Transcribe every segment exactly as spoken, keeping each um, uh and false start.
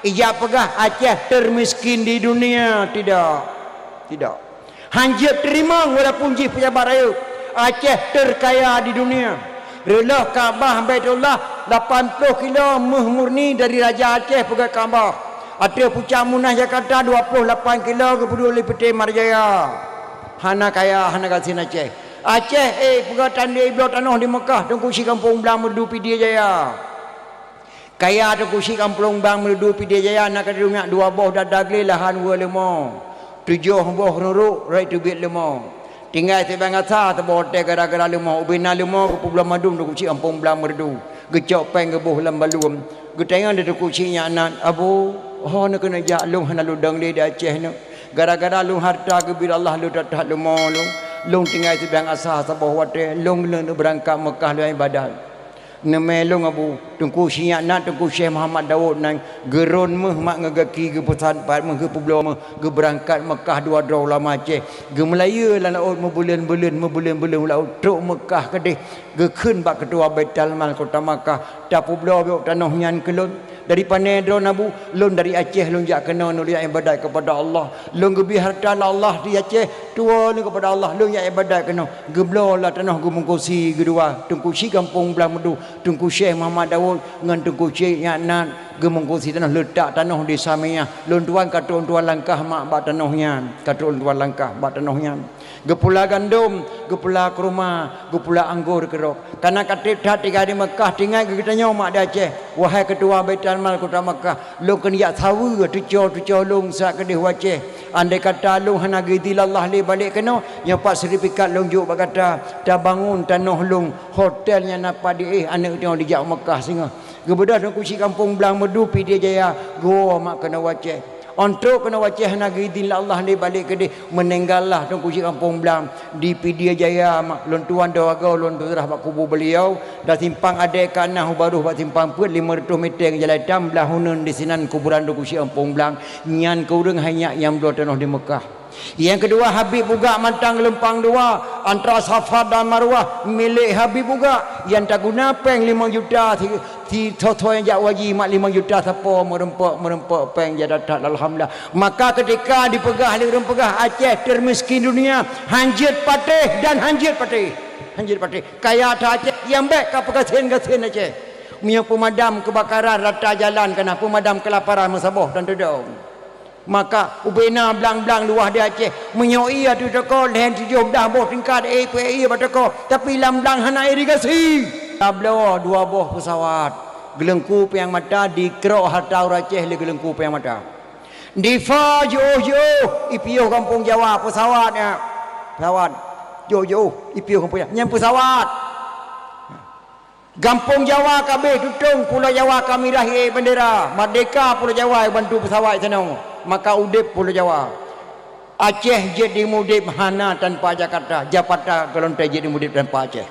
Ijak peugah Aceh termiskin di dunia? Tidak. Tidak. Hanjeuet teurimong walaupun jih pejabat rayeuk. Aceh terkaya di dunia. Reuloh Ka'bah Baitullah lapan ploh kilo méuh murni dari Raja Aceh peugöt Ka'bah. Ateueh pucak Munah Jakarta dua ploh lapan kilo geupeuduek lé Peuté Marjaya. Hana kaya, hana gasien Aceh. Aceh, eh, peugah tandé bloe tanoh di Meukah, Teungku Chik Gampông Blang Meureudu Pidie Jaya. Kaya Teungku Chik Gampông Blang Meureudu Pidie Jaya na keudroe nyak dua boh dada glé lahan weu leumo, tujoh boh ruruk rot teubiet leumo. Tinggai sibang asa saboh watèe gara-gara leumo, ubena leumo geupeubloe mandum Teungku Chik Gampông Blang Meureudu. Geucok péng geuboh lam baluem. Geutanyong lé Teungku Chik nyak nan, "Abu, ho neukeuneuk jak lôn hana lôn dong lé di Aceh nyoe. Gara-gara lôn hareuta geubri Allah lôn that-that leumo lôn. Lôn tinggai sibang asa saboh watèe, lôn, lôn beurangkat Meukah lôn ibadat." "Neumè lôn, Abu." Teungku Chik nyak nan, Teungku Syekh Muhammad Daud nan, geurôn méuh mak ngon gaki, geupeusan pat méuh, geupeubloe méuh, geubeurangkat Meukah dua droe ulama Aceh. Geumeulayeue lam laôt meubuleuen-buleuen, meubuleuen-buleuen lam laôt, trok Meukah keudeh, geukheun bak keutua Baitul Mal kota Meukah, "Tapeubloe bacut tanoh nyan keu lôn." "Dari pané droeneuh, Abu?" "Lôn dari Aceh, lôn jak keunoe, lôn jak ibadat keupada Allah. Lôn geubri hareuta lé Allah di Aceh, tuwoe lôn keupada Allah, lôn jak ibadat keunoe." Geubloe lah tanoh, geumungkusi keudua, Teungku Chik Gampông Blang Meureudu, Teungku Syekh Muhammad Daud ngon Teungku Chik nyak nan, geumungkusi tanoh, leutak tanoh di Samiyah. Lôn tuan ka trok lôn tuan langkah mak bak tanoh nyan, ka trok lôn tuan langkah bak tanoh nyan. Geupula gandom, geupula keuruma, geupula anggô keudroe. Kana ka trép that tinggai di Meukah, tinggai geutanyoe mak di Aceh, "Wahai keutua Baitul Mal kota Meukah, lôn keuneuk jak saweue tucoe-tucoe lôn sat keudeh u Aceh. Andai kata lôn hana geuidhin lé Allah lé balek keunoe, nyoe pat sertifikat lôn jok bak gata, tabangon tanoh lôn, hotel nyang na pat di éh aneuk tanyoe dijak u Meukah singoh." Geubeudôh Teungku Chik Gampông Blang Meureudu Pidie Jaya, geuwoe mak keunoe u Aceh. Óh trok keunoe u Aceh hana geuidhin lé Allah lé balek keudeh, meuninggal lah Teungku Chik Gampông Blang di Pidie Jaya mak. Lôn tuan dua goe lôn tuan bak kubu beliau, dan simpang adèe ka na u barôh bak simpang peuet limong reutôh mètè ngon jalan itam, blah uneun disinan kuburan Teungku Chik Gampông Blang. Nyan keuh ureueng hai nyak nyang bloe tanoh di Meukah. Nyang keudua, Habib Bugak Mantang Geulumpang Dua, antara Safa dan Marwah, milék Habib Bugak, nyang taguna péng limong juta si, si thô-thô nyang jak u haji mak limong juta sapo meureumpok-meureumpok péng jak that-that, alhamdulillah. Maka keutika dipeugah lé ureueng peugah Aceh termiskin dunia, hanjeuet patéh dan hanjeuet patéh. Hanjeuet patéh. Kaya that Aceh, nyang bèk ka peugasien-gasien Aceh. Meunyoe peumadam keubakaran rata jalan ka na, peumadam keulaparan meusaboh dan teudong. Maka ubena blang-blang luwah di Aceh. Meunyoe ie ateueh toko, lhèe tujoh blah boh tingkat, ie peuet ie bak toko, tapi lam blang hana irigasi. Tabloe dua boh peusawat. Geuleungku Piang Mata dikrok hareuta ureueng Aceh lé Geuleungku Piang Mata. Difa jiôh-jiôh, ipiôh gampông Jawa peusawat nyan. Peusawat. Jiôh-jiôh, ipiôh gampông Jawa. Nyan peusawat. Gampông Jawa ka abéh tutong, Pulo Jawa ka mirah ie bandera, merdeka Pulo Jawa bantu peusawat sinoe, maka udép Pulo Jawa. Aceh jeuet di mudép hana tanpa Jakarta, Jakarta golom teuk jeuet di mudép tanpa Aceh.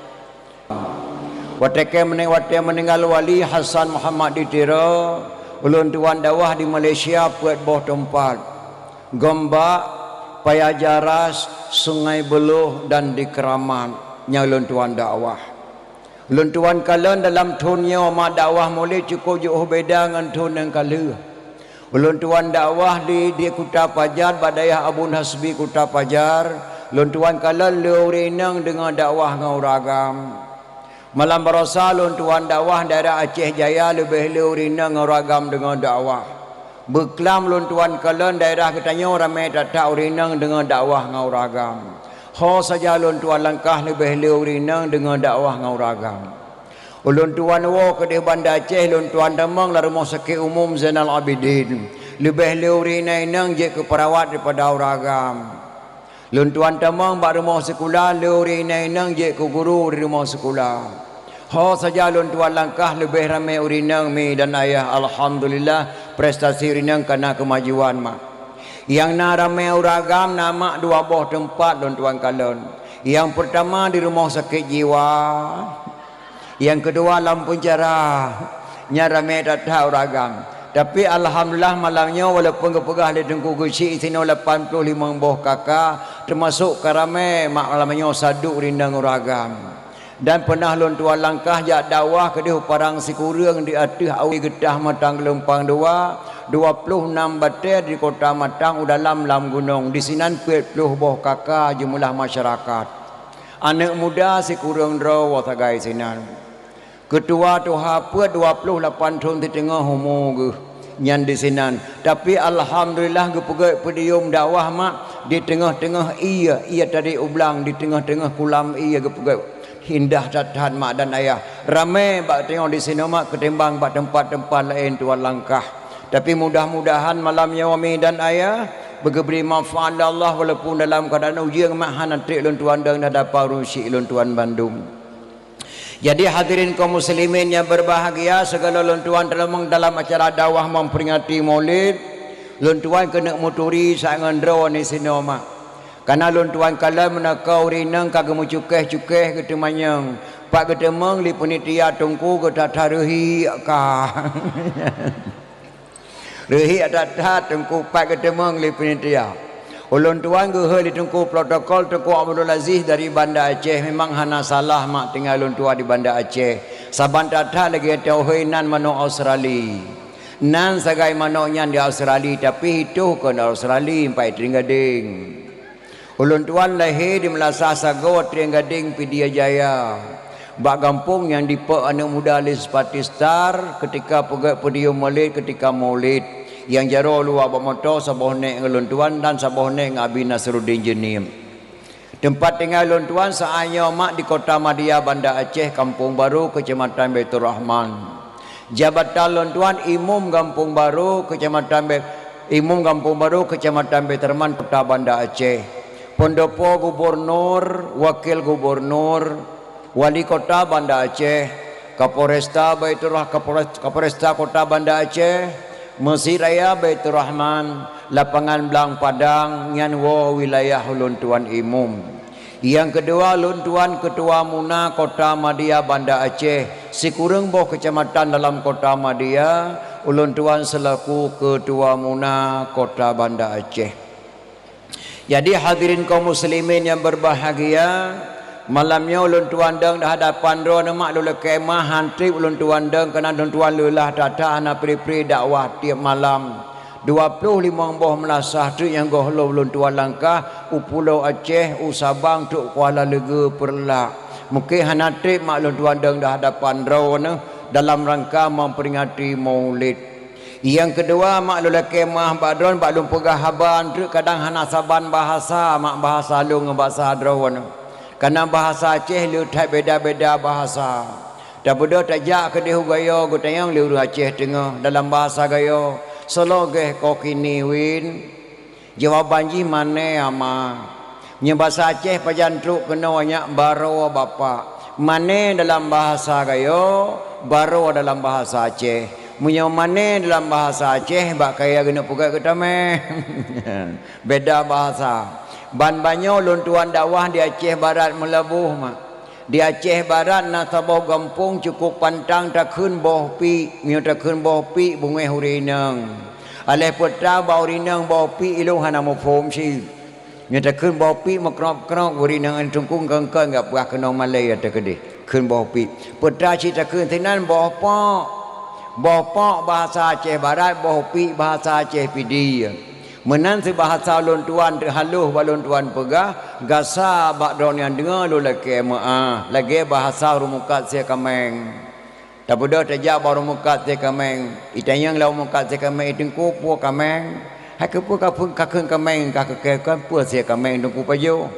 Watèe kèe meuning-, watèe meuninggal Wali Hasan Muhammad di Tiro, ulôn tuan dakwah di Malaysia peuet boh teumpat, Gombak, Paya Jaras, Sungai Buloh, dan di Keramat, nyang ulôn tuan dakwah. Ulôn tuan kalon dalam thôn nyoe mak dakwah mulai cukup jiôh beda ngon thôn nyang ka lheueh. Ulôn tuan dakwah di, di Kuta Pajar, bak dayah Abon Hasbi Kuta Pajar. Ulôn tuan kalon le ureueng inong deungoe dakwah ngon ureueng agam. Malam baroesa ulôn tuan dakwah daerah Aceh Jaya, leubeh le ureueng inong ngon ureueng agam deungoe dakwah. Beuklam ulôn tuan kalon daerah geutanyoe ramé that-that ureueng inong deungoe dakwah ngon ureueng agam. Ho saja ulôn tuan langkah leubeh le ureueng inong deungoe dakwah ngon ureueng agam. Ulôn tuan woe keudeh Banda Aceh, ulôn tuan tamong lam Rumoh Sakét Umum Zainal Abidin. Leubeh le ureueng inong jeuet keu peurawat daripada ureueng agam. Ulôn tuan tamong bak rumoh sikula, le ureueng inong jeuet keu guru di rumoh sikula. Ho saja ulôn tuan langkah leubeh ramé ureueng inong mi dan ayah, alhamdulillah, prestasi ureueng inong ka na keumajuan mak. Nyang na ramé ureueng agam na mak dua boh teumpat ulôn tuan kalon. Nyang peurtama di rumoh sakét jiwa. Nyang keudua lam peunjara, nyan ramé that-that ureueng agam. Tapi alhamdulillah malam nyoe walaupun geupeugah lé Teungku Geuchik sinoe lapan ploh limong boh K K, teumasok ka ramé mak malam nyoe saduek ureueng inong ureueng agam. Dan peunah lôn tuan langkah jak dakwah keudeh u Padang Sikureueng di ateueh awe geutah Mantang Geulumpang Dua, dua ploh nam batée di Kota Matang u dalam lam gunong, disinan peuet ploh boh KK jeumeulah masyarakat. Aneuëk muda sikureueng droe sagai sinan. Keutua tuha peuet dua ploh lapan thon siteungoh umu geuh nyan disinan. Tapi alhamdulillah geupeugét podium dakwah mak di teungoh-teungoh ié, ié tadi ublang di teungoh-teungoh kulam ié geupeugét. Indah that-that mak dan ayah. Ramé bak teungoh disinoe mak keutimbang bak teumpat-teumpat laén tuan langkah. Tapi mudah-mudahan malam nyoe mi dan ayah beugeubri manfaat lé Allah walaupun dalam keuadaan ujeuen mak hana trek lôn tuan deungon dada parusi lôn tuan bandum. Jadi hadirin kaum muslimin nyang berbahagia, segala lôn tuan teuleumong dalam acara dakwah memperingati Maulid, lôn tuan keuneuk muturi saát ngon droe ni sinoe mak. Kana lôn tuan kalon meunakau rineng ka geumeucukeh-cukeh geuteumanyong, pat geuteumeung li panitia teungku geutata reuhi ka. Reuhi that-that teungku pat geuteumeung li panitia. Ulôn tuan geuhôi li teungku protokol Teungku Abdul Aziz dari Banda Aceh, memang hana salah mak tinggai lôn tuan di Banda Aceh. Saban that-that lagée teuhôi nan manok Australi. Nan sagai manok nyan di Australi, tapi hitoh kon Australi, empat teuing gadeng. Ulôn tuan lahé di Meulasah Sagoe, Trieng Gadeng, Pidie Jaya. Bak gampông nyang dipok aneuëk muda Lis Patistar keutika peugét podium Maulid, keutika Maulid. Nyang jaroe luwa bak moto saboh nék ngon lôn tuan dan saboh nék ngon Abi Nasruddin Jeunieb. Teumpat tinggai lôn tuan saát nyoe mak di Kota Madia Banda Aceh, Kampung Baru, Keucamatan Baiturrahman. Jabatan lôn tuan Imum Gampông Barô, Keucamatan Be-, Imum Gampông Barô, Keucamatan Baiturrahman, Kota Banda Aceh. Pendopo Gubernur, Wakil Gubernur, Wali Kota Banda Aceh, Kapolresta Baiturrah-, Kapolres-, Kapolresta Kota Banda Aceh, Meuseujid Raya Baiturrahman, Lapangan Blang Padang, nyan woe wilayah ulôn tuan Imum. Nyang keudua, lôn tuan Keutua Muna Kota Madia Banda Aceh, sikureueng boh keucamatan dalam Kota Madia, ulôn tuan seulaku Keutua Muna Kota Banda Aceh. Jadi, hadirin kaum muslimin nyang berbahagia, malam nyoe ulôn tuan dong di hadapan droeneuh mak lôn lakée meu'ah han treb ulôn tuan dong, keunan lôn tuan leulah that-that hana pri-pri dakwah tieb malam. Dua ploh limong boh meulasah treuk nyang gohlom lôn tuan langkah u Pulo Aceh, u Sabang, trok Kuala Leugeue, Peureulak. Mungken hana treb mak lôn tuan dong di hadapan droeneuh dalam rangka memperingati Maulid. Nyang keudua, mak lôn lakée meu'ah bak droeneuh bak lôn peugah haba treuk kadang hana saban bahasa, mak bahasa lôn ngon bahasa droeneuh. Kana bahasa Aceh le that beda-beda bahasa. Tabeudôh tajak keudeh u Gayo geutanyong lé ureuëng Aceh Teungoh dalam bahasa Gayo, "Soe lagée ko kini win?" Jawaban jih, "Mané ama." Meunyoe bahasa Aceh pajan trok keunoe nyak, "Baroe bapak." Mané dalam bahasa Gayo, baroe dalam bahasa Aceh. Meunyoe mané dalam bahasa Aceh, bak kayée geuneuk peugah geutamé. Beda bahasa. Ban banyoe lôn tuan dakwah di Aceh Barat Meulaboh mak. Di Aceh Barat na saboh gampông cukup pantang takheun boh piek. Meunyoe takheun boh piek, beungéh ureuëng inong. Aléh peue ta bak ureuëng inong boh piek, ilôn hana muphom cit. Meunyoe takheun boh piek meukrok-krok, ureuëng inong teungku kheun-kheun gak peugah keunoe malée ateueh keudeh. Kheun boh piek. Peue ta cit takheun sinan boh pok. Boh pok bahasa Aceh Barat, boh piek bahasa Aceh Pidie. Meunan sibahasa ulôn tuan teuhaloh bak lôn tuan peugah, gasa bak droeneuh nyang deungoe lôn lakée meu'ah, lagée bahasa ureuëng mukat sie kaméng. Tabeudôh tajak bak ureuëng mukat sie kaméng, itanyong lé ureuëng mukat sie kaméng, "I teungku, peue kaméng? Hai keupeue ka phon-, ka kheun kaméng, ka keu-, keu-, peue sie kaméng teungku pajoh?"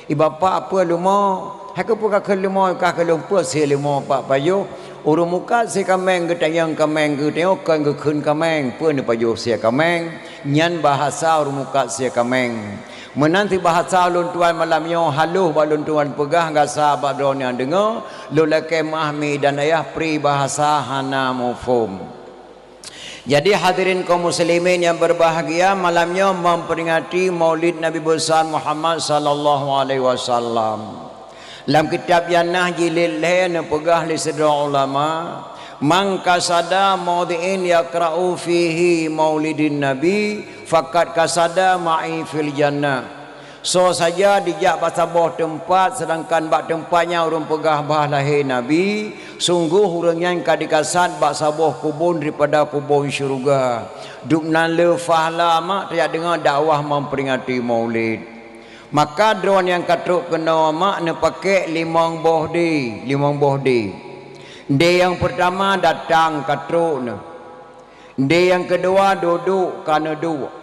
"I bapak, peue leumo?" "Hai keupeue ka kheun leumo, ka keu lôn peue sie leumo pak pajoh?" Ureuëng mukat sie kaméng geutanyong kaméng, geutanyoe kon geukheun kaméng, peue neupajoh sie kaméng, nyan bahasa ureuëng mukat sie kaméng. Meunan sibahasa ulôn tuan malam nyoe haloh bak lôn tuan peugah gasa bak droeneuh nyang deungoe, lôn lakée meu'ah mi dan ayah pri bahasa hana muphom. Jadi, hadirin kaum muslimin nyang berbahagia, malam nyoe memperingati Maulid Nabi Besar Muhammad sallallahu alaihi wasallam. Lam kitab Jannah jilid lhée neupeugah lé sidroe ulama, "Man qasada maudhi'in yaqra'u fihi maulidin nabi, faqad qasada ma'i fil jannah." Soe saja jijak bak saboh teumpat, seudangkan bak teumpat nyan ureuëng peugah bah lahé Nabi, sunggoh ureuëng nyan ka jikasat bak saboh kubon daripada kubon syeuruga. Dum nan le fahla mak tajak deungoe dakwah memperingati Maulid. Maka droe nyang ka trok keunoe mak neupakék limong boh dé, limong boh dé. Dé nyang peurtama datang ka trok neuh. Dé nyang keudua duduek ka neuduek.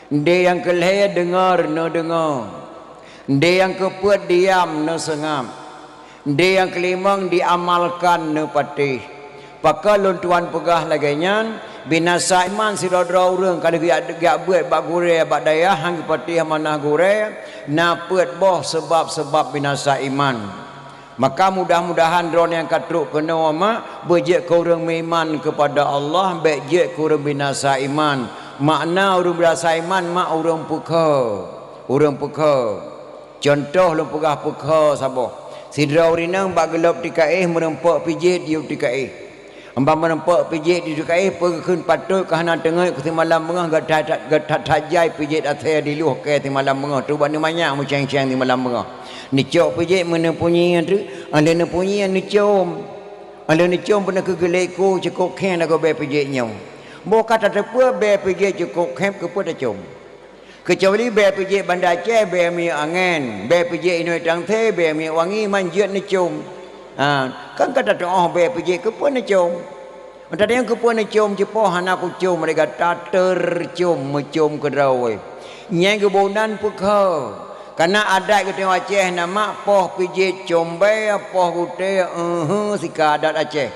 Dé nyang keulhée deungoe neudeungoe. Dé nyang keupeuet diam neuseungab. Dé nyang keulimong diamalkan neupatéh. Pakon lôn tuan peugah lagée nyan, binasa iman sidroe-droe ureuëng ka lheueh geujak beuet bak gurée bak dayah hán geupatéh amanah gurée, na peuet boh seubab-seubab binasa iman. Maka mudah-mudahan droe nyang ka trok keunoe mak beujeuet keu ureuëng meuiman keupada Allah, bék jeuet keu ureuëng binasa iman. Makna ureuëng binasa iman mak ureuëng peukhe, ureuëng peukhe. Cuntoh lôn peugah peukhe saboh. Sidroe ureuëng inong bak geulob tikaéh meurumpok pijet yub tikaéh. Ban meurumpok pijet yub tikaéh peue geukheun patot ka hana teungeut keu simalam beungoh gata that jai pijet asée diluh kée simalam beungoh trok bak neumanyak meuceng-ceng simalam beungoh. Neucok pijet meuneupeunyie treuk, 'oh lheueh neupeunyie neucom. 'Oh lheueh neucom peunoh keu geulék ku cukôp khéng lagoe bée pijet nyoe. Boh ka tateupeue bée pijet cukôp khéng keupeue tacom. Keucuali bée pijet Banda Aceh, bée minyeuk angén, bée pijet inoi tangse, bée minyeuk wangi, man jeuet neucom. Ha, kan ka tatu'oh bée pijet keupeue neucom. Meutateupeue keupeue neucom, cipoh hana kucom lé gata, tercom meucom keudroe. Nyang geuboh nan peukhe. Kana adat geutanyoe Aceh na mak poh pijet com bée, poh gutée, eue, sika adat Aceh.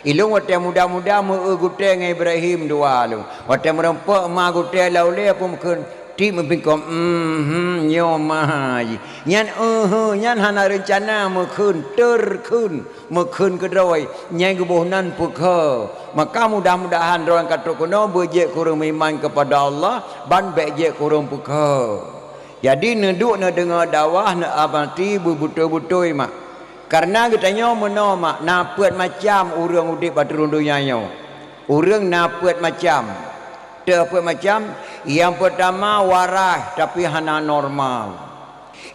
Ilôn watée muda-muda meu-eu gutée ngon Ibrahim dua lôn. Watée meurumpok ma gutée lam ulée peue meukheun, tieb meupingkong, "Mhm, nyoe ma jih." Nyan, eue, nyan hana reuncana meukheun, terkheun, meukheun keudroe, nyang geuboh nan peukhe. Maka mudah-mudahan droe nyang ka trok keunoe beujeuet keu ureuëng meuiman keupada Allah, ban bék jeuet keu ureuëng peukhe. Jadi neuduek neudeungoe dakwah neuamati beubeutôi-beutôi mak. Kareuna geutanyoe meunoe mak na peuet macam ureuëng udeb ateueh rhueng donya nyoe. Ureuëng na peuet macam. Teuh peuet macam, nyang peurtama waras tapi hana normal.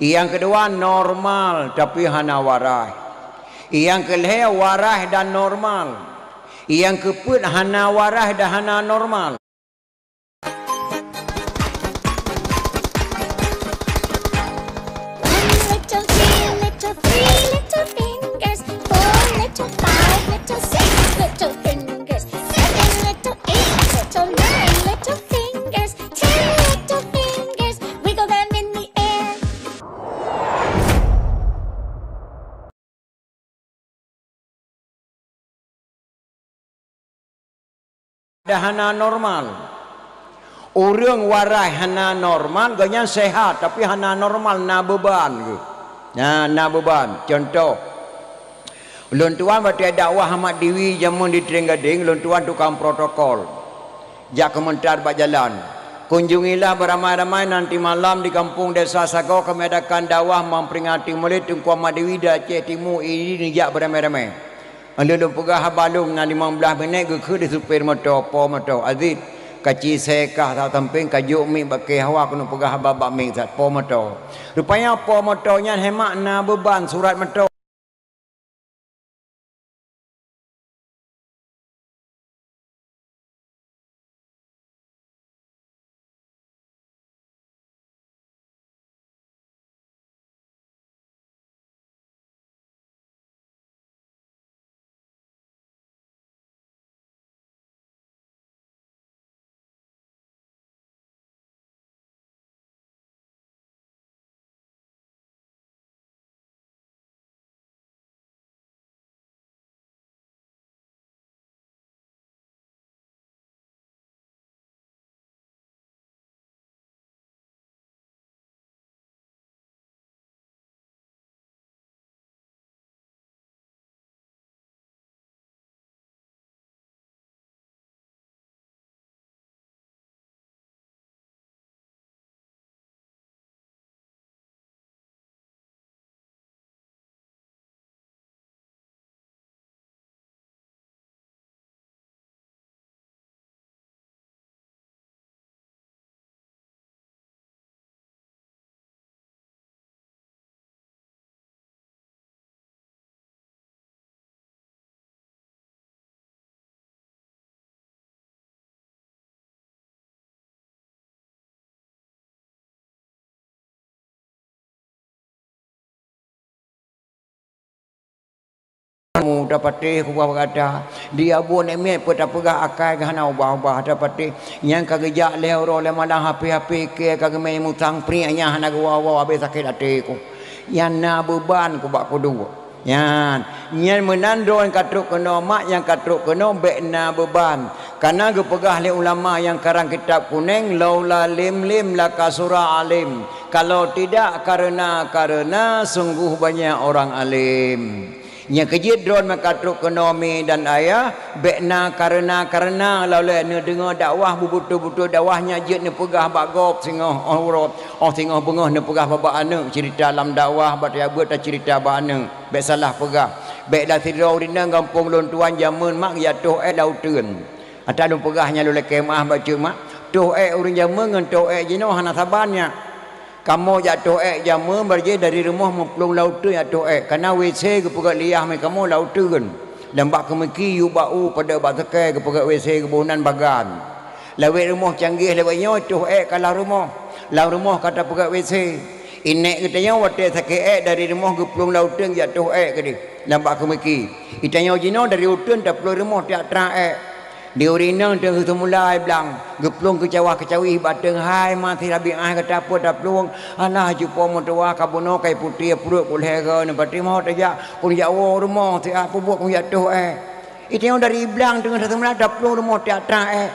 Nyang keudua normal tapi hana waras. Nyang keulhée waras dan normal. Nyang keupeuet hana waras dan hana normal. One little, two little, three little fingers, four little, five little, six little fingers, seven little, eight little, nine little fingers, ten little fingers, wiggle them in the air. Dah hana normal. Ureuëng waras hana normal, gobnyan sehat, tapi hana normal, na beuban geuh. Na, na beuban. Cuntoh, lôn tuan watée dakwah Ahmad Diwi jameun di Trienggadeng, lôn tuan tukang protokol. Jak keumeuntar bak jalan. Kunjungilah beramai-ramai nanti malam di kampung desa Sagoe kami adakan dakwah memperingati Maulid Teungku Ahmad Diwi di Aceh Timu, idi neujak beramai-ramai. Lôn peugah haba lôn na limong blaih minét geukheun di supir moto, po moto, "Aziz, kaci sée kah sampéng ka jok miek bak kée hawa keuneuk peugah haba bak miek sat po moto." Rupanya po moto nyan hemat na beuban surat moto. Mu tapatéh kubah bak gata, di abu aneuk miet peue tapeugah akai geuh hana ubah-ubah tapatéh. Nyang ka geujak lhèe uroe lhèe malam hapé-hapé kèe ka geumè musang priek nyang hana geuwoe-woe abéh sakét até ku. Nyan na beuban ku bak kuduek. Nyan, nyan meunan droe nyang ka trok keunoe mak nyang ka trok keunoe bèk na beuban. Kana geupeugah lé ulama nyang karang kitab kunèng, "Laula lim lim lakasura alim." Kalau tidak karena, karena sungguh banyak orang alim. Nyang keujeuet droe meuka trok keunoe mi dan ayah, bèk na kareuna-kareuna lawét neudeungoe dakwah beubeutôi-beutôi dakwah nyan jeuet neupeugah bak gob singoh uroe, 'oh singoh beungoh neupeugah bak aneuk ceurita lam dakwah bak tajak beuet taceurita bak aneuk. Bèk salah peugah. Bèk dah sidroe ureueng inong gampông lôn tuan jameun mak geujak toh èk lam uteuen. Ata lôn peugah nyan lôn lakèe meu'ah bacut mak, toh èk ureueng jameun ngon toh èk jinoe hana saban nyan. Kamoe jak toh èk jameun barjih dari rumoh meuplueng lam uteuen jak toh èk. Kana WC geupeugöt liah mé kamoe lam uteuen. Lam bak keumiki yub bak u padub bak seukée geupeugöt WC geuboh nan bagan. Lawét rumoh canggih lawét nyoe toh èk ka lam rumoh. Lam rumoh ka tapeugöt WC. Inék geutanyoe watée sakét èk dari rumoh geuplueng lam uteuen jak toh èk keudeh. Lam bak keumiki. Geutanyoe jinoe dari uteuen taplueng rumoh tiak trang èk. Di ureueng inong teungoh seumula ai blang, geuplueng keucawah-keucawih bateueng hai ma sirabi ai gata peue taplueng, alah cupo meutuwah ka bunoe kai putéh pruet ku lhèe goe neupatéh mo tajak, kun jak woe rumoh siat peubuet kun jak toh èk. Geutanyoe dari blang teungoh seumula taplueng rumoh tiak trang èk.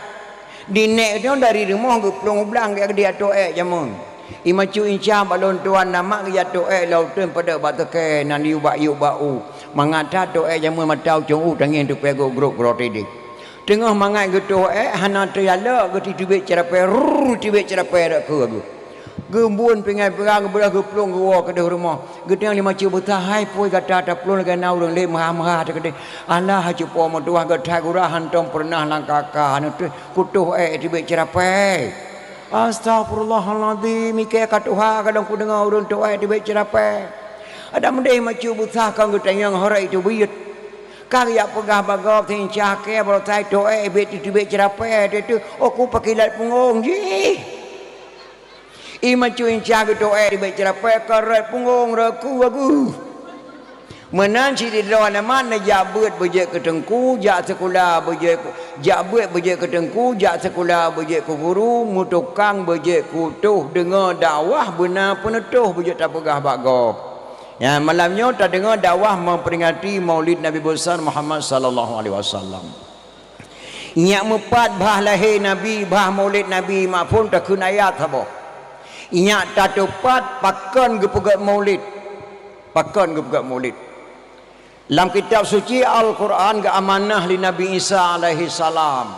Di nék geutanyoe dari rumoh geuplueng u blang geudiat toh èk jameun. Imacu inca bak lôn tuan na mak geujak toh èk lam uteuen padub bak seukée nan yub bak yub bak u. Mangat that toh èk jameun mata ucong u tangieng tupée gok grok groe tideh. Teungoh mangat geutoh èk hana teujalok geutitibek ceurapée, rrrr tibek ceurapée rot keu geuh. Geubun pingai peurang geubeudôh geuplueng geuwoe keudeh rumoh. Geuteung lima cue beusa hai pui gata taplueng lagée na ureueng lé meuha-meuha teukeudeh. Alah cupo meutuwah geuthai gura hantom peureunah langkaka neuteuk kutoh èk tibek ceurapée. Astagfirullahalazim, ikée ka tuha kadang kudeungoe ureueng toh èk tibek ceurapée. Ada meudeh macu beusa kon geutanyong horeuh itu buyet. Ka geujak peugah bak gob seuincah kée baroe sai toh èk bit tibek ceurapée teuh, oh ku pakilat punggong jih. Imacu inca geutoh èk tibek ceurapée ka rot punggong rot ku bagus. Meunan sidroe aneuk mak neujak beuet beujeuet keu teungku, jak sikula beujeuet keu, jak beuet beujeuet keu teungku, jak sikula beujeuet keu guru, meutukang beujeuet keu toh deungoe dakwah beuna peuneutoh beujeuet tapeugah bak gob. Nyan malam nyoe tadeungoe dakwah memperingati Maulid Nabi Besar Muhammad sallallahu alaihi wasallam. Nyak meupat bhah lahé Nabi, bhah Maulid Nabi, mak phon takheun ayat saboh. Nyak tateupat pakon geupeugét Maulid. Pakon geupeugét Maulid. Lam kitab suci Al-Quran geuamanah lé Nabi Isa alaihi salam.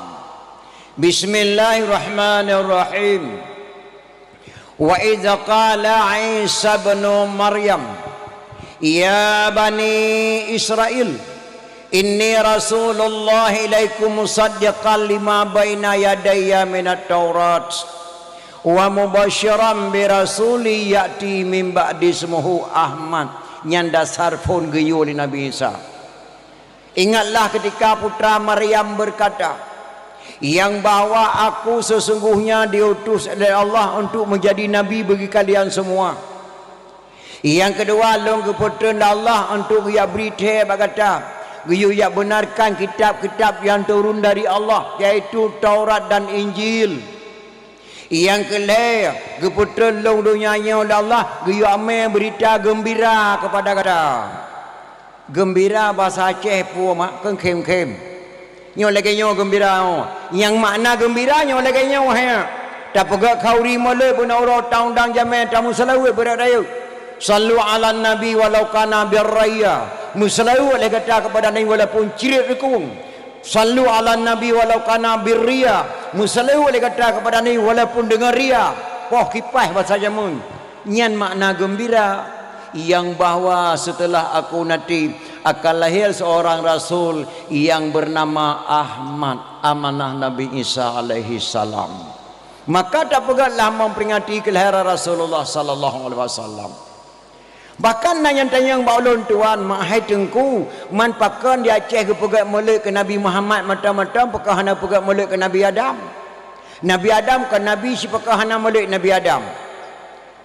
Bismillahirrahmanirrahim. Wa idz qala Isa ibnu Maryam, "Ya bani Israil, inni rasulullah ilaikum musaddiqan lima baina yadayya minat Taurat, wa mubasyiran bi rasulin ya'ti min ba'di ismuhu Ahmad." Nyan dasar phon geuyue lé Nabi Isa. Ingatlah ketika putra Maryam berkata, "Yang bahwa aku sesungguhnya diutus oleh Allah untuk menjadi nabi bagi kalian semua. Yang kedua, lôn geupeutrön lé Allah untuk geuyue bri thèe bak gata, geuyue jak benarkan kitab-kitab yang turun dari Allah, yaitu Taurat dan Injil. Yang keulhèe, geupeutrön lôn donya nyoe lé Allah geuyue amé beurita geumbira keupada gata." Geumbira basa Aceh peue mak keu khém-khém. Nyoe lagée nyoe geumbira nyoe. Nyang makna geumbira nyoe lagée nyoe hai. Tapeugét khauri mulod beuna uroe taundang jamé tameuseulaweuet beurot rayeuk. Sallu ala nabi walau kana birraya. Meuseulaweuet lé gata keupada Nabi walaupun cirét rukung. Sallu ala nabi walau kana birriya. Meuseulaweuet lé gata keupada Nabi walaupun deungon ria. Poh kipaih basa jameun. Nyan makna geumbira, yang bahwa setelah aku nanti akan lahir seorang rasul yang bernama Ahmad, amanah Nabi Isa alaihi salam. Maka tapeugét lah memperingati kelahiran Rasulullah sallallahu alaihi wasallam. Bahkan na nyang tanyong bak ulôn tuan, "Mak hai teungku, man pakon di Aceh geupeugét mulod keu Nabi Muhammad mantong-mantong, pakon hana peugét mulod keu Nabi Adam?" Nabi Adam kon nabi, sipakon hana mulod Nabi Adam.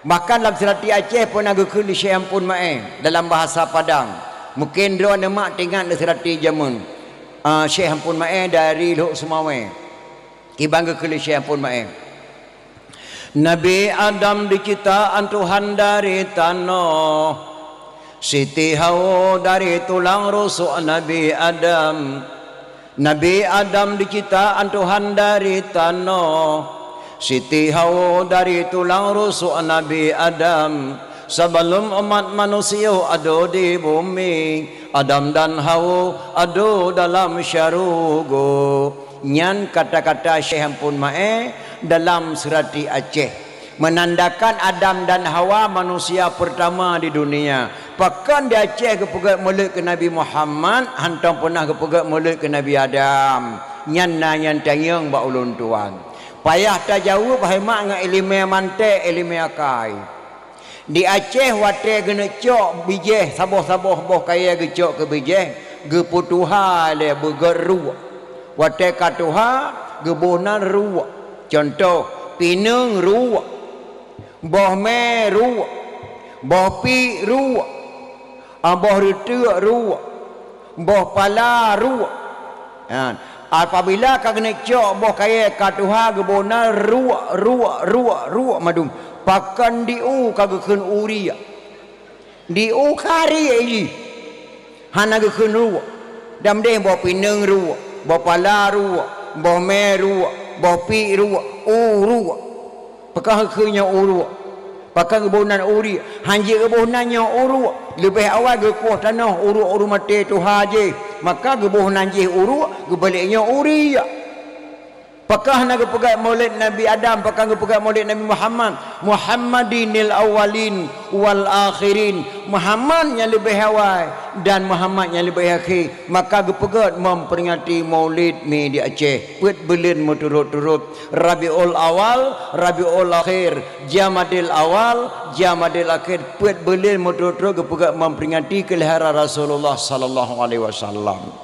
Bahkan lam seurati Aceh pernah geukheun lé Syekh Ampon Maé dalam bahasa Padang, Mungken droeneuh mak teuingat lé seurati jameun, ah, Syekh Ampon Maé dari Lhok Seumawé. Kiban geukheun lé Syekh Ampon Maé. Nabi Adam diciptaan Tuhan dari tanoh. Siti Hawa dari tulang rusuk Nabi Adam. Nabi Adam diciptaan Tuhan dari tanoh. Siti Hawa dari tulang rusuk Nabi Adam. Sebelum umat manusia ada di bumi, Adam dan Hawa ada dalam syurga. Nyan kata-kata Syekh Ampon Maé dalam seurati Aceh, menandakan Adam dan Hawa manusia pertama di dunia. Pakon di Aceh geupeugét mulod keu Nabi Muhammad, hantom peunah geupeugét mulod keu Nabi Adam. Nyan na nyang tanyong bak ulôn tuan. Payah tajaweueb hai mak ngon iéleumé manték, iéleumé akai. Di Aceh watée geuneuk cok bijéh saboh-saboh boh kayée geucok keu bijéh, geupeutuha lé beugét ruek. Watée ka tuha, geuboh nan ruek. Cuntoh, pineung ruek, boh mé ruek, boh piek ruek, ah, boh reuteuk ruek, boh pala ruek. Ha, apabila ka geuneuk cok boh kayée ka tuha geuboh nan ruek, ruek, ruek, ruek mandum. Pakon di u ka geukheun u riek. Di u ka riek jih. Hana geukheun ruek. Dan meudeh boh pineung ruek, boh pala ruek, boh mé ruek, boh piek ruek, u ruek. Pakon geukheun nyoe u ruek? Pakon geuboh nan u riek? Hanjeuet geuboh nan nyoe u ruek. Leubeh awai geukueh tanoh u ruek ureuëng maté tuha jih. Maka geuboh nan jih u ruek, geubalek nyoe u riek. Pakon hana geupeugét mulod Nabi Adam, pakon geupeugét mulod Nabi Muhammad? Muhammadinil awwalin wal akhirin. Muhammad nyang leubeh awai dan Muhammad nyang leubeh akhé. Maka geupeugét memperingati mulod mi di Aceh. Peuet buleuen meuturot-turot, Rabiul Awal, Rabiul Akhir, Jamadil Awal, Jamadil Akhir, peuet buleuen meuturot-turot geupeugét memperingati keulahiran Rasulullah sallallahu alaihi wasallam.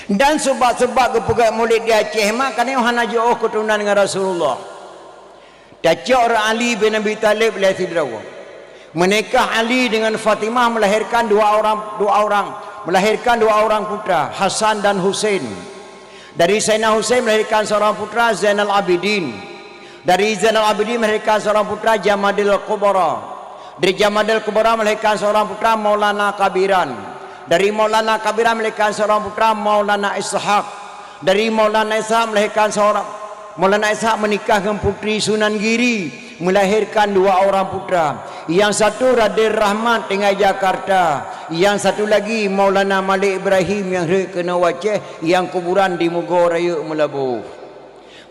Dan seubab-seubab geupeugét mulod di Aceh mak, karena hana jiôh keuturonan ngon Rasulullah. Tacok rot Ali bin Abi Thalib lé sidroe. Meunikah Ali dengan Fatimah melahirkan dua orang, dua orang, melahirkan dua orang putra, Hasan dan Husain. Dari Sayyidina Husain melahirkan seorang putra, Zainal Abidin. Dari Zainal Abidin melahirkan seorang putra, Jamadil Kubra. Dari Jamadil Kubra melahirkan seorang putra, Maulana Kabiran. Dari Maulana Kabiran melahirkan seorang putra, Maulana Ishak. Dari Maulana Ishak melahirkan seorang, Maulana Ishak menikah dengan Putri Sunan Giri, melahirkan dua orang putra. Yang satu Raden Rahmat tinggal Jakarta, yang satu lagi Maulana Malik Ibrahim yang rhot keunoe u Aceh, yang kuburan di Mugo Rayeuk Meulaboh.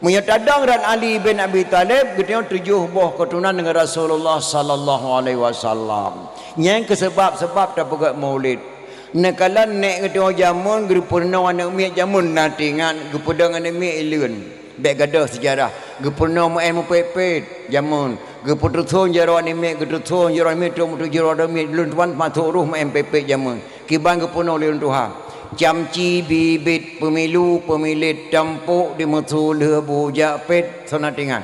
Meunyoe tadong rot Ali bin Abi Thalib, geutanyoe tujoh boh keuturonan dengan Rasulullah sallallahu alaihi wasallam. Nyang keu seubab-seubab tapeugét mulod. Neukalon nèk geutanyoe jameun geupeurunoe aneuk miet jameun na teuingat, geupeudong aneuk miet ileuen. Bék gadôh seujarah. Geupeurunoe meu'én meupét-pét jameun. Geupeututhon jaroe aneuk miet, geupeututhon jaroe aneuk miet, trok meutujoh jaroe aneuk miet, lôn tuan masôk roh meu'én pét-pét jameun. Kiban geupeurunoe lé ureuëng tuha. Camci bibit peumilu peumilet tampok di meusu lheueh bu jak pét, soe na teuingat.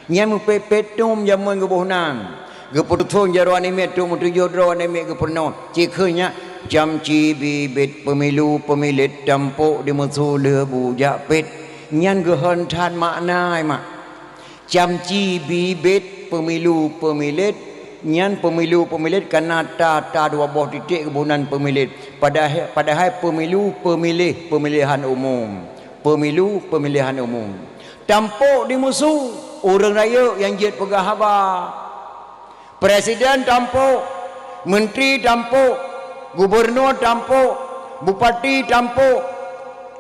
Nyan meupét-pét tom jameun geuboh nan. Geupeututhon jaroe aneuk miet, trok meutujoh droe aneuk miet geupeurunoe. Cit kheun nyan, camci bibet peumilu peumilet tampok di meusu lheueh bu jak pét. Nyan geuhon that makna, mak. Camci bibet peumilu peumilet, nyan peumilu peumilet kana ta, ta dua boh titek geuboh nan peumilet. Padahai, padahai peumilu peumiléh, pemilihan umum. Peumilu pemilihan umum. Tampok di meusu, ureuëng rayeuk nyang jeuet peugah haba. Presiden tampok, menteri tampok, gubernur tampok, bupati tampok,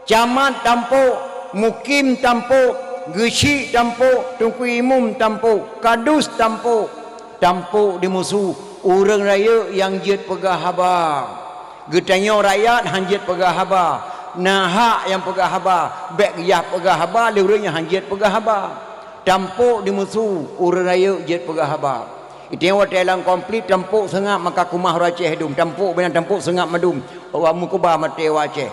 camat tampok, mukim tampok, geuchik tampok, teungku imum tampok, kadus tampok. Tampok di meusu, ureuëng rayeuk nyang jeuet peugah haba. Geutanyoe rakyat han jeuet peugah haba. Na hak nyang peugah haba, bék geuyah peugah haba lé ureuëng nyang han jeuet peugah haba. Tampok di meusu, ureuëng rayeuk jeuet peugah haba. Itanyoe watée lam konflik tampok seungab maka keumah ureuëng Aceh dum, tampok binan tampok seungab mandum, awak meukuba maté awak Aceh.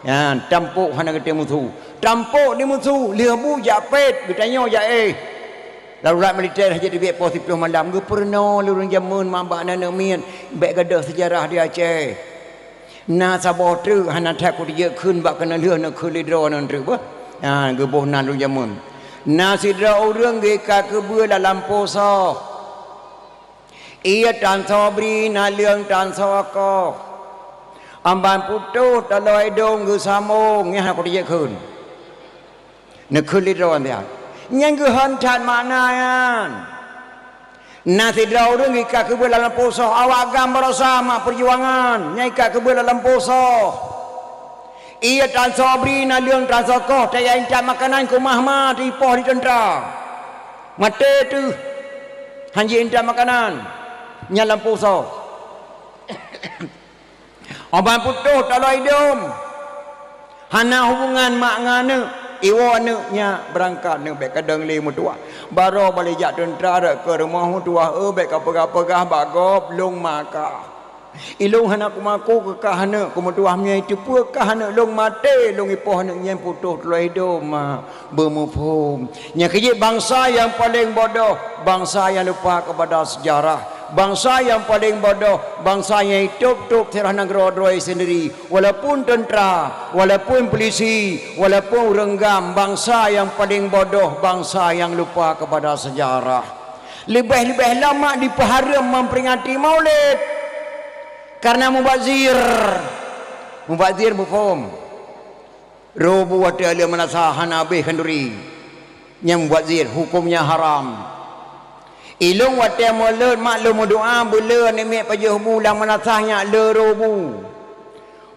Nyan, tampok hana geutem meusu. Tampok di meusu, lheueh bu jak pét, geutanyoe jak éh. Darurat militer hana jeuet teubiet poh siplôh malam, geupeurunoe lé ureuëng jameun mak bak aneuk miet, bék gadôh seujarah di Aceh. Na saboh treuk hana that kuteubiet kheun bak keuneulheueh neukheun lé droeneuh treuk beuh. Ha, geuboh nan ureuëng jameun. Na sidroe ureuëng geuikat keubeue lam lampôh soh. Ié tan soe bri, naleueng tan soe koh. Amban putôh taloe idông geusambông, nyan hana kuteubiet kheun. Neukheun lé droe nyan. Nyan geuhon that makna nyan. Na sidroe ureuëng ikat keubeue lam lampôh soh, awak GAM baroesa mak peujuangan, nyan ikat keubeue lam lampôh soh. Ié tan soe bri, naleueng tan soe koh, tajak intat makanan keu ma-ma teuipoh di teuntra. Maté teuh, hana jeuet intat makanan, nyan lampôh soh. Amban putôh taloe idông. Hana hubungan mak ngon aneuk, iwoe aneuk nyak beurangkat aneuk bék kadang lé meutuwah. Baroe balé jak teuntra rot keu rumoh meutuwah, eu bék kapeugah-peugah bak gob lôn ma kah. Ilôn hana kumaku keu kah aneuk, keu meutuwah meunyoe iteupeue kah aneuk lôn maté, lôn ipoh aneuk nyan putôh taloe idông ma. Beumuphom. Nyang keujeuet bansa nyang paleng bodoh, bansa nyang lupa kepada sejarah. Bansa nyang paleng bodoh, bansa nyang itôb-tôb sirah nanggroe droe sendiri. Walaupun teuntra, walaupun peulisi, walaupun ureuëng GAM, bansa nyang paleng bodoh, bansa nyang lupa kepada sejarah. Leubeh-leubeh lama dipeuhareuem memperingati Maulid karena mubazir. Mubazir muphom. Rôh bu watée lé meunasah hana habéh khanduri. Nyang buet zin huköm nyan haram. Ilôn watée mulod mak lôn meudoá beuleu aneuk miet pajoh bu lam meunasah nyak le rôh bu.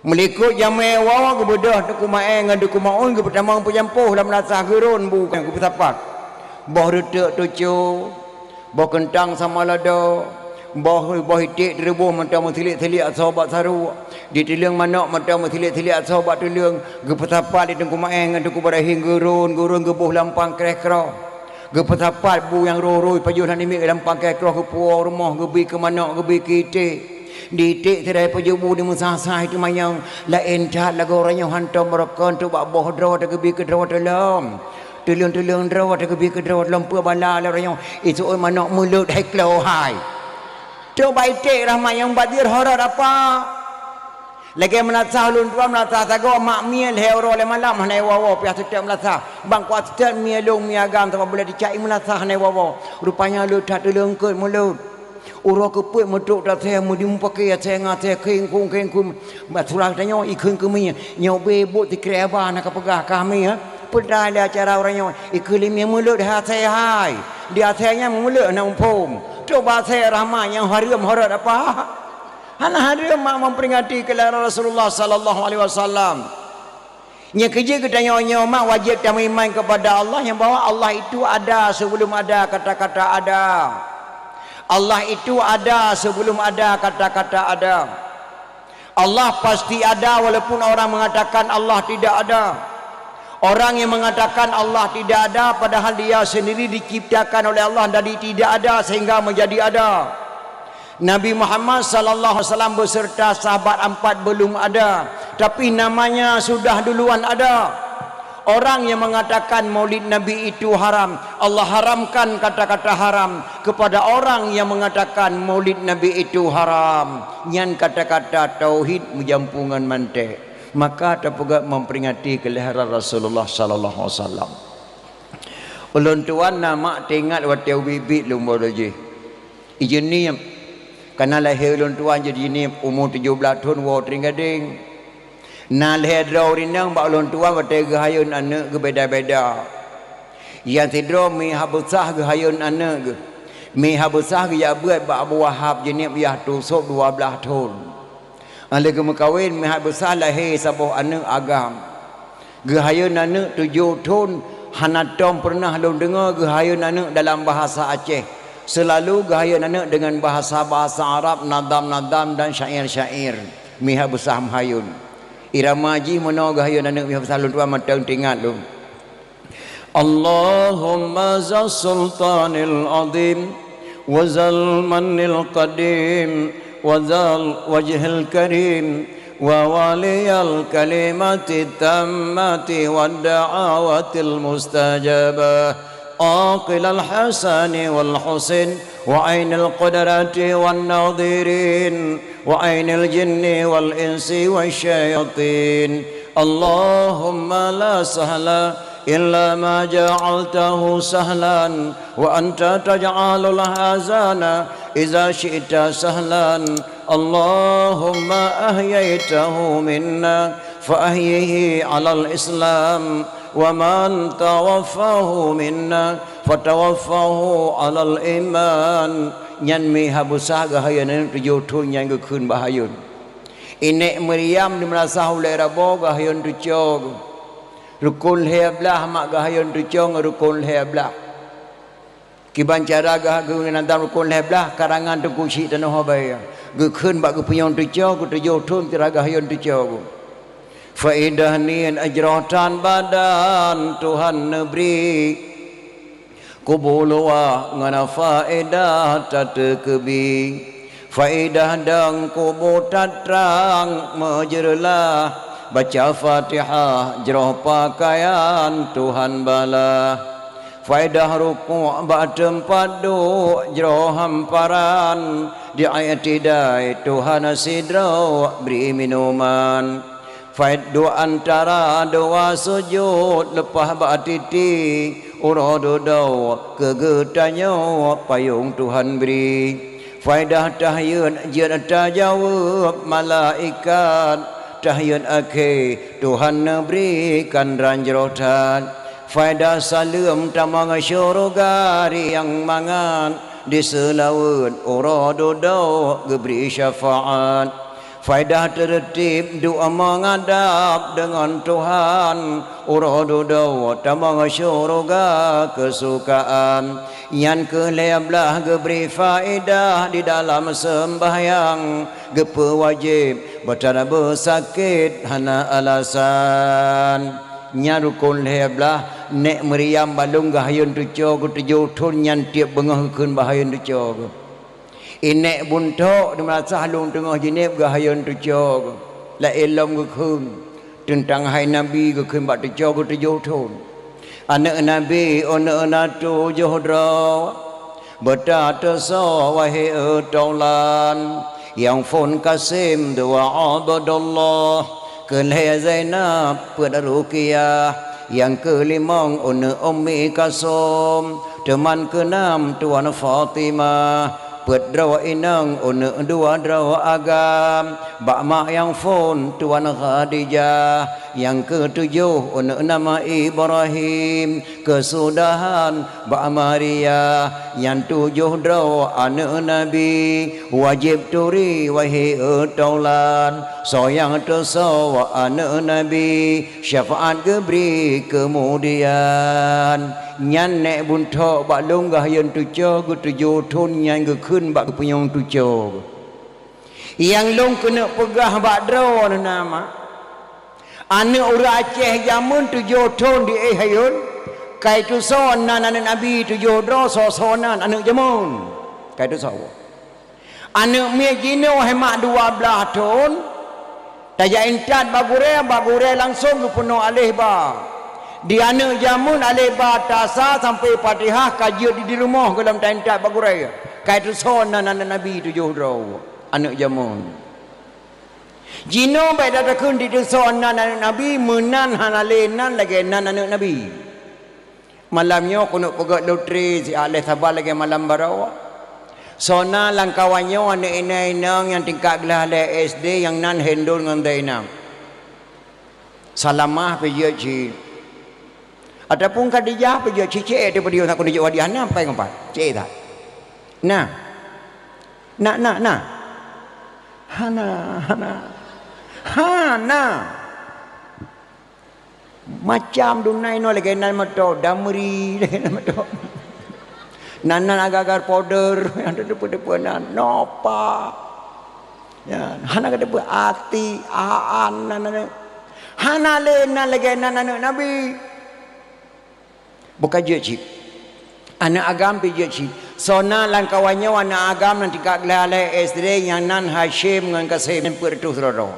Meulikot jamé woe geubeudôh Teungku Maé ngon Teungku Maun geupeutamong peujampôh lam meunasah geurôn bu nyang geupeusapat. Boh reuteuk tucô, boh keuntang sama lada, boh, boh iték teureubôh mantong meusilik-silik asoe bak saruek, di tuleueng manok mantong meusilik-silik asoe bak tuleueng, geupeusapat lé Teungku Maé ngon Teungku Barahim geurôn, geurôn geuboh lam pangkréh kroh. Geupeusapat bu nyang rôh-rôh pajoh lam namiet lam pangkréh kroh geupuwoe rumoh geubri keu manok geubri keu iték. Di iték sidroe pajoh bu di meusah-sah teumanyong, laén that lagoe uroe nyoe hantom meurokon trok bak boh droe teugeubri keu droe teuh lom. Tuleueng-tuleueng droe teugeubri keu droe lom peue bala lé uroe nyoe, iseuôt manok mulod hai klo hai. Trok bak iték rahmat nyang bak dieue horot apa? Lagée meunasah ulôn tuan meunasah sagoe mak miet lhée uroe lhée malam hana iwoe-woe piah seutôt meunasah. Bang kuat seutôt mie lôn mie agam teuma bulée teucak i meunasah hana iwoe-woe. Rupanya le that tuleueng eungkôt mulod. Uroe keupeuet meutrok tasée meudi mupakée asée ngon asée kheueng-kheueng kheueng-kheueng. Bak surah tanyoe ikheun keumie, nyoe bé buet sikrek haba na kapeugah kah mie, eh? Peudai lé acara uroe nyoe, ikheun lé mie mulod hai asée hai. Di asée nyan mulod na muphom. Trok bak asée rahmat nyang hareuem horot apa? Hana hareuem mak memperingati keulahiran Rasulullah sallallahu alaihi wasallam. Nyang keujeuet geutanyoe nyoe mak wajéb tameuiman keupada Allah nyang bahwa Allah itu ada sebelum ada kata-kata ada. Allah itu ada sebelum ada kata-kata ada. Allah pasti ada walaupun orang mengatakan Allah tidak ada. Orang yang mengatakan Allah tidak ada padahal dia sendiri diciptakan oleh Allah dari tidak ada sehingga menjadi ada. Nabi Muhammad sallallahu alaihi wasallam beserta sahabat empat belum ada, tapi namanya sudah duluan ada. Orang yang mengatakan maulid Nabi itu haram, Allah haramkan kata-kata haram kepada orang yang mengatakan maulid Nabi itu haram. Nyan kata-kata tauhid meujampu ngon mantek. Maka tapeugah memperingati kelahiran Rasulullah sallallahu alaihi wasallam. Ulôn tuan na mak teuingat watée ubit-ubit lôn boh jih. Ijeunieb, kana lahé ulôn tuan jeuet jineub umu tujoh blaih thon woe teuing gadeng. Na lhée droe ureuëng inong bak ulôn tuan watée geuhayôn aneuk geubeda-beda. Nyang sidroe mi Habsah geuhayôn aneuk geuh. Mi Habsah geujak beuet bak Abu Wahab jineub yah tusôb dua blaih thon. Óh lheueh geumeukawen mi Habsah lahé saboh aneuk agam. Geuhayôn aneuk tujoh thon hana tom peureunah lôn deungoe geuhayôn aneuk dalam bahasa Aceh. Seulalu geuhayôn aneuk deungon bahasa-bahasa Arab, nadam-nadam dan syair-syair. Mi Habsah meuhayôn. Irama jih meunoe geuhayôn aneuk mi Habsah lôn tuan mantong teuingat lôn. اللهم ذا السلطان العظيم وذا المن القديم وذا الوجه الكريم ووالي الكلمة التامة والدعوة المستجابة. عاقل الحسن والحسين وعين القدرة والناظرين وعين الجن والإنس والشياطين. اللهم لا سهل إلا ما جعلته سهلا وأنت تجعل الحزن إذا شئت سهلا. اللهم أحييته منا فأحيه على الإسلام ومن توفاه منا فتوفاه على الإيمان. Nyan mi Habsah geuhayôn aneuk tujoh thon nyan geukheun bak hayôn. Inék Maryam di Madrasah Ulée Rabo geuhayôn tucoe. Rukon lhée blah mak geuhayôn tucoe ngon rukon lhée blah. Kiban cara geuh-, geuh-, geuhayôn rukon lhée blah karangan Teungku Chik Tanoh Abée. Geukheun bak geupunyueng tucoe keu tujoh thon sira geuhayôn tucoe. Faedah niet jroh tan badan Tuhan neubri. Kubu luwah ngon faedah tateukeubi. Faedah dong kubu tatrang meujeureulah. Baca Fatihah jroh pakaian Tuhan balah. Faedah rukuk bak teumpat duek jroh hamparan, di i'tidai Tuhan sidroe bri minuman. Faed-, duek antara dua sujud leupah bak titi, uroe dudoe keu geutanyoe payong Tuhan bri. Faedah tahiyat jeuet tajaweueb malaikat, tahiyat akhé Tuhan neubri kandran jroh that. Faedah saleuem tamong syeuruga riang mangat, di seulaweuet uroe dudoe geubri syafaat. Faedah teureutib doa meungadab deungon Tuhan, uroe dudoe tamong syeuruga keusukaan. Nyan keuh lhée blah geubri faedah di dalam seumbahyang, geupeuwajéb beutara beusakét hana alasan. Nyan rukon lhée blah, nék Maryam bak lôn geuhayôn tucoe keu tujoh thon nyan tieb beungoh geukheun bak hayôn tucoe geuh. Inék Buntok di Madrasah Lôn Teungoh Jeunève geuhayôn tucoe geuh. Laén lom geukheun teuntang hai Nabi geukheun bak tucoe keu tujoh thon. Aneuk Nabi, aneuk na tujoh droe, beutateusoe wahé taulan, nyang phon Kasim dua Abdullah, keu lhée Zainab peuet Ruqyah, nyang keulimong aneuk Ummi Kalsum, teuman keunam Tuan Fatimah, peuet droe inong aneuk dua droe agam, bak mak nyang phon Tuan Khadijah, nyang keutujoh aneuk nama Ibrahim, keusudahan bak Maria, nyan tujoh droe aneuk Nabi, wajéb turi wahé taulan, soe nyang teusoe aneuk Nabi, syafaat geubri keumudian. Nyan nék Buntok bak lôn geuhayôn tucoe keu tujoh thon nyan geukheun bak geupunyueng tucoe. Nyang lôn keuneuk peugah bak droeneuh na mak, aneuk ureuëng Aceh jameun tujoh thon di éh hayôn, ka iteusoe nan aneuk Nabi tujoh droe, soe-soe nan aneuk jameun. Ka iteusoe. Aneuk miet jinoe hai mak dua blaih thon, tajak intat bak gurée, bak gurée langsong geupeunoh aleh ba. Di aneuk jameun aleh ba tasa sampoe Fatihah ka jeuet di, di rumoh gohlom taintat bak gurée. Ka iteusoe nan aneuk Nabi tujoh droe, aneuk jameun. Jinoe bék tatakheun di teusoe nan aneuk Nabi, meunan hana lé nan lagée nan aneuk Nabi. Malam nyoe keuneuk peugét lotri siat lhée saban lagée malam baroe. Soe na lam kawan nyoe aneuk inong-inong nyang tingkat gleh lhée S D nyang nan Hindun ngon Zainab. Salamah pih jeuet cit. Ataupun Khadijah pih jeuet cit, cit, eh, tipe dia nak keuneuk jok hadiah na, pai ngon pat. Cit that. Na. Na, na, na. Hana, hana. Hana. Macam dunai nyoe lagée nan meuto, Damri lagée nan meuto. Nan, nan agar-agar powder, nyang teupeue-teupeue nan, Nova. Ya, hana geuteupeue Ati, Aan, nan, nan. Hana lé nan lagée nan aneuk Nabi. Buka jeuet cit. Aneuk agam pih jeuet cit. Soe na lam kawan nyoe aneuk agam nyang tingkat gleh lhée S D nyang nan Hasyim ngon Kasim peuet reutôh sidroe.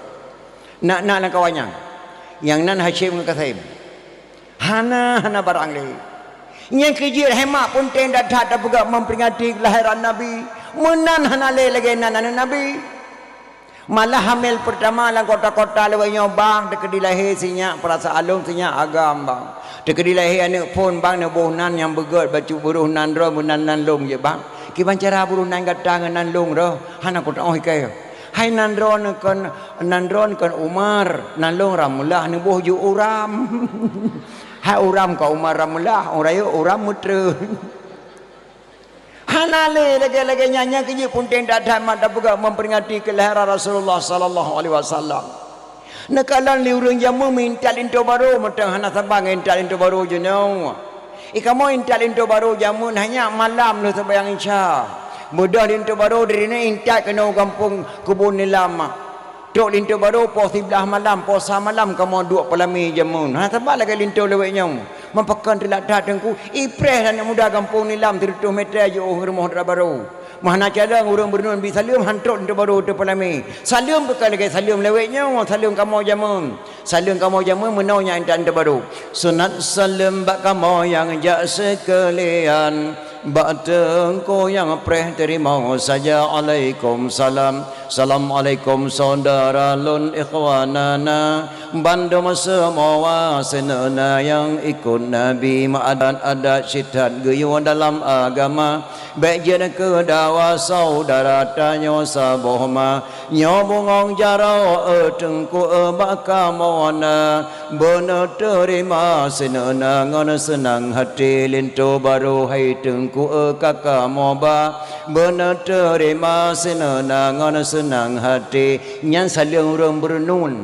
Na, na lam kawan nyan. Nyang nan Hasyim ngon Kasim. Hana, hana barang lé. Nyang keujeuet hemat peunteng that-that tapeugah memperingati kelahiran Nabi. Meunan hana lé lagée nan aneuëk Nabi. Malah hamil pertama lam kota-kota lawét nyoe bang, teukeudi lahé sinyak perasaan lôn, sinyak agam bang. Teukeudi lahé aneuëk phon bang, neuboh nan nyang beugét bacut buroh nan droe meunan nan lôn jeuet bang. Kiban cara buroh nan gata ngon nan lôn roh, hana kuteuoh ikai. Hai nan droe neukon, nan droe neukon Umar, nan lôn Ramlah neuboh ju Uram. Hai Uram ka Umar Ramlah, ureuëng rayeuk Uram meutreun. Hana lé lagée-lagée nyan, nyang keujeuet peunteng that-that mat tapeugah memperingati kelahiran Rasulullah sallallahu alaihi wasallam. Neukalon lé ureuëng jameun meuintat linto barô, mantong hana saban ngon intat linto barô jinoe. Ikamoe intat linto barô jameun hanya malam lheueh seumayang Isya. Beudôh linto barô dari nyan intat keunoe gampông Keubon Nilam. Trok linto barô poh siblaih malam, poh sa malam kamoe duek peulamé jameun. Hana saban lagée linto lawét nyoe. Meupakon teulat that teungku, ipreh aneuëk muda gampông Nilam sireutôh meter jiôh rumoh dara barô. Meuhana calon ureuëng beureunun bi saleuem han trok linto barô teupeulamé. Saleuem bukon lagée saleuem lawét nyoe, saleuem kamoe jameun. Saleuem kamoe jameun meunoe nyang intat linto barô. Sunat saleuem bak kamoe nyang jak seukeulian. Bak teungku nyang preh teurimong saja alaikum salam. Assalamualaikum saudara lôn ikhwanana. Bandum seumoa seuneuna nyang ikot Nabi meuadat-adat sitat geuyue dalam agama. Bék jeuet keu dawa saudara tanyoe saboh ma. Nyoe bungong jaroe teungku bak kamoe na. Beuneuteurima seuneuna ngon seunang hati linto barô hai teungku ka kamoe ba. Beuneuteurima seuneuna ngon seunang hati. Nyan saleuem ureuëng beureunun.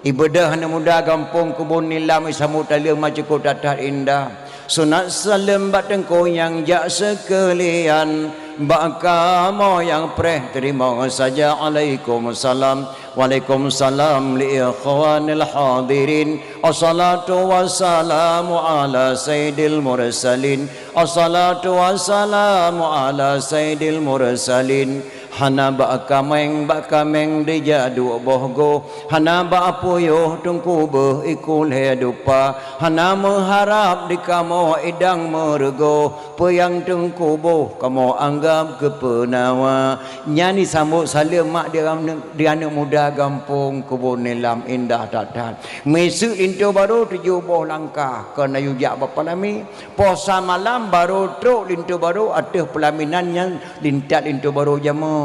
Ibeudôh aneuëk muda gampông Keubon Nilam isambot saleuem ma cukôp that-that indah. Sunat saleuem bak teungku nyang jak seukeulian. Bak kamoe nyang preh teurimong saja alaikum salam. Waalaikumsalam li ikhwanil hadirin. Assalatu wassalamu ala sayyidil mursalin. Assalatu wassalamu ala sayyidil mursalin. Hana bak kaméng, bak kaméng dijak duek boh goh. Hana bak puyoh teungku beuh iku lhée dupa. Hana meuharab di kamoe idang meureugoh. Peue nyang teungku boh kamoe anggab keu peunawa. Nyan jisambot saleuem mak di aneuëk, di aneuëk muda gampông Keubon Nilam indah that-that. Miseuk linto barô tujoh boh langkah keuneuk jak bak peulamé. Poh sa malam barô trok linto barô ateueh peulamé nan nyan lintat linto barô jameun.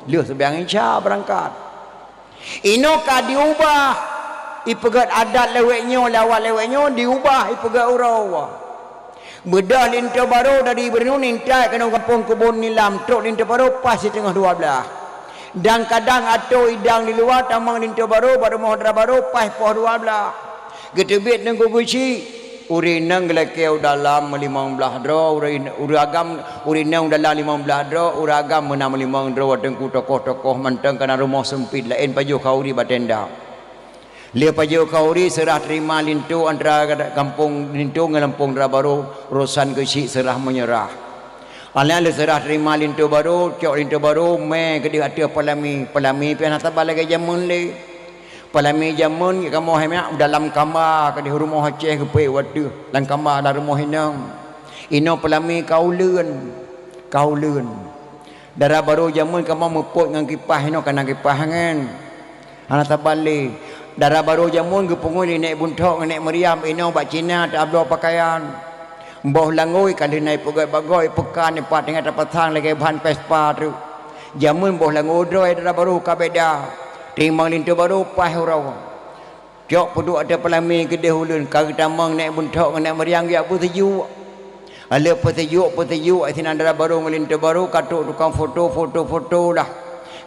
Lheueh seumayang Isya beurangkat. Inoe ka diubah, ipeugét adat lawét nyoe, lawét lawét nyoe diubah, ipeugét uroe. Beudôh linto barô dari beureunun intat keunoe gampông Keubon Nilam, trok linto barô paih siteungoh dua blaih. Dan kadang atô idang di luwa tamong linto barô bak rumoh dara barô paih poh dua blaih. Geuteubiet teungku geuchik, ureuëng inong geulakée u dalam meulimong blaih droe, ureuëng, ureuëng agam, ureuëng inong u dalam limong blaih droe, ureuëng agam meunan meulimong droe, teungku tokoh-tokoh mantong kana rumoh seumpit laén pajoh khauri bak tenda. Lheueh pajoh khauri seurah teurima linto antara gampông linto ngon gampông dara barô urosan geuchik seurah meunyeurah. Alah lheueh seurah teurima linto barô, cok linto barô mé keudeh ateueh peulamé, peulamé pih hana saban lagée jameun lé. Peulamé jameun kamoe hai mak dalam kamba keudeh rumoh Aceh geupeuék wateueh lam kamba lam rumoh inong. Inoe peulamé ka uleuen, ka uleuen. Dara barô jameun kamoe meupot ngon kipah inoe kana kipah ngon. Hana saban lé. Dara barô jameun geupeungui lé Nék Bunthok ngon Nék Mariam inoe bak Cina tabloe pakaian. Boh langôi ka lheueh na ipeugét bak goe peukan ipat teungoh tapasang lagée ban Vespa treuk. Jameun boh langôi droe dara barô ka beda. Timang linto barô paih uroe. Cok peuduek ateueh peulamé keudeh uleuen ka geutamong Nék Bunthok ngon Nék Mariam geujak peuseujuk. Lheueh peuseujuk-peuseujuk sinan dara barô ngon linto barô ka trok tukang foto, foto-foto lah.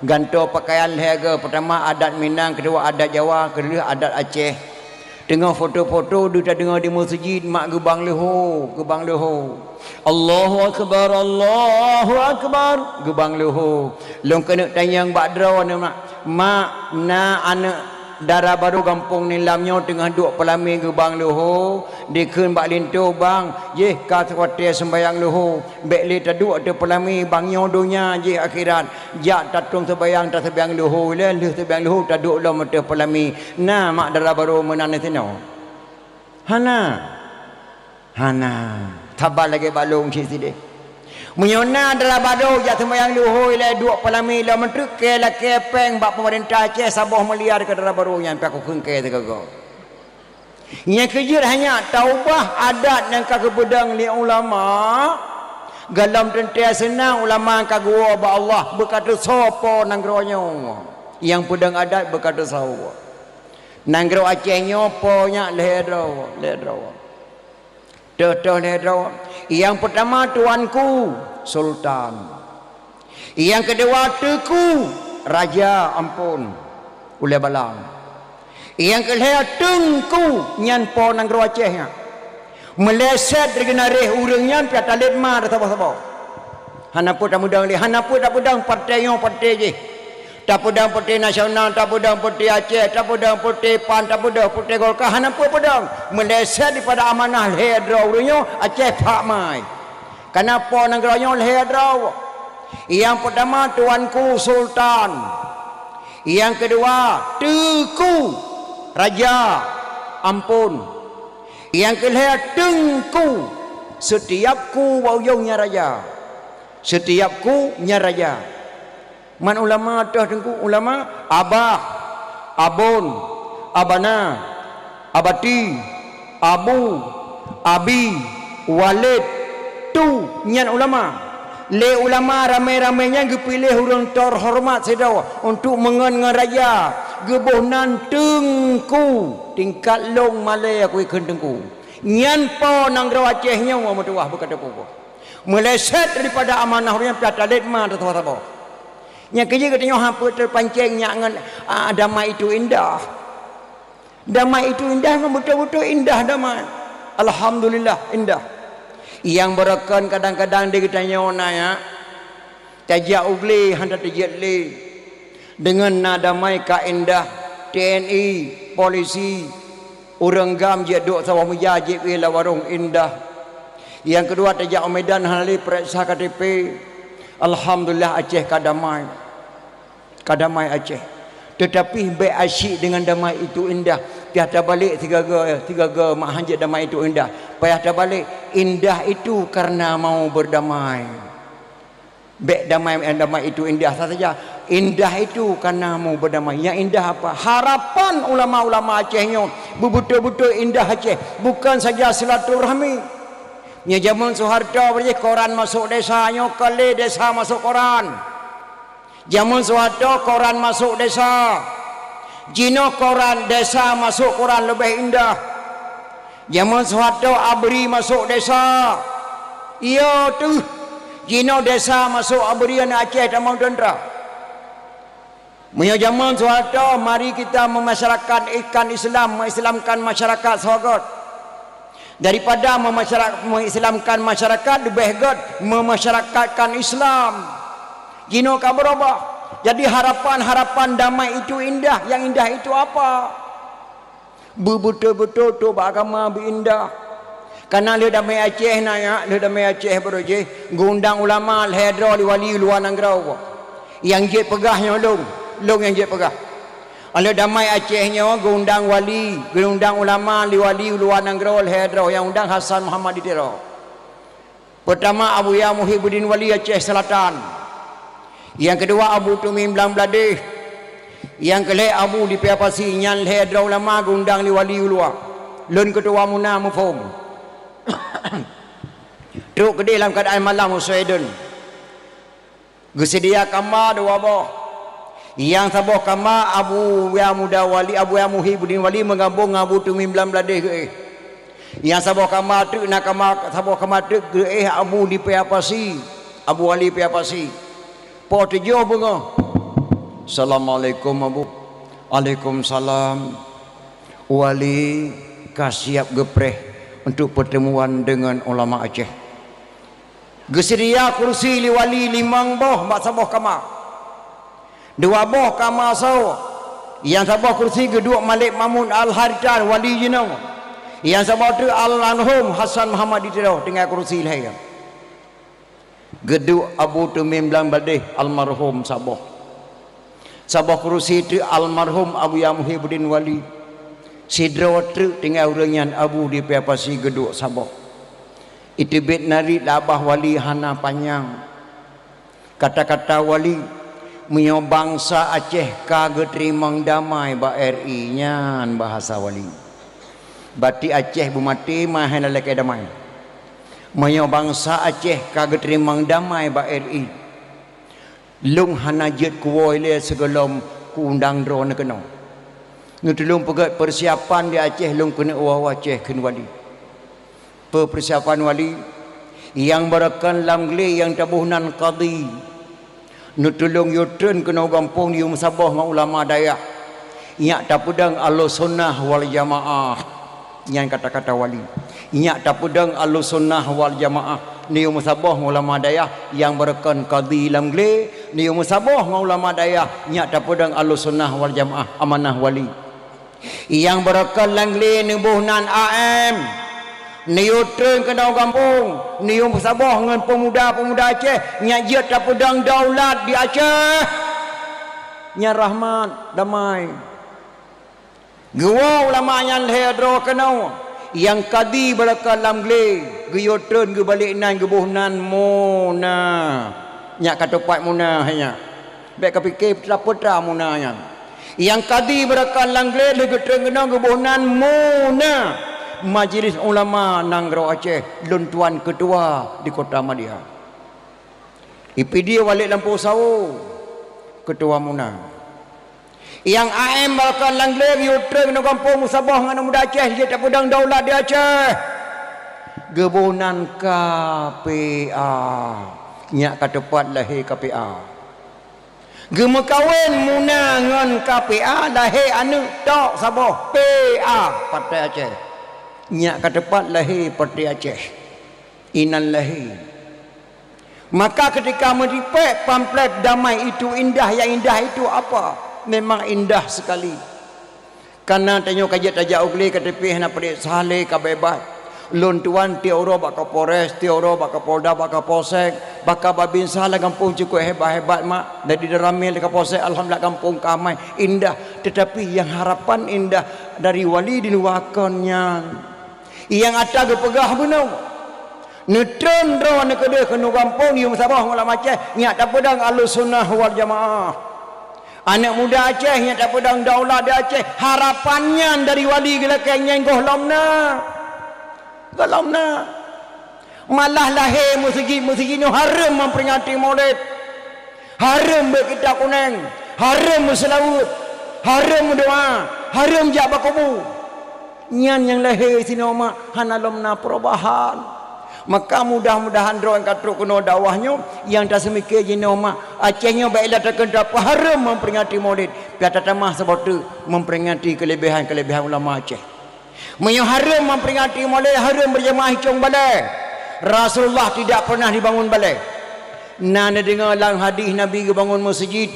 Gantoe pakaian lhée goe, peutama adat Minang, keudua adat Jawa, keulheueh adat Aceh. Teungoh foto-foto deuh tadeungoe di meuseujid mak geubang leuho, geubang leuho. Allahu akbar, Allahu akbar, geubang leuho. Lôn keuneuk tanyong bak droeneuh mak, mak na aneuëk dara barô gampông Nilam nyoe teungoh duek peulamé geubang leuho, dikheun bak linto bang, jih ka watée seumbayang leuho, bék lé taduek ateueh peulamé bang nyoe donya jih akhirat, jak tatong seumbayang taseumayang leuho lé lheueh seumbayang leuho taduek lom ateueh peulamé. Na mak dara barô meunan disinoe? Hana. Hana. Saban lagée bak lôn cit sideh. Meunyoe na dara barô jak seumayang luhôi lé duek peulami lom meutreuk kée lakée péng bak peumeurintah Aceh saboh miliar keu dara barô nyan pih kukheun kée teugogo. Nyang keujeuet hanya taubah adat nyang ka geupeudong lé ulama. Gohlom teuntée seunang ulama ka geuwoe bak Allah beuka teusoe po nanggroe nyoe. Nyang peudong adat beuka teusoe. Nanggroe Aceh nyoe po nyak lhée droe, lhée droe. Teuh-teuh lhée droe. Nyang peutama tuanku, sultan. Nyang keudua teuku, raja, amphon, ulée balang. Nyang keulhée teungku, nyan po nanggroe Aceh nyan. Meuleset di geunaréh ureuëng nyan pih talét ma saboh-saboh. Hana peue tapeudong lé, hana peue tapeudong partai nyoe partai jih. Tapeudong partai nasional, tapeudong partai Aceh, tapeudong partai pan, tapeudong partai Golkar, hana peue peudong. Meuleset dipada amanah lhée droe ureuëng nyoe, Aceh phak mai. Kana po nanggroe nyoe lhée droe. Nyang peutama tuanku sultan. Nyang keudua teuku raja, amphon. Nyang keulhée teungku, setiap ku bak ujong nyan raja. Setiap ku nyan raja. Man ulama teuh teungku, ulama abah, abon, abana, abati, abu, abi, walid, tu nyan ulama. Lé ulama ramé-ramé nyan geupiléh ureuëng terhormat sidroe untuk meungon ngon raja, geuboh nan teungku, tingkat lôn malée aku ikheun teungku. Nyan po nanggroe Aceh nyoe meutuwah beuka teupeue. Meuleset daripada amanah ureuëng nyan pih talét ma teusoe saboh. Nyang keujeuet geutanyoe hana peue teupancéng nyak ngon, ah, damai itu indah. Damai itu indah, memang betul-betul indah damai. Alhamdulillah, indah. Nyang beureukan kadang-kadang di geutanyoe na nyak, tajak u glé hana tajeuet lé. Deungon na damai ka indah, T N I, polisi, ureuëng gam jeuet duek saboh meja jeuet lam warong indah. Nyang keudua tajak u Medan hana lé peuriksa K T P. Alhamdulillah Aceh ka damai. Ka damai Aceh. Teutapi bék asyik deungon damai itu indah. Payah tabalek sigaga, sigaga mak hanjeuet damai itu indah. Payah tabalek, indah itu karena mau berdamai. Bék damai, damai itu indah saja. Indah itu karena mau berdamai. Yang indah apa? Harapan ulama-ulama Aceh nyoe beubeutôi-beutôi indah Aceh. Bukan saja silaturahmi. Nyoe jameun Soeharto beuréh koran masuk desa nyoe kali desa masuk koran. Jameun Soeharto koran masuk desa. Jinoe koran desa masuk koran leubeh indah. Jameun Soeharto abri masuk desa. Iya teuh. Jinoe desa masuk abri aneuk Aceh tamong teuntra. Meunyoe jameun Soeharto, mari kita memasyarakat-, kan Islam, mengislamkan masyarakat soe göt. Daripada memasyara-, mengislamkan masyarakat, leubeh göt memasyarakatkan Islam. Jinoe ka beurubah. Jadi harapan-harapan damai itu indah, yang indah itu apa? Beubeutôi-beutôi trok bak agama beu indah. Kana lheueh damai Aceh na nyak, lheueh damai Aceh baroe jih, geuundang ulama lhée droe lé wali luwa nanggroe. Nyang jeuet peugah nyoe lôn, lôn nyang jeuet peugah. Lheueh damai Aceh nyoe geuundang wali, geuundang ulama lé wali luwa nanggroe lhée droe nyang undang Hasan Muhammad di Tiro. Peutama Abuya Muhibbuddin Wali Aceh Selatan. Nyang keudua Abu Tumim Blang Bladeh. Nyang keulhée Abu di Paya Pasi nyan lhée droe ulama geuundang lé wali u luwa. Lôn keutuwa muna muphom. Trok keudeh lam keuadaan malam u Sweden. Geuseudia kama dua boh. Nyang saboh kama Abuya Muda Wali, Abuya Muhibbuddin Wali meugabong ngon Abu Tumim Blang Bladeh geuéh. Nyang saboh kama treuk na kama, saboh kama treuk geuéh Abu di Paya Pasi, Abu Wali Paya Pasi. Poh tujoh beungoh. Assalamualaikum, Abu. Waalaikumsalam. Wali ka siap geupreh untuk pertemuan dengan ulama Aceh. Geuseudia kursi lé wali limong boh bak saboh kama. Dua boh kama soe. Nyang saboh kursi geuduek Malik Mahmud Al-Haritah wali jinoe. Nyang saboh treuk almarhum Hasan Muhammad di Tiro tinggai kursi lhée. Geuduek Abu Tumim Blang Bladeh almarhum saboh. Saboh kursi treuk almarhum Abuya Muhibbuddin Wali. Sidroe treuk tinggai ureuëng nyan Abu di Paya Pasi geuduek saboh. Iteubiet narit lam babah wali hana panyang. Kata-kata wali, meunyoe bansa Aceh ka geuteurimong damai bak R I, nyan bahasa wali. Bati Aceh beumaté, meuhai lalakée damai. Meunyoe bansa Aceh ka geuteurimong damai bak R I, lôn hana jeuet kuwoe lé sigohlom kuundang droeneuh keunoe. Neutulông peugét peusiapan di Aceh, lôn keuneuk woe Aceh kheun wali. Peue peusiapan wali? Nyang beureukan lam glé nyang taboh nan kadi. Neutulông yue treun keunoe gampông, yue meusaboh ngon ulama dayah. Nyak tapeudong Ahlussunnah wal Jamaah. Nyan kata-kata wali. Nyak tapeudong Ahlussunnah wal Jamaah. Neuyue meusaboh ngon ulama dayah nyang beureukan kadi lam glé, neuyue meusaboh ngon ulama dayah, nyak tapeudong Ahlussunnah wal Jamaah, amanah wali. Nyang beureukan lam glé neuboh nan A M. Neuyue treun keunoe gampông, neuyue meusaboh ngon peumuda-peumuda Aceh, nyak jeuet tapeudong daulat di Aceh. Nyan rahmat, damai. Geuwoe ulama nyan lhée droe keunoe, nyang kadi beureukan lam glé, geuyue treun geubalek nan geuboh nan Muna. Nyak ka teupat Muna hai nyak. Bék ka pike peue-peue Muna nyan. Nyang kadi beureukan lam glé lheueh geutreun keunoe geuboh nan Muna, Majlis Ulama Nanggroe Aceh, lôn tuan keutua di Kota Madya. I Pidie Walid Lampôh Sawo, keutua Muna. Nyang A M beureukan lam glé geuyue treun keunoe gampông meusaboh ngon aneuk muda Aceh, jeuet tapeudong daulat di Aceh. Geuboh nan K P A. Nyak ka teupat lahé K P A. Geumeukawen Muna ngon K P A, lahé aneuk tok saboh, P A, Partai Aceh. Nyak ka teupat lahé Partai Aceh. Inan lahé. Maka ketika meuripek pamflet Damai Itu Indah, yang indah itu apa? Memang indah sekali. Kana tanyoe ka jeuet tajak u glé, ka teupih hana padub salah lé ka beubat. Lôn tuan tiep uroe bak Kapolres, tiep uroe bak Kapolda, bak Kapolsek, bak Babinsa lam gampông cukôp hebat-hebat mak. Dari dalam ramé lé Kapolsek, alhamdulillah gampông ka amai, indah. Tetapi yang harapan indah dari wali di luwa kon nyan. Nyang ata geupeugah bunoe. Neutreun droeneuh keudeh keunoe gampông, yue meusaboh ngon ulama Aceh, nyak tapeudong Ahlussunnah wal Jamaah. Aneuk muda Aceh nyak tapeudong daulat di Aceh, harapan nyan dari wali geulakée nyan gohlom na. Gohlom na. Malah lahé meuseujid-meuseujid nyoe hareuem memperingati Maulid. Hareuem beuet kitab kuneng, hareuem meuseulaweuet, hareuem meudoa, hareuem jak bak kubu. Nyan nyang lahé sinoe mak hana lom na perubahan. Maka mudah-mudahan droe nyang ka trok keunoe dakwah nyoe, nyang taseumiké jinoe mak, Aceh nyoe bak ilée takheun tapeuhareuem memperingati Maulid, pih tatamah saboh teuk memperingati keulebihan-keulebihan ulama Aceh. Meunyoe hareuem memperingati Maulid, hareuem beujamaah i cong balée. Rasulullah tidak pernah dibangun balée. Na neudeungoe lam hadih Nabi geubangun meuseujid.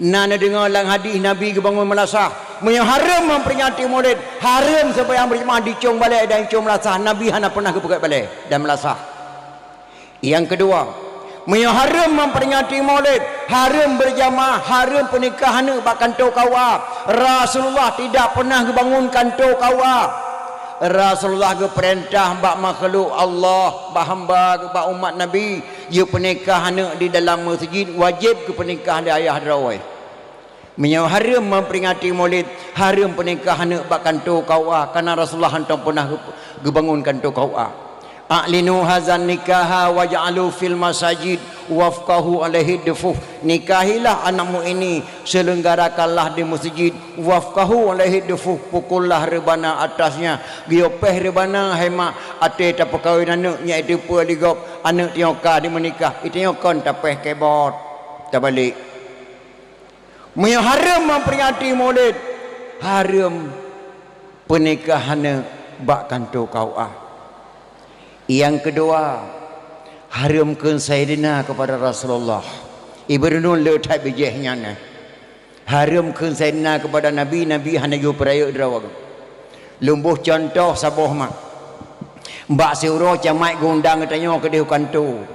Na neudeungoe lam hadih Nabi geubangun meulasah. Meunyoe hareuem memperingati Maulid, hareuem seumayang beujamaah di cong balée dan cong meulasah. Nabi hana pernah geupeugét balée dan meulasah. Nyang keudua, meunyoe hareuem memperingati Maulid, hareuem beujamaah, hareuem peunikah aneuk bak kantô K U A. Rasulullah tidak pernah geubangun kantô K U A. Rasulullah geupeurintah bak makhluk Allah, bak hamba, bak umat Nabi, geupeunikah aneuk di dalam meuseujid, wajéb geupeunikah lé ayah droe. Meunyoe hareuem memperingati Maulid, hareuem peunikah aneuk bak kantô K U A, kareuna Rasulullah hantom peunah geu-, geubangun kantô K U A. "A'linu hazan nikaha waj'alu fil masajid wafqahu alaihi dufuh." Nikahilah anakmu ini, seulenggarakanlah di meuseujid, wafqahu alaihi dufuh, pukullah reubana atasnya. Geuyue péh reubana, hai mak, até tapeukawen aneuk nyan, itu peue li gob, aneuk tanyoe ka dimeunikah, itu nyoe kon tapéh kebot, tabalek. Meunyoe hareuem memperingati Maulid, hareuem peunikah aneuk bak kantô K U A. Nyang keudua, hareuem kheun Saidina keupada Rasulullah. Ibu Renung le that bijéh nyan, eh. Hareuem kheun Saidina keupada Nabi, Nabi hana geuyue peurayeuk droe. Lôn boh cuntoh saboh mak. Bak siuroe camat geuundang geutanyoe keudeh u kantô.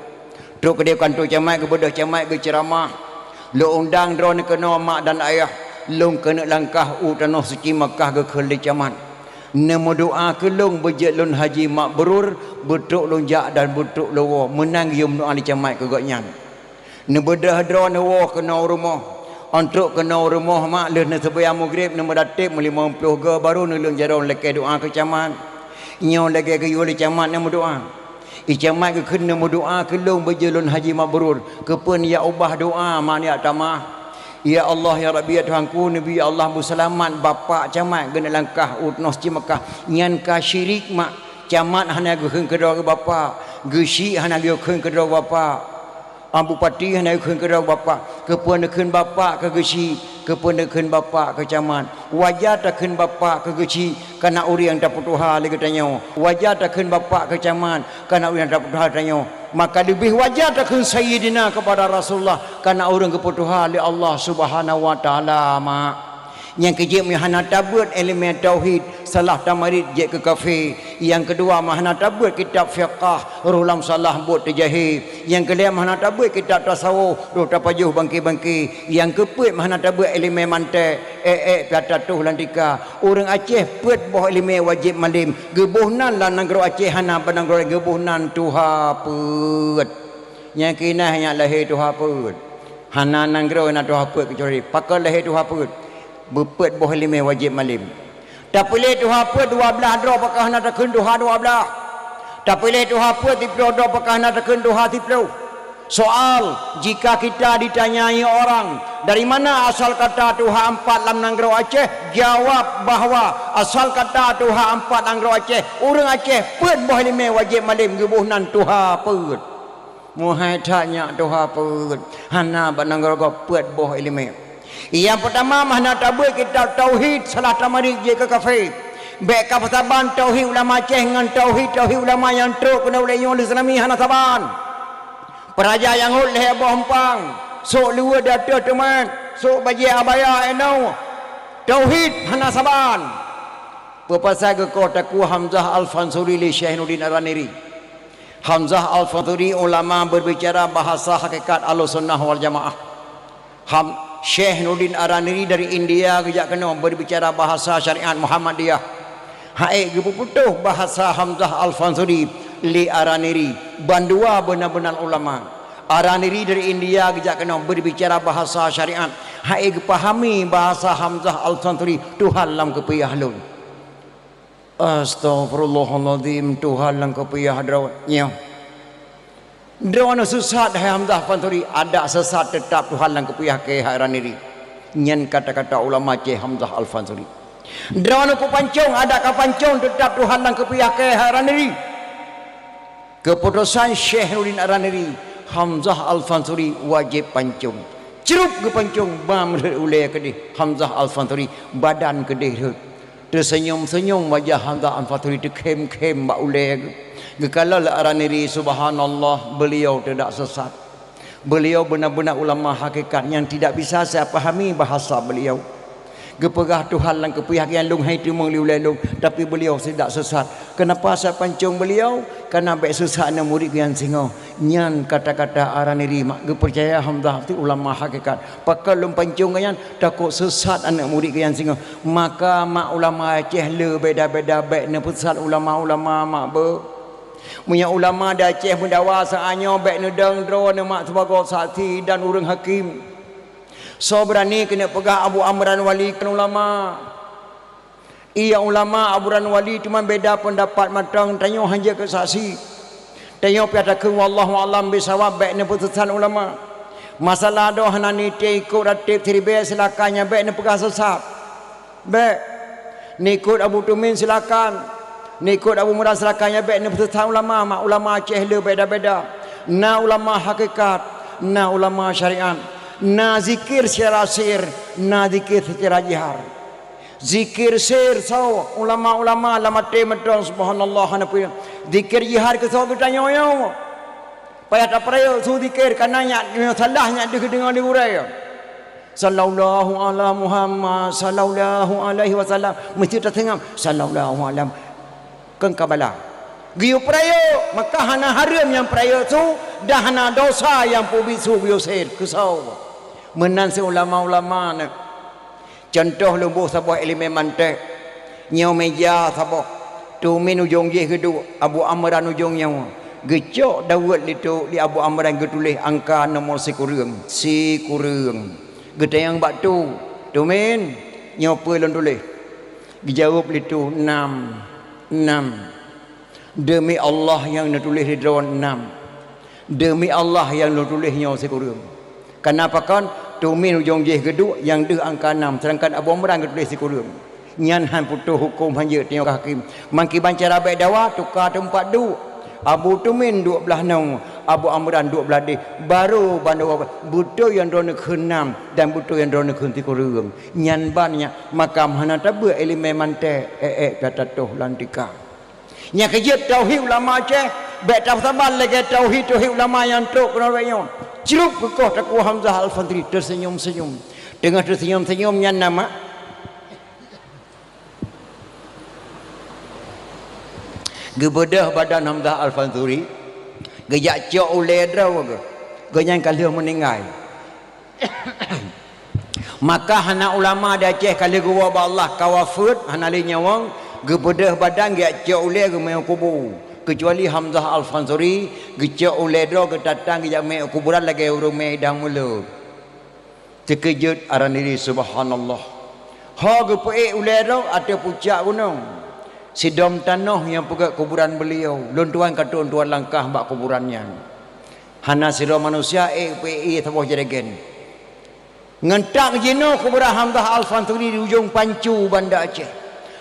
Trok keudeh u kantô camat, geubeudôh camat geuceuramah. Lôn undang droeneuh keunoe mak dan ayah, lôn keuneuk langkah u tanoh suci Makkah geukheun lé camat. Neumeudoá keu lôn beujeuet lôn haji mabrur, beutrok lôn jak dan beutrok lôn woe, meunan geuyue meudoá lé camat keu gobnyan. Neubeudôh droeneuh woe keunoe u rumoh. Ôn trok keunoe u rumoh mak lheueh neuseumbahyang Maghrib, neumeudateb meulimong ploh goe, barô neuleueng jaroe lakée doá keu camat. Nyoe lagée geuyue lé camat neumeudoá. I camat geukheun neumeudoá keu lôn beujeuet lôn haji mabrur. Keupeue neujak ubah doá mak neujak tamah? Ya Allah, ya Rabbi, ya Tuhanku, neubi ya Allah beuseulamat bapak camat geuneuk langkah u tanoh Ceumeukah. Nyan ka syirik mak. Camat hana geukheun keudroe bapak, geuchik hana geukheun keudroe bapak. Bupati hana geukheun keudroe bapak. Keupeue neukheun bapak keu geuchik, keupeue neukheun bapak keu camat? Wajar takheun bapak keu geuchik, kana ureuëng tapeutuha lé geutanyoe. Wajar takheun bapak keu camat, kana ureuëng tapeutuha geutanyoe. Maka leubeh wajar takheun sayyidina keupada Rasulullah, kana ureuëng geupeutuha lé Allah Subhanahu wa Taala mak. Nyang keujeuet meunyoe hana tabeuet iéleumé tauhid, salah tamarit jeuet keu kafé. Nyang keudua, meunyoe hana tabeuet kitab fiqah, roh lam salah buet teujahé. Nyang keulhée, meunyoe hana tabeuet kitab tasawuf, roh tapajoh bangke-bangke. Nyang keupeuet, meunyoe hana tabeuet iéleumé mantek, ék-ék pih tatoh lam tika. Ureuëng Aceh peuet boh iéleumé wajéb malém. Geuboh nan lam nanggroe Aceh hana bak nanggroe laén, geuboh nan tuha peuet. Nyang keunan nyan lahé tuha peuet. Hana nanggroe na tuha peuet keucuali pakon lahé tuha peuet. Beupeuet boh iéleumé wajéb malém. Tapiléh tuha peuet dua blaih droe pakon hana takheun tuha dua blaih. Tapiléh tuha peuet siplôh droe pakon hana takheun tuha siplôh. Soal, jika kita ditanyai orang, "Dari mana asal kata tuha ampat lam nanggroe Aceh?" Jawab bahwa asal kata tuha ampat nanggroe Aceh, ureuëng Aceh peuet boh iéleumé wajéb malém geuboh nan tuha peuet. Meuhai that nyak tuha peuet, hana bak nanggroe gob peuet boh iéleumé. Nyang peutama, meunyoe hana tabeuet kitab tauhid, salah tamarit jeuet keu kafé. Bék kapeusaban tauhid ulama Aceh ngon tauhid-tauhid ulama nyang trok keunoe lé nyoe lé tsunami, hana saban. Peuraja nyang rhot lhée boh eumpang, sôk luweue di ateueh teumat, sôk bajée abaya inoe. Tauhid hana saban. Peue pasai geukoh takue Hamzah Al-Fansuri lé Syekh Nuruddin Ar-Raniri? Hamzah Al-Fansuri ulama berbicara bahasa hakikat Ahlussunnah wal Jamaah. Ham-, Syekh Nuruddin Ar-Raniri dari India geujak keunoe berbicara bahasa syariat Muhammadiyah. Hai geupeuputôh bahasa Hamzah Al-Fansuri lé Ar-Raniri, bandua beuna-beuna ulama. Ar-Raniri dari India geujak keunoe berbicara bahasa syariat. Hai geupahami bahasa Hamzah Al-Fansuri, Tuhan lam keupiah lôn. Astaghfirullahalazim, Tuhan lam keupiah droe nyoe. Droeneuh sesat hai Hamzah Al-Fansuri, adak sesat teutap Tuhan lam keupiah keu hai Ar-Raniri. Nyan kata-kata ulama Syekh Hamzah Al-Fansuri. Droeneuh kupancong, adak kapancong teutap Tuhan lam keupiah keu hai Ar-Raniri. Keuputosan Syekh Nuruddin Ar-Raniri, Hamzah Al-Fansuri wajéb pancong. Crup geupancong, bam rhot ulée keudeh Hamzah Al-Fansuri, badan keudeh rhot. Teuseunyom-seunyom wajah Hamzah Al-Fansuri, teukhém-khém bak ulée geuh. Geukalon lé Ar-Raniri, subhanallah, beliau tidak sesat. Beliau beuna-beuna ulama hakikat nyang tidak bisa saya pahami bahasa beliau. Geupeugah Tuhan lam keupiah geuh, lôn hai teumeung lé ulée lôn, tapi beliau tidak sesat. Kenapa saya pancong beliau? Karena bék sesat aneuk murit geuh nyang singoh. Nyan kata-kata Ar-Raniri mak geupeucaya Hamzah tu ulama hakikat. Pakon lôn pancong geuh nyan? Takot sesat aneuk murit geuh nyang singoh. Maka mak ulama Aceh le beda-beda bék neupeusesat ulama-ulama mak beuh. Meunyoe ulama di Aceh meudawa saát nyoe bék neudong droeneuh mak sibagoe saksi dan ureuëng hakém. Soe beurani keuneuk peugah Abu Amran Wali kon ulama? Iya ulama Abu Amran Wali teuma beda peundapat mantong, tanyoe hana jeuet keu saksi. Tanyoe piah takheun wallahu a'lam bisawab bék neupeusesat ulama. Masalah droe hana nitée ikot rateb siribée silakan, nyan bék neupeugah sesat. Bék. Neukot Abu Tumin silakan. Neukot Abu Murad silakan, nyan bék neupeusesat ulama, mak ulama Aceh le beda-beda. Na ulama hakikat, na ulama syariat, na zikir secara sir, na zikir secara jihar. Zikir sir soe? Ulama-ulama lam até mantong subhanallah hana peue. Zikir jihar keu soe geutanyoe nyoe? Payah tapeurayeuk su zikir, kana nyak salah nyak deuh deungoe di gurée. Sallallahu ala Muhammad, sallallahu alaihi wasallam. Meusti taseungab, sallallahu alam. Kon ka bala. Geuyue peurayeuk, maka hana hareuem nyang peurayeuk su, dan hana dosa nyang peubiet su geuyue sir keu soe. Meunan si ulama-ulama nyan. Cuntoh lôn boh saboh iéleumé mantek. Nyoe meja saboh. Tumin ujong jih geuduek, Abu Amran ujong nyoe. Geucok daweuet lé tu, lé Abu Amran geutuléh angka nomor sikureueng. Sikureueng. Geutanyong bak tu, "Tumin, nyoe peue lôn tuléh?" Geujaweueb lé tu, "Nam, nam." "Deumi Allah nyang neutuléh di droe nam. Deumi Allah nyang neutuléh nyoe sikureueng." Kana pakon, Tumin ujong jih geuduek nyang deuh angka nam, seudangkan Abu Amran geutuléh sikureueng. Nyan han putôh huköm, han jeuet tanyoe keu hakém. Mangkiban cara bèk dawa, tuka teumpat duek. Abu Tumin duek blaih nyoe, Abu Amran duek blaih deh. Barô bandua beutôi nyang droeneuh kheun nam dan beutôi nyang droeneuh kheun sikureueng. Nyan ban nyan makam hana tabeuet ileumèe manté, ék-ék pih tatoh lam tika. Nyang keujeuet tauhid ulama Aceh, bèk tasaban lagèe tauhid-tauhid ulama nyang trok keunoe bèk nyoe. Crup geukoh Teungku Hamzah Al-Fansuri teuseunyum-seunyum. Teungoh teuseunyum-seunyum nyan na mak geubeudôh badan Hamzah Al-Fansuri, geujak cok ulèe droe geuh. Gobnyan ka lheueh meuninggai. Maka hana ulama di Aceh ka lheueh geuwoe bak Allah ka wafeuet, hana lé nyawöng, geubeudôh badan geujak cok ulèe geumè u kubu. Keucuali Hamzah Al-Fansuri geucok ulèe droe geutatang geujak mè u kuburan lagèe ureueng mè idang mulod. Teukeujot araniri, subhanallah. Ho geupeuék ulèe droe ateueh pucak gunong. Sidom tanoh nyang peugöt kuburan beuliau, lôn tuan ka trôn tuan langkah bak kuburan nyan. Hana sidroe manusia ék peuék ié saboh jregen. Ngon tak jinoe kuburan Hamzah Al-Fansuri di ujong pancu Banda Aceh.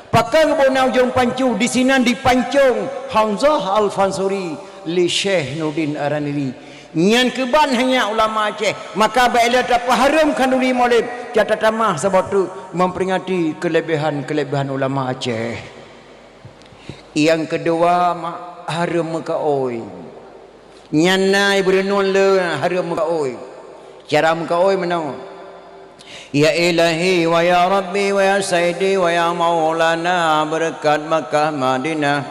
Pakon geuboh na ujong pancu, disinan dipancong Hamzah Al-Fansuri lé Syekh Nurdin Araniri. Nyan keuban hanya ulama Aceh. Maka bèk lé tapeuhareuem khanduri Maulid, ka tatamah saboh treuk memperingati keulebihan-keulebihan ulama Aceh. Nyang keudua, mak, hareuem meukaôi. Nyan na ibeureunon le hareuem meukaôi. Cara meukaôi meunoe, "Ya Ilahi, wa ya Rabbi, wa ya Sayyidi, wa ya Maulana, beureukat Makkah Madinah,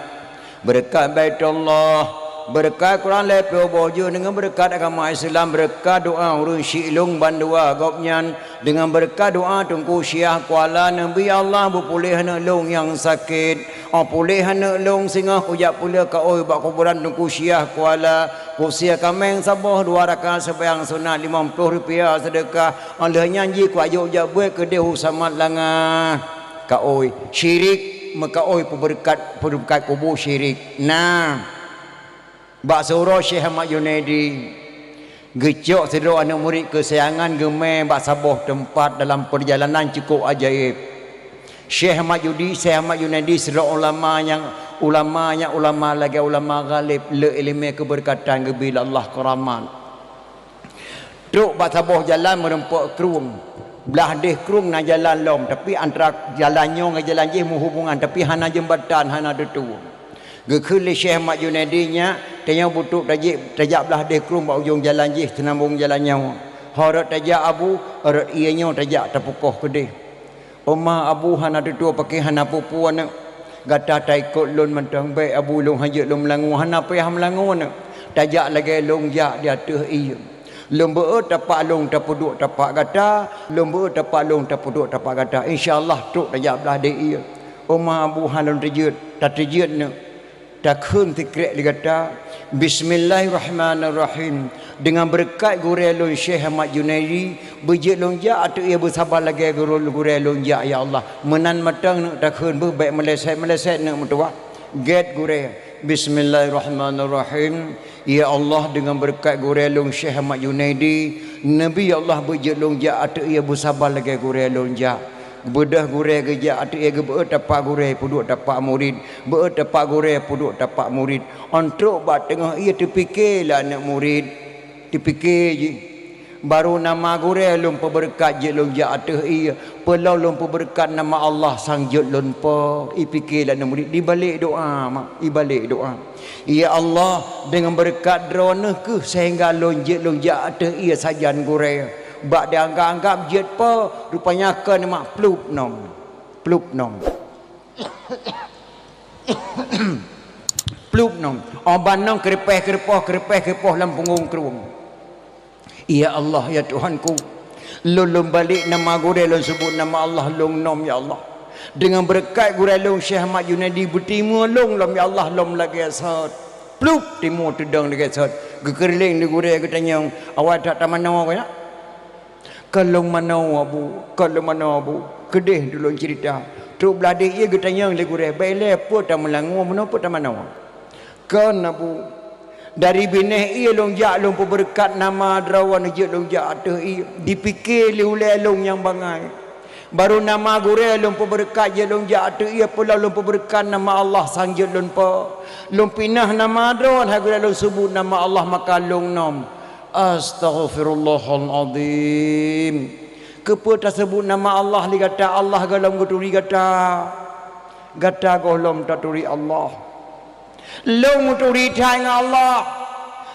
beureukat Baitullah, beureukat Quran lhèe plôh boh jeuem, deungon beureukat agama Islam, beureukat doa ureueng syiek lôn bandua gobnyan, deungon beureukat doa Teungku Syiah Kuala, Nabi Allah beupuléh aneuk lôn nyang sakét." Oh puléh aneuk lôn singoh kujak peuleueh kaôi bak kuburan Teungku Syiah Kuala, kusie kaméng saboh, dua rakaat seumayang sunat, limong ploh rupiah seudeukah. Oh lheueh nyan jih kuajok jak beuet keudeh u Samat Langa. Kaôi, syirik, meukaôi peubeureukat, peubeureukat kubu syirik. Nah. Bak siuroe Syekh Ahmad Junaidi geucok sidroe aneuk murit keusayangan geumè bak saboh teumpat dalam peurjalanan cukôp ajaéb. Syekh Ahmad Judi-, Syekh Ahmad Junaidi sidroe ulama nyang, ulama nyang ulama lagèe ulama ghalib, le ileumèe keubeureukatan, geubri lé Allah keuramat. Trok bak saboh jalan meureumpok krueng. Blah deh krueng na jalan lom, tapi antara jalan nyoe ngon jalan jih meuhubungan, tapi hana jeumbatan, hana tutue. Geukheun lé Syekh Ahmad Junaidi, "Nyak, tanyoe beutrok tajak, tajak blah deh krueng bak ujong jalan jih, seunambong jalan nyoe. Ho rot tajak Abu, rot ié nyoe tajak tapeukoh keudeh." "Oma Abu hana tutue paké hana peue-peue aneuk. Gata taikot lôn mantong, bèk Abu lôn hanjeuet lôn meulangue, hana payah meulangue aneuk. Tajak lagèe lôn jak di ateueh ié. Lôn beuet tapak lôn tapeuduek tapak gata, lôn beuet tapak lôn tapeuduek tapak gata. Insya Allah trok tajak blah deh ié." "Oma Abu hana lôn teujeuet." "Tateujeuet neuk." Takheun sikrek lé gata, "Bismillahirrahmanirrahim. Deungon beureukat gurèe lôn Syekh Ahmad Junaidi, beujeuet lôn jak ateueh ié beusaba lagèe gurèe lôn jak, ya Allah." Meunan mantong neuk takheun, beuh bèk meuleset-meuleset neuk meutuwah. Gèt gurèe, "Bismillahirrahmanirrahim. Ya Allah, deungon beureukat gurèe lôn Syekh Ahmad Junaidi, Nabi Allah beujeuet lôn jak ateueh ié beusaba lagèe gurèe lôn jak." Beudôh gurèe geujak ateueh ié, geubeuet tapak gurèe, peuduek tapak murit. Beuet tapak gurèe, peuduek tapak murit. Ôn trok bak teungoh ié, teupiké lé aneuk murit. Teupiké jih, "Barô nama gurèe lôn peubeureukat jeuet lôn jak ateueh ié, peulom lôn peubeureukat nama Allah sang jeuet lôn po." Ipiké lé aneuk murit, ibalek doa, mak, ibalek doa. "Ya Allah, deungon beureukat Droeneuh kheueh seuhingga lôn jeuet lôn jak ateueh ié sajan gurèe." Bak dianggap-anggap jeuet po, rupanya kon mak plup nom. Plup nom. Plup nom. Oban nom keureupaih-keureupoh, keureupaih-keureupoh lam punggong krueng. "Ya Allah, ya Tuhanku, lôn, lôn balek nama gurèe, lôn seubut nama Allah lôn nom, ya Allah. Deungon beureukat gurée lôn Syekh Ahmad Junaidi, beutimeue lôn lom, ya Allah, lom lagée sot. Plup, timeue teudong lagée sot. Geukeureuléng lé gurée, geutanyong, "Awai that tamanoe kah nyak?" "Kon lôn manoe, Abu, kon lôn manoe, Abu. Keudeh tulông ceurita." Trok blah déh ié geutanyong lé gurée, "Bék ilée, peue tameulangue, meunoe peue tamanoe?" "Kon, Abu. Dari binéh ié lôn jak lôn peubeureukat nama droe, jeuet lôn jak ateueh ié. Dipike lé ulée lôn nyang bangai. Barô nama gurée lôn peubeureukat, jeuet lôn jak ateueh ié, peulom lôn peubeureukat nama Allah sang jeuet lôn po. Lôn pinah nama droe, hai gurée lôn seubut nama Allah, maka lôn nom." Astaghfirullahalazim. Keupeue taseubut nama Allah lé gata? Allah gohlom geuturi gata. Gata gohlom taturi Allah. Lôn meuturi that ngon Allah.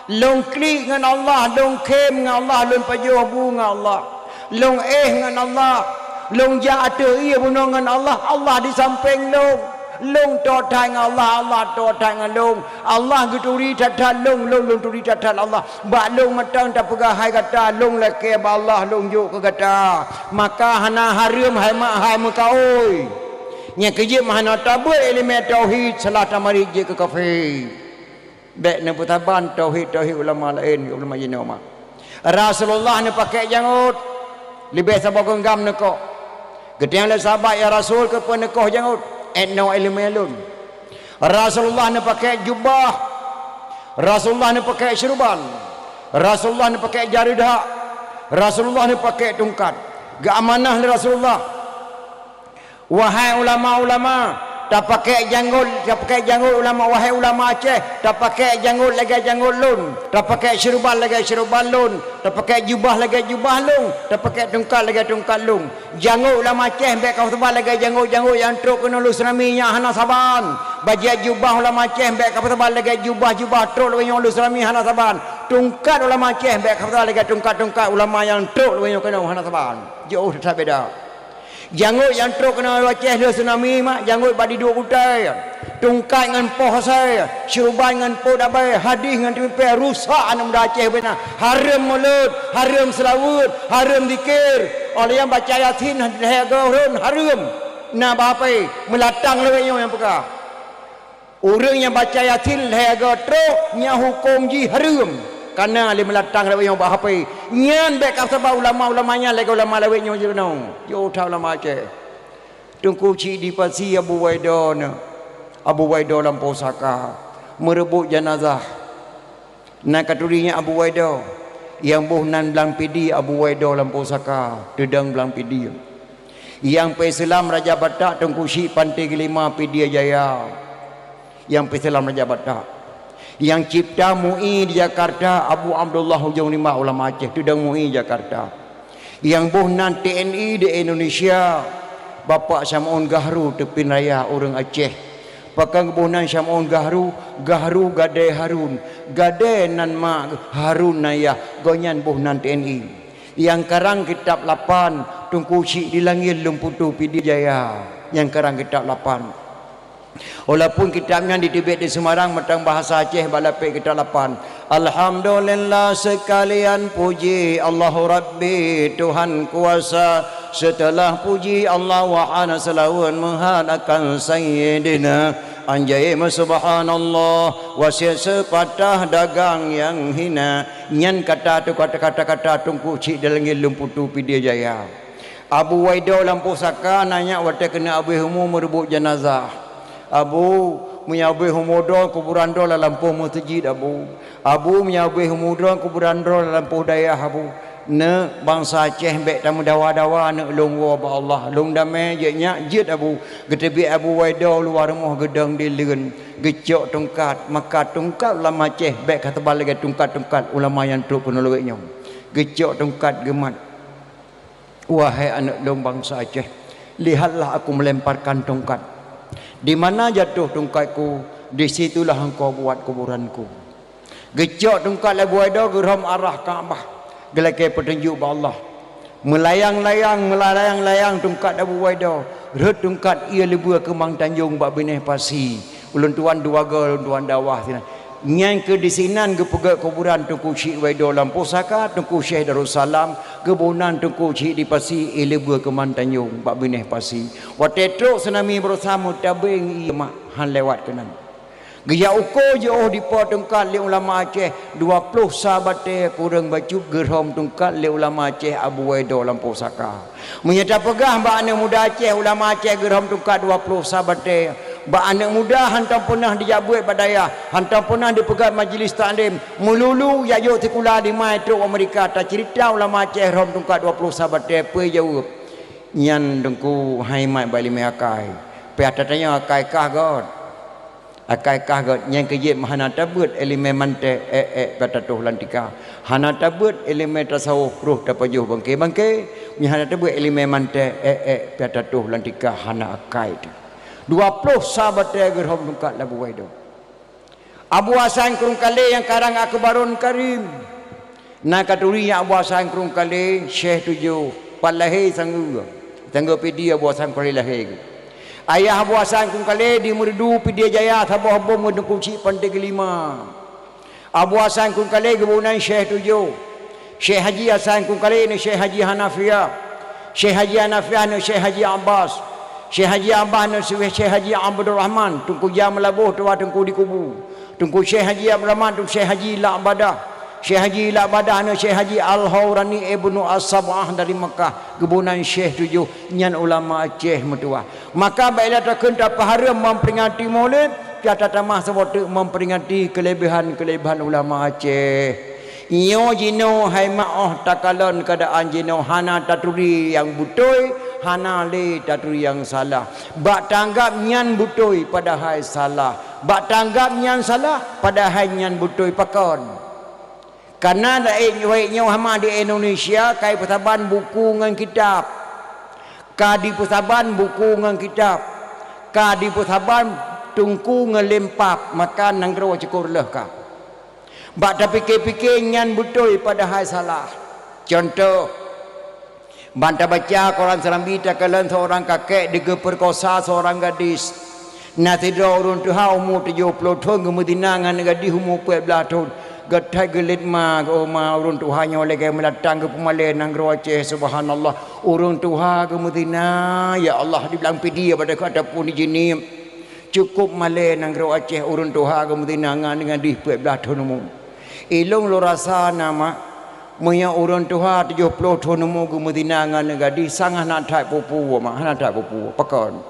Lôn klik ngon Allah, lôn khém ngon Allah, lôn pajoh bu ngon Allah. Lôn éh ngon Allah. Lôn jak ateueh ié bunoe ngon Allah. Allah di sampéng lôn. Lôn toe that ngon Allah, Allah toe that ngon lôn. Allah geuturi that-that lôn, lôn, lôn turi that-that Allah. Bak lôn mantong tapeugah hai gata, lôn lakée bak Allah, lôn jok keu gata. Maka hana hareuem hai mak hai meukaôi. Nyang keujeuet meuhana tabeuet iéleumé tauhid, salah tamarit jeuet keu kafé. Bék neupeusaban tauhid-tauhid ulama laén, ulama jinoe mak. Rasulullah neupakée jangôt, leubeh saboh geunggam neukoh. Geutanyong lé sahabat, "Ya Rasul, keupeue neukoh jangôt?" "Ét noe iéleumé lôn." Rasulullah neupakée jubah. Rasulullah neupakée syeuruban. Rasulullah neupakée jareudhak. Rasulullah neupakée tungkat. Geuamanah lé Rasulullah. Wahai ulama-ulama, tapakée jangôt, tapakée jangôt ulama, wahai ulama Aceh, tapakée jangôt lagée jangôt lôn, tapakée syeuruban lagée syeuruban lôn, tapakée jubah lagée jubah lôn, tapakée tungkat lagée tungkat lôn. Jangôt ulama Aceh bék kapeusaban lagée jangôt-jangôt nyang trok keunoe lôn seurami, nyan hana saban. Bajée jubah ulama Aceh bék kapeusaban lagée jubah-jubah trok lagée nyoe lôn seurami, hana saban. Tungkat ulama Aceh bék kapeusaban lagée tungkat-tungkat ulama nyang trok lagée nyoe keunoe, hana saban. Jiôh that beda. Jangôt nyang trok keunoe Aceh lé tsunami mak, jangôt bak diduek gutée, tungkat ngon poh asai, syeuruban ngon po dabée, hadih ngon teumipée, rusak aneuk muda Aceh beuna. Hareuem mulod, hareuem seulaweuet, hareuem zikir. Óh lheueh nyan baca Yasin lhée goe rhon, hareuem. Na bak hapé, meulatang lawét nyoe nyang peugah. Ureuëng nyang baca Yasin lhée goe trok, nyan hukôm jih hareuem, kana lé meulatang lawét nyoe bak hapé. Nyan bék kapeusaban ulama-ulama nyan lagée ulama lawét nyoe jinoe. Jiôh that ulama Aceh. Teungku Chik di Pasi Abu Waido na. Abu Waido lam pusaka meureubot janazah. Na katuri nyan Abu Waido, nyang boh nan Blang Pidie Abu Waido lam pusaka, teudong Blang Pidie. Nyang peuselam Raja Batak Teungku Chik Panté Geulima Pidie Jaya. Nyang peuselam Raja Batak. Nyang cipta MUI di Jakarta Abu Abdullah Ujong Rimbak ulama Aceh, teudong MUI Jakarta. Nyang boh nan TNI di Indonesia, Bapak Syam'un Gahru Teupin Raya ureuëng Aceh. Pakon geuboh nan Syam'un Gahru, Gahru gadée Harun, gadée nan ma, Harun nan yah, gobnyan boh nan TNI. Nyang karang kitab lapan, Teungku Chik di Langét Lôn Putu Pidie Jaya, nyang karang kitab lapan. Walaupun kitab nyan diteubiet di Semarang mantong bahasa Aceh bak lapék kitab lapan. Alhamdulillah seukalian puji Allahu Rabbi Tuhan kuasa. Seuteulah puji Allah wahana seulaweuet meuhat akan Sayyidina. Anjaim subhanallah wasiet seupatah dagang nyang hina. Nyan kata tu kata-kata Teungku Chik di Langét Lôn Putu Pidie Jaya. Abu Waido lam pusaka na nyak watée keuneuk abéh umu meureubot janazah. Abu, meunyoe abéh umu droe kuburan droe lam lampôh meuseujid Abu. Abu, meunyoe abéh umu droe kuburan droe lam lampôh dayah Abu. Neuk bansa Aceh bék tameudawa-dawa neuk lôn woe bak Allah. Lôn damé jeuet nyak jeuet Abu. Geuteubiet Abu Waido luwa rumoh geudong di leuen. Geucok tungkat, maka tungkat ulama Aceh bék ka teuba lagée tungkat-tungkat ulama nyang trok keunoe lawét nyoe. Geucok tungkat geumat. Wahai aneuëk lôn bansa Aceh, lihatlah aku melemparkan tongkat. Di mana jatuh tongkatku, di situlah engkau buat kuburanku. Geucok tongkat lé Abu Waido geurhom arah Ka'bah, geulakée peutunjuk bak Allah. Meulayang-layang, meulayang-layang tongkat Abu Waido, rhot tongkat ié leubue keumang tanjong bak binéh pasi. Ulôn tuan dua goe, ulôn tuan dawah sinan. Nyan keuh disinan geupeugét kuburan Teungku Chik Waido lam pusaka, Teungku Syekh Darussalam, geuboh nan Teungku Chik di Pasi, éh leubeh keuman Tanjong bak binéh Pasi. Watée trok tsunami baroesa meutabeng ié mak han lewat keunan. Geujak uko jiôh dipo tungkat lé ulama Aceh, dua ploh sa batée kureueng bacut geurhom tungkat lé ulama Aceh Abu Waido lam pusaka. Meunyoe tapeugah bak aneuëk muda Aceh, ulama Aceh geurhom tungkat dua ploh sa batée, bak aneuëk muda hantom peunah dijak beuet bak dayah, hantom peunah dipeugét majlis taklim, meululu jak jok sikula dimai trok Amerika, taceurita ulama Aceh rhom tungkat dua ploh sa batée, peue jaweueb? Nyan Teungku hai mat bak iéleumé akai. Pih ata tanyoe akai kah göt. Akai kah göt nyang keu jeuet hana tabeuet iéleumé mantée, ék-ék pih tatoh lam tika. Hana tabeuet iéleumé tasawuf roh tapajoh bangke-bangke, meunyoe hana tabeuet iéleumé mantée, ék-ék pih tatoh lam tika hana akai teuh. Dua ploh sa batée geurhom tungkat lé Abu Waido. Abu Hasan Krueng Kalé nyang karang Akhbarul Karim. Na ka turi nyang Abu Hasan Krueng Kalé, Syekh Tujoh, pat lahé sanggeue. Sanggeue Pidie Abu Hasan Krueng Kalé lahé. Ayah Abu Hasan Krueng Kalé di Meureudu Pidie Jaya saboh bom ngon Teungku Chik Panté Keulima. Abu Hasan Krueng Kalé geuboh nan Syekh Tujoh. Syekh Haji Hasan Krueng Kalé neu Syekh Haji Hanafiah. Syekh Haji Hanafiah neu Syekh Haji Abbas. Syekh Haji Abbas neu Syekh Haji Abdul Rahman, Teungku Jah Meulaboh tuha Teungku di Kubu. Teungku Syekh Haji Abdul Rahman, Teungku Syekh Haji Lak Badah. Syekh Haji Lak Badah neu Syekh Haji Al-Haurani Ibnu As-Sab'ah dari Makkah, geuboh nan Syekh Tujoh, nyan ulama Aceh meutuwah. Maka bèk lé takheun tapeuhareuem memperingati Maulid, pih tatamah saboh teuk memperingati keulebihan-keulebihan ulama Aceh. Nyoe jinoe hai mak 'oh takalon keuadaan jinoe hana taturi nyang beutôi, hana lé taturi nyang salah. Bak tanggab nyan beutôi padahai salah. Bak tanggab nyan salah padahai nyan beutôi pakon. Kareuna laén wayék nyoe hama di Indonesia ka jipeusaban buku ngon kitab. Ka jipeusaban buku ngon kitab. Ka jipeusaban teungku ngon lempap, maka nanggroe cukôp reuloh ka. Bak tapike-pike nyan beutôi padahai salah. Cuntoh, ban tabaca koran Serambi takalon seurang kakek digeupeukosa seurang gadis. Na sidroe ureuëng tuha umu tujoh ploh thon geumeuzina ngon aneuk gadis umu peuet blaih thon. Geuthai geulet ma geuh ma ureuëng tuha nyoe lagée meulatang geupeumalée nanggroe Aceh, subhanallah. Ureuëng tuha geumeuzina, ya Allah, dibilang Pidie pada keu ataupun di Jeunieb. Cukôp malée nanggroe Aceh ureuëng tuha geumeuzina ngon aneuk gadis peuet blaih thon umu. Ilôn lôn rasa na mak, meunyoe ureuëng tuha tujoh ploh thon umu geumeuzina ngon aneuk gadis, sang hana that peue-peue mak, hana that peue-peue. Pakon?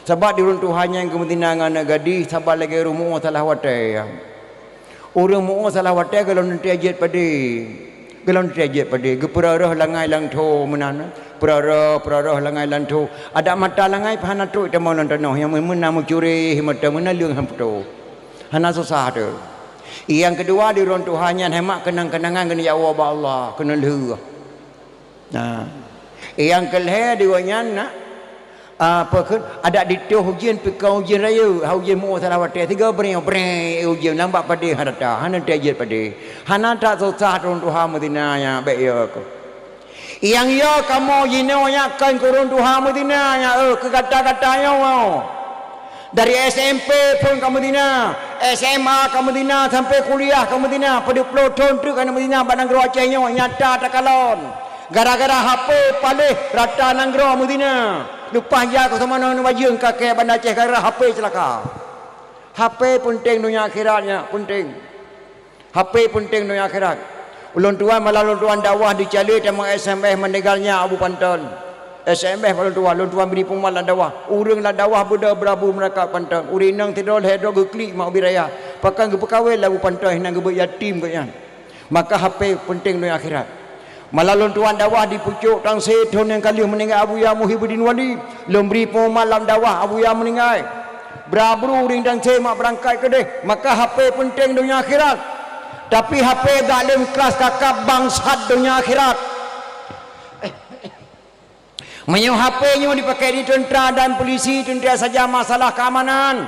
Sabab di ureuëng tuha nyang geumeuzina ngon aneuk gadis, saban lagée ureuëng muoh salah watée. Ureuëng muoh salah watée gohlom teuntée jeuet padé. Gohlom teuntée jeuet padé. Geupeurah-rah langai lam tho meunan. Peurah-rah, peurah-rah langai lam tho. Adak mata langai pih hana trok tamong lam tanoh, nyang meunan meucureh mata meunan leueng han putôh. Hana susah teuh. Nyang keudua di ureuëng tuha nyan hai mak keunang-keunangan keuneuk jak woe bak Allah, keuneuk lheueh. Nah. Nyang keulhée di gobnyan na, apa kheun, adak ditoh ujeuen pih kon ujeuen rayeuk, ha ujeuen muoh salah watée, sigoe breng, breng, eh, ujeuen lam bak padé hana that, hana teuntée jeuet padé. Hana that susah ureuëng tuha meuzina nyan, bék yo keuh. Nyang yo kamoe jinoe nyan kon keu ureuëng tuha meuzina nyan, eh, keu gata-gata nyoe. Dari S M P phon ka meuzina, S M A ka meuzina, sampai kuliah ka meuzina, padub ploh thon treuk ka meuzina bak nanggroe Aceh nyoe, nyata takalon. Gara-gara H P paléh rata nanggroe meuzina. Leupah jak keu seumanoe neubajeung kakée Banda Aceh gara-gara H P ceulaka. H P peunteng donya akhirat nyan, peunteng. H P peunteng donya akhirat. Ulôn tuan malam lôn tuan dakwah di Calée tamong S M S meninggalnya Abu Panton. S M S bak lôn tuan, lôn tuan bri peumat lam dakwah. Ureuëng lam dakwah beudôh beurabu meuraka Panton. Ureuëng inong sidroe lhée droe geuklik mak ubit raya. Pakon geupeukawén lé Abu Panton hana geubeuet yatim gobnyan. Maka H P peunteng donya akhirat. Malam lôn tuan dakwah di pucôk Tangse thon nyang ka lheueh meuninggai Abuya Muhibbuddin Wali. Lôn bri peumat lam dakwah Abuya meuninggai. Bra bru ureuëng Tangse mak beurangkat keudeh, maka H P peunteng donya akhirat. Tapi H P gak lem klas kakab bangsat donya akhirat. Meunyoe H P nyoe dipakai di teuntra dan polisi, teuntra saja masalah keamanan.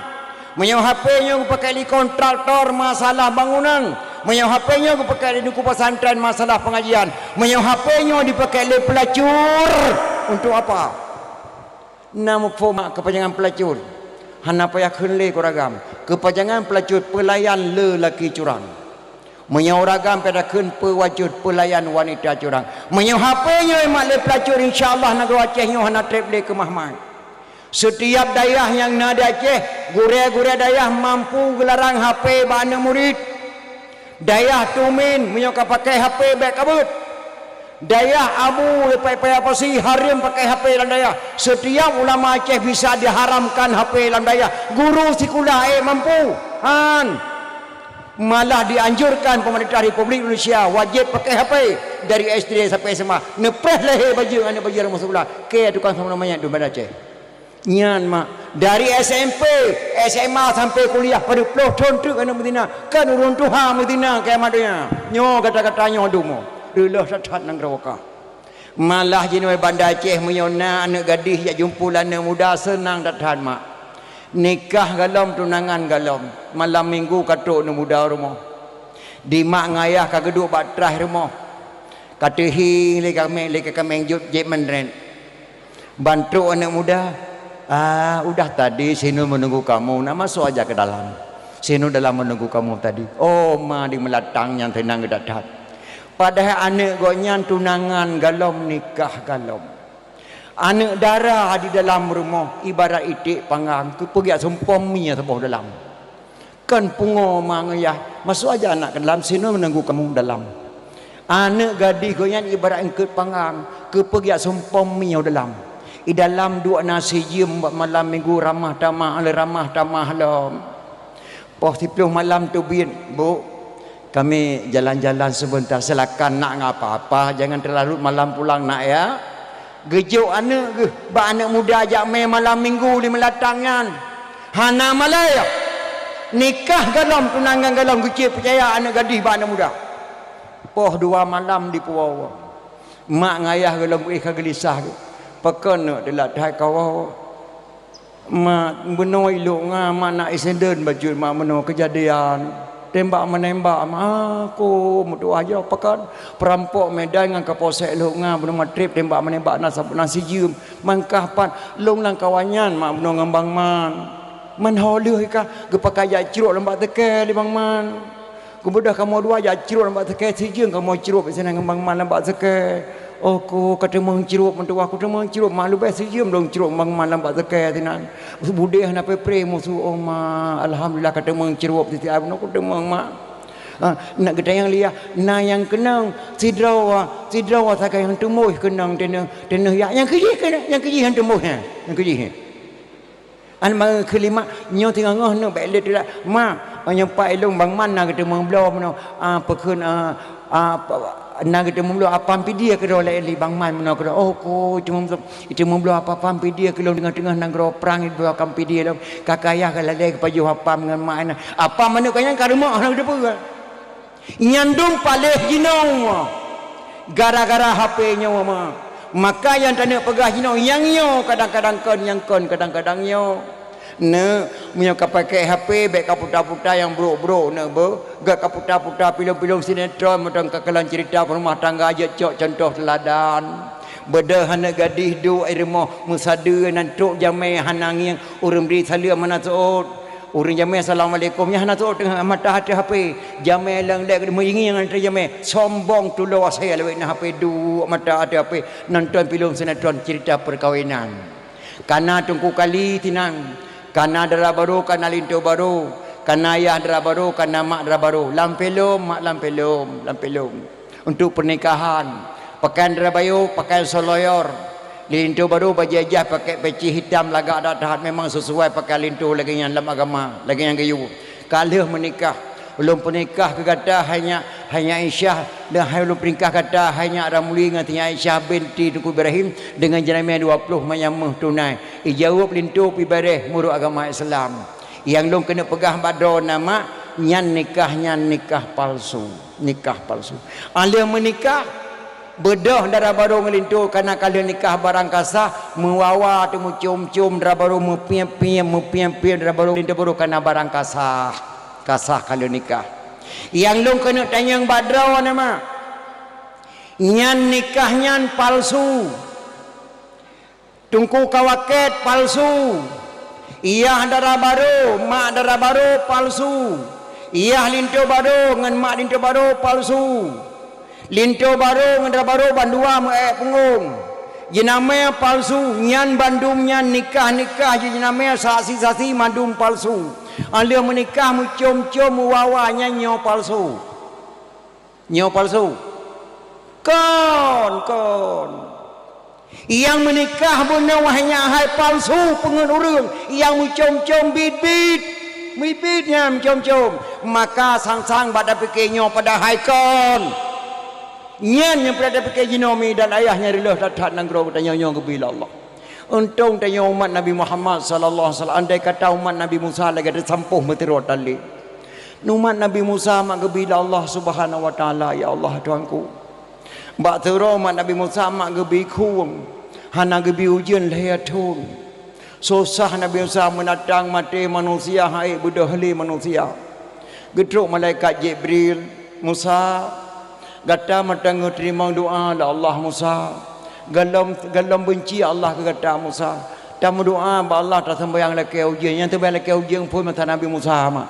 Meunyoe H P nyoe geupakai di kontraktor, masalah bangunan. Meunyoe H P nyoe geupakai di teungku pesantren, masalah pengajian. Meunyoe H P nyoe dipakai lé pelacur, untuk apa? Na muphom kepanjangan pelacur. Hana payah kheun lé keu ureueng agam. Keupanjangan peulacut, peulayan lelaki curang. Meunyoe ureueng agam payah kheun, peulacut, peulayan wanita curang. Meunyoe H P nyoe mat lé peulacut, insya Allah nanggroe Aceh nyoe hana treb lé keumah-mah. Setiap dayah nyang na di Aceh, gurée-gurée dayah mampu geularang H P bak aneuk murit. Dayah Tumin, meunyoe ka pakai H P, bék ka beuet. Dayah Abu, leupah paya pasi, hareuem pakai H P lam dayah. Setiap ulama Aceh bisa diharamkan H P lam dayah. Guru sikula, eh, mampu. Han. Malah dianjurkan pemerintah Republik Indonesia wajib pakai H P dari S D sampai S M A. Neupreh lahé bajeueng aneuk bajeueng masuk sikula. Keu tukang sama manyét di Banda Aceh. Nyan mak, dari S M P, S M A sampai kuliah, padub ploh thon treuk aneuk meuzina, kan ureueng tuha meuzina kiamat donya. Nyoe gata-gata nyoe dumo, reuloh that-that nanggroe ka. Malah jinoe Banda Aceh meunyoe na aneuk gadih jak jumpul aneuk muda seunang that-that mak. Nikah galom, tunangan galom, malam minggu ka trok aneuk muda rumoh. Di mak ngon ayah ka geuduek bak traih rumoh. Ka teuhieng lé kaméng, lé kaméng jeuet, jeuet meunrét. Ban trok aneuk muda, "Ah, udah tadi si Nun menunggu kamu, nak masuk aja ke dalam. Si Nun dalam menunggu kamu tadi." Oh, ma di meulatang nyang teunang geudat that. Padahai aneuk gobnyan tunangan galom, nikah galom. Aneuk dara di dalam rumoh ibarat iték panggang, keupeue geujak sumpom mie saboh dalam. Kon pungo ma ngon yah, masuk aja anak ke dalam, si Nun menunggu kamu dalam. Aneuk gadih gobnyan ibarat eungkôt panggang, keupeue geujak sumpom mie dalam. I dalam duek na sijeuem bak malam minggu ramah tamah, lé ramah tamah lom. Poh siplôh malam teubiet, "Bu, kami jalan-jalan sebentar, silakan nak, nggak apa-apa, jangan terlarut malam pulang nak ya." Geujok aneuk geuh bak aneuk muda jak mé malam minggu di meulatang nyan. Hana malée. Nikah galom, tunangan galom, geucit peucaya aneuk gadih bak aneuk muda. Poh dua malam dipuwoe. Mak ngon ayah galom éh ka geulisah geuh. Pakon neuk teulat that kawoe. Mak, bunoe ilok nga, mak, na insiden bacut, mak, bunoe keujadian tembak menembak, mak. Aku meutuah jaweueb pakat, peurampok Medan ngon Kapolsek lhok nga, bunoe magrib tembak menembak na sab-, na sijeuem. Mangkah pat lôn lam kawan nyan, mak, bunoe ngon Bang Man. Man ho lheueh ka geupakat jak crok lam bak seukée lé Bang Man. Geubeudôh kamoe dua jak crok lam bak seukée, sijeuem kamoe crok sinan ngon Bang Man lam bak seukée. Oh ko, ka teumeung crok, meutuah, ku teumeung crok, mak, leubeh sijeuem lôn crok Bang Man lam bak seukée sinan. Budeh hana preh-preh musoh, oh ma, alhamdulillah ka teumeung crok, siti ai bunoe ku teumeung, mak. Ha, nak geutanyong liah, na nyang keunong sidroe, sidroe sagai nyang teumoh keunong teunoh, teunoh yak, nyang keujih keunong, nyang keujih nyang teumoh nyan, nyang keujih nyan. An meukeulima nyoe teungoh-ngoh nyoe bék lé teulat. Ma, nyoe pat ilôn Bang Man na geuteumeung bloe meunoe, a, peukheun, a, a, pa-, na geuteumeung bloe apam pidie keudroe lé, lé Bang Man meunoe keudroe. Oh ko, teumeung, teumeung bloe apa-, apam pidie keu lôn teungoh-teungoh nanggroe prang, bloe apam pidie lom. Ka kayah ka lalée geupajoh apam ngon mak na. Apam aneuk ka nyan ka rumoh na geuteupeue. Nyan dum paléh jinoe gara-gara H P nyoe ma. Maka nyang taneuk peugah jinoe nyang nyoe kadang-kadang kon, nyang kon kadang-kadang nyoe. Neuk, meunyoe ka pakai H P, bék ka puta-puta nyang brok-brok neuk beuh. Gak ka puta-puta pilon-pilon sinetron, mantong ka kalon cerita rumah tangga jeuet cok contoh teuladan. Beudôh aneuk gadih duek i rumoh meusadeue nan trok jamé hana ngieng, ureueng bri saleuem hana seuôt. Ureueng jamé assalamualaikum nyan hana seuôt teungoh mata ateueh H P. Jamé leueng lé meuingieng ateueh jamé, sombong tulo asai lawét na H P duek mata ateueh H P nonton filem sinetron cerita perkawinan. Kana Teungku Kali sinan, kana dara barô, kana linto barô, kana yah dara barô, kana mak dara barô. Lam filem, mak lam filem, lam filem. Untuk pernikahan, pakaian dara bayo, pakaian soloyor. Di linto barô bajèe jih pakai peci hitam lagak that-that, memang sesuai pakaian linto lagèe nyan lam agama, lagèe nyan geuyue. Ka lheueh meunikah, ulôn peunikah keu gata hai nyak, hai nyak Aisyah, dan hai ulôn peunikah gata hai nyak Ramli ngon si nyak Aisyah binti Teungku Ibrahim deungon jeunamé dua ploh manyam méuh tunai. Ijaweueb linto pih bareh meunurot agama Islam. Nyang lôn keuneuk peugah bak droeneuh na mak, nyan nikah nyan nikah palsu. Nikah palsu. Aleuh meunikah, beudôh dara barô ngon linto kana ka lheueh nikah barang ka sah, meuwawa teumucom-com dara barô, meupiep-piep, meupiep-piep dara barô, linto barô kana barang ka sah. Ka sah ka lheueh nikah. Nyang lôn keuneuk tanyong bak droeneuh na mak, nyan nikah nyan palsu. Teungku ka wakét palsu. Yah dara barô, mak dara barô palsu. Yah linto barô ngon mak linto barô palsu. Linto barô ngon dara barô bandua meu-ék punggong. Jeunamé palsu, nyan bandum nyan nikah-nikah jih jeunamé, saksi-saksi mandum palsu. Óh lheueh meunikah meucom-com meuwa-wa, nyan nyoe palsu. Nyoe palsu. Kon, kon. Nyang meunikah bunoe wahai nyan hai palsu peungeut ureuëng, nyang meucom-com bit-bit. Bit-bit nyan meucom-com. Maka sang-sang bak tapike nyoe padahai kon. Nyan nyang peureulée tapike jinoe mi dan ayah nyang reuloh that-that nanggroe geutanyoe nyoe geubi lé Allah. Untông tanyoe umat Nabi Muhammad sallallahu alaihi wasallam, andai kata umat Nabi Musa lagée teusampôh meuteurot tali. Umat Nabi Musa mak geubi lé Allah Subhanahu wa Taala, "Ya Allah, Tuhanku." Bak teuro umat Nabi Musa mak geubi khueng, hana geubi ujeuen lhée thon. Susah Nabi Musa meunatang maté manusia hai beudôh lé manusia. Geutrok malaikat Jibril, "Musa, gata mantong geuteurimong doá lé Allah Musa. Gohlom, gohlom beunci Allah keu gata Musa. Tameudoá bak Allah taseumbahyang lakée ujeuen." Nyang seumbahyang lakée ujeuen phon masa Nabi Musa mak.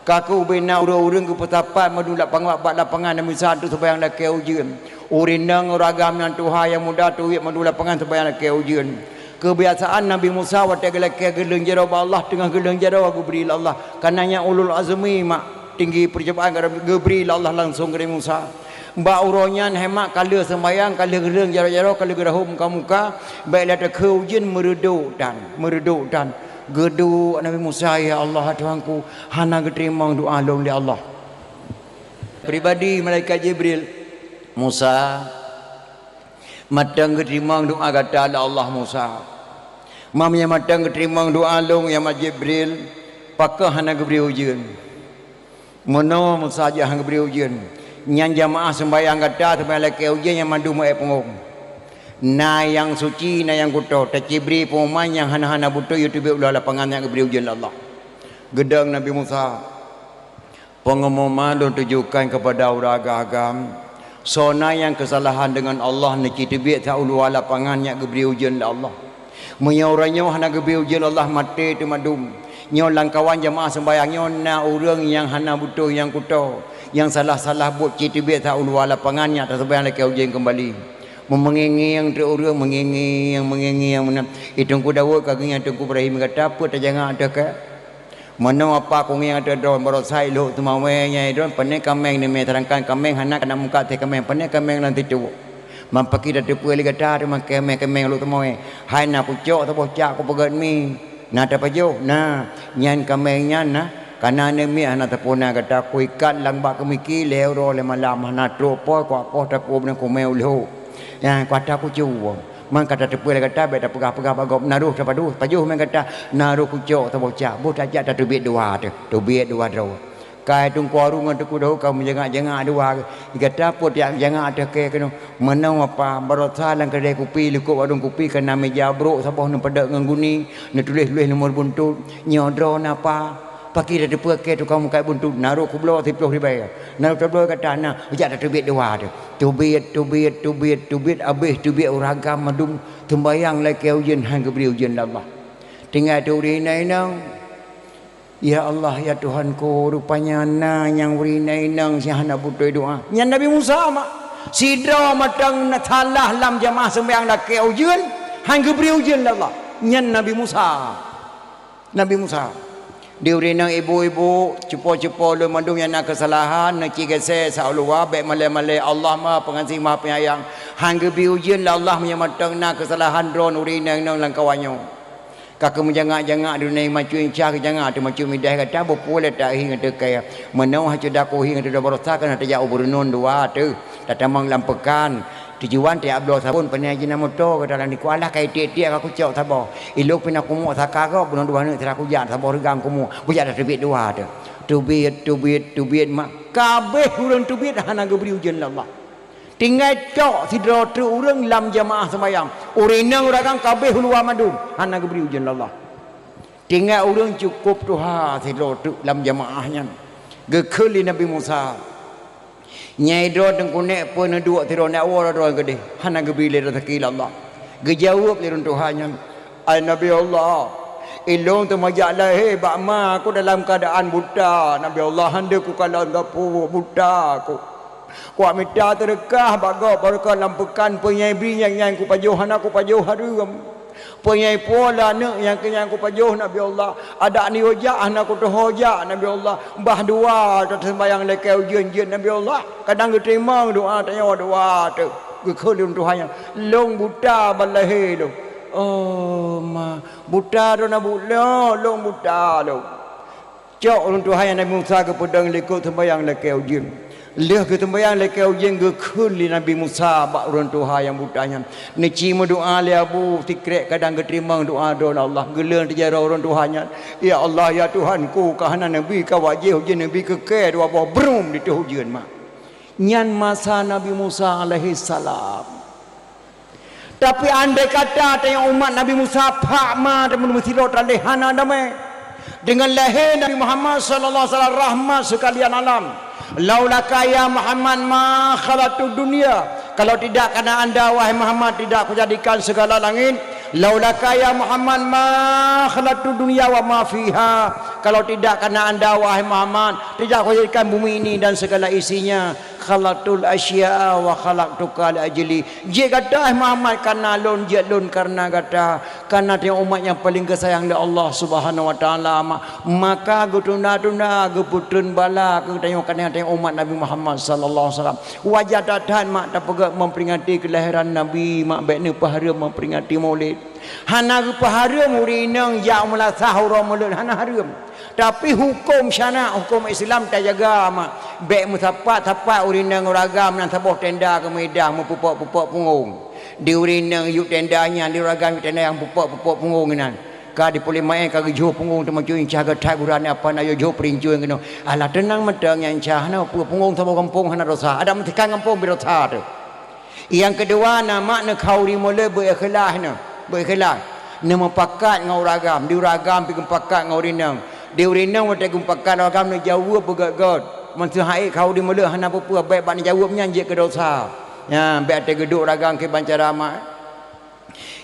Ka keuh ubena ureuëng-ureuëng geupeusapat mandum lapangan bak lapangan Nabi Musa untuk seumbahyang lakée ujeuen. Ureuëng inong ureuëng agam nyang tuha nyang muda tuwét mandum lapangan seumbahyang lakée ujeuen. Keubiasaan Nabi Musa watée geulakée geuleueng jaroe bak Allah teungoh geuleueng jaroe geubri lé Allah. Kareuna nyan ulul azmi mak tinggi peucobaan geubri lé Allah langsong keu Nabi Musa. Bak uroe nyan hai mak ka lheueh seumbahyang, ka lheueh geuleueng jaroe-jaroe, ka lheueh geurahom muka-muka, bék lé takheun ujeuen meureudok tan, meureudok tan. Geuduek Nabi Musa, "Ya Allah, Tuhanku, hana geuteurimong doá lôn lé Allah." Pribadi malaikat Jibril, "Musa, mantong geuteurimong doá gata lé Allah Musa. Meunyoe mantong geuteurimong doá lôn ya mak Jibril, pakon hana geubri ujeuen?" Meunoe Musa jak han geubri ujeuen, nyan jamaah seumbahyang gata seumbahyang lakée ujeuen nyang mandum meu-ék punggong. Na nyang suci, na nyang kuto, tacibri peungumuman nyang hana-hana beutôi yue teubiet u luwa lapangan nyang geubri ujeuen lé Allah. Geudong Nabi Musa, "Peungumuman lôn tujukan keupada ureuëng agam-agam, soe na nyang keusalahan deungon Allah neuci teubiet sa u luwa lapangan nyang geubri ujeuen lé Allah. Meunyoe uroe nyoe hana geubri ujeuen Allah, maté teuma dum. Nyoe lamkawan jamaah seumbahyang nyoe na ureuëng nyang hana beutôi nyang kuto, nyang salah-salah buet ci teubiet sa u luwa lapangan nyang taseumbahyang lakée ujeuen keumbali." Meungieng-ngieng teuk ureuëng, meungieng-ngieng, meungieng-ngieng meunan. "Ih Teungku Daud, ka geungieng Teungku Ibrahim gata, peue tajangak ateueh kée?" "Meunoe apa kungieng ateueh droe, barosa ilhok teumawée nyang droe, pane kaméng neumé, seudangkan kaméng hana kana muka teuh kaméng, pane kaméng lam situ. Man pakri tateupeue lé gata teuma kaméng-kaméng lhok teumawée. Hai na kucok saboh cak kupeugét mi, na tapajoh, na, nyan kaméng nyan na, kana neumé hana tapuna gata, kuikat lam bak keumiki lhée uroe lhée malam, hana trok po kuak poh takob nyan kumé ulhok. Nyan kuata kucue." Man ka tateupeue lé gata, bék tapeugah-peugah bak gob, "Na rôh tapajoh, pajoh mé gata, na rôh kucok saboh cak, boh tajak tateubiet dua teuh, teubiet dua droe." Kai Teungku Harun ngon Teungku Daud ka meujangak-jangak dua, gata peue tajak jangak ateueh kée keunoe? Meunoe apa, barosa lam keudée kupi, likot warong kupi ka na meuja brok saboh neupeudok ngon guni, neutuléh-tuléh nomor buntut, nyoe droeneuh apa? Pakri tateupeue kée tukang meukat buntut, na rôh kubloe siplôh ribée, na rôh tabloe gata na, jak tateubiet dua teuh. Teubiet, teubiet, teubiet, teubiet, abéh teubiet ureuëng agam mandum seumbahyang lakée ujeuen han geubri ujeuen lé Allah. Tinggai teuh ureuëng inong-inong. "Ya Allah, ya Tuhanku, rupanya na nyang ureuëng inong-inong nyang hana beutôi doá." Nyan Nabi Musa mak. Sidroe mantong na salah lam jamaah seumbahyang lakée ujeuen, han geubri ujeuen lé Allah. Nyan Nabi Musa. Nabi Musa. Di ureuëng inong ibu-ibu, cupo-cupo lôn mandum nyang na keusalahan, neuci geusée sa u luwa, bék malée-malée, Allah Maha Pengasih Maha Penyayang. Han geubri ujeuen lé Allah meunyoe mantong na keusalahan droeneuh ureuëng inong-inong lam kawan nyoe. Ka keuh meujangak-jangak di dunia, macut inca geujangak teuh macut midah gata, beupeue lé tahi ngon teukai. Meunoe hana dakohi ngon teudoe barosa keuneuk tajak u Beureunon dua teuh, tatamong lam peukan. Tujuan tajak bloe sabon, pane jih na moto gata lam dikeue, alah ka itiek-tiek ka kucok saboh. Ilok pih na kumok saka gob, bunoe dua neuk sira kujak saboh reugang kumok, kujak tateubiet dua teuh. Teubiet, teubiet, teubiet mak. Ka abéh ureuëng teubiet hana geubri ujeuen lé Allah. Tinggai cok sidroe treuk ureuëng lam jamaah seumbahyang. Ureuëng inong ureuëng agam ka abéh u luwa mandum, hana geubri ujeuen lé Allah. Tinggai ureuëng cukôp tuha sidroe treuk lam jamaah nyan. Geukheun lé Nabi Musa, "Nyai droe teungku nek peue neuduek sidroe nek woe droe keudeh, hana geubri lé raseuki lé Allah." Geujaweueb lé ureuëng tuha nyan, "Ai Nabi Allah, Ilôn teuma jak lahé bak ma ku dalam keuadaan buta, Nabi Allah, hana kukalon sapeue, buta ku. Kuwak mita teureukah bak gob barokon lam peukan, peue nyang bri nyang nyan kupajoh hana kupajoh hareuem. Peue nyang ipuwoe lé aneuk nyang keu nyan kupajoh, Nabi Allah. Adak neuyue jak hana kutuho jak, Nabi Allah. Bah dua taseumbahyang lakée ujeuen jeuet, Nabi Allah. Kadang geuteurimong doá tanyoe, doá teuh geukheun lé Tuhan nyan. Lôn buta ban lahé lôn. Oh ma, buta droeneuh bu-, lôn, lôn buta lôn. Cok ureuëng tuha nyan Nabi Musa geupeudong likot seumbahyang lakée ujeuen. Lheueh geuseumbahyang lakée ujeuen geukheun lé Nabi Musa bak ureuëng tuha nyang buta nyan. Neuci meudoá lé Abu, sikrek kadang geuteurimong doá droe lé Allah. Geuleueng teujaroe ureuëng tuha nyan, "Ya Allah, ya Tuhanku, ka hana neubi kawajéh ujeuen, neubi keukée dua boh brôm di teuh ujeuen ma." Nyan masa Nabi Musa alaihissalam. Tapi andai kata tanyoe umat Nabi Musa phak ma teuma meusidroe teuh lé hana damai. Dengan lahé Nabi Muhammad sallallahu alaihi wasallam rahmat sekalian alam. Laulaka ya Muhammad ma khalaqtud dunya. Kalau tidak karena anda wahai Muhammad tidak kujadikan segala langit. Laulaka ya Muhammad ma khalaqtud dunya wa ma fiha. Kalau tidak karena anda wahai Muhammad tidak kujadikan bumi ini dan segala isinya. Khalaqtul asya'a wa khalaqtuka li ajli. Jeuet gata, hai Muhammad, kareuna lôn, jeuet lôn kareuna gata. Kareuna tanyoe umat nyang paleng geusayang lé Allah Subhanahu wa Taala, ma-, maka geutunda-tunda, geupeutrön bala keu tanyoe, kareuna tanyoe umat Nabi Muhammad sallallahu alaihi wasallam. Wajar that-that mak tapeugah memperingati kelahiran Nabi, mak, bék neupeuhareuem memperingati Maulid. Hana geupeuhareuem ureuëng inong jak meulasah uroe Maulid, hana hareuem. Tapi huköm syarak, huköm Islam tajaga, mak. Bék meusapat-sapat ureuëng inong ureuëng agam nan saboh tenda keu meuidang meupupok-pupok pungong. Di ureuëng inong yub tenda nyan, di ureuëng agam yub tenda nyang pupok-pupok pungong nyan. Ka di puléh maén ka geujôh pungong teuma cuy incah geuthai gurane apa na yôh jôh peurincueng keunoe. Alah teunang mantong nyang incah, hana peue pungong saboh gampông hana dosa. Adak meusikan gampông beu dosa teuh. Nyang keudua na mak neukhauri mulod beu ikhlas nyoe, beu ikhlas. Neumupakat ngon ureuëng agam, di ureuëng agam pi geumupakat ngon ureuëng inong. Di ureuëng inong watée geumupakat ureuëng agam neujaweueb beugét-gét. Meuseuha ék khauri mulod hana peue-peue, bék bak neujaweueb nyan jeuet keu dosa. Nyan bék teugeudok ureuëng agam kiban cara mak.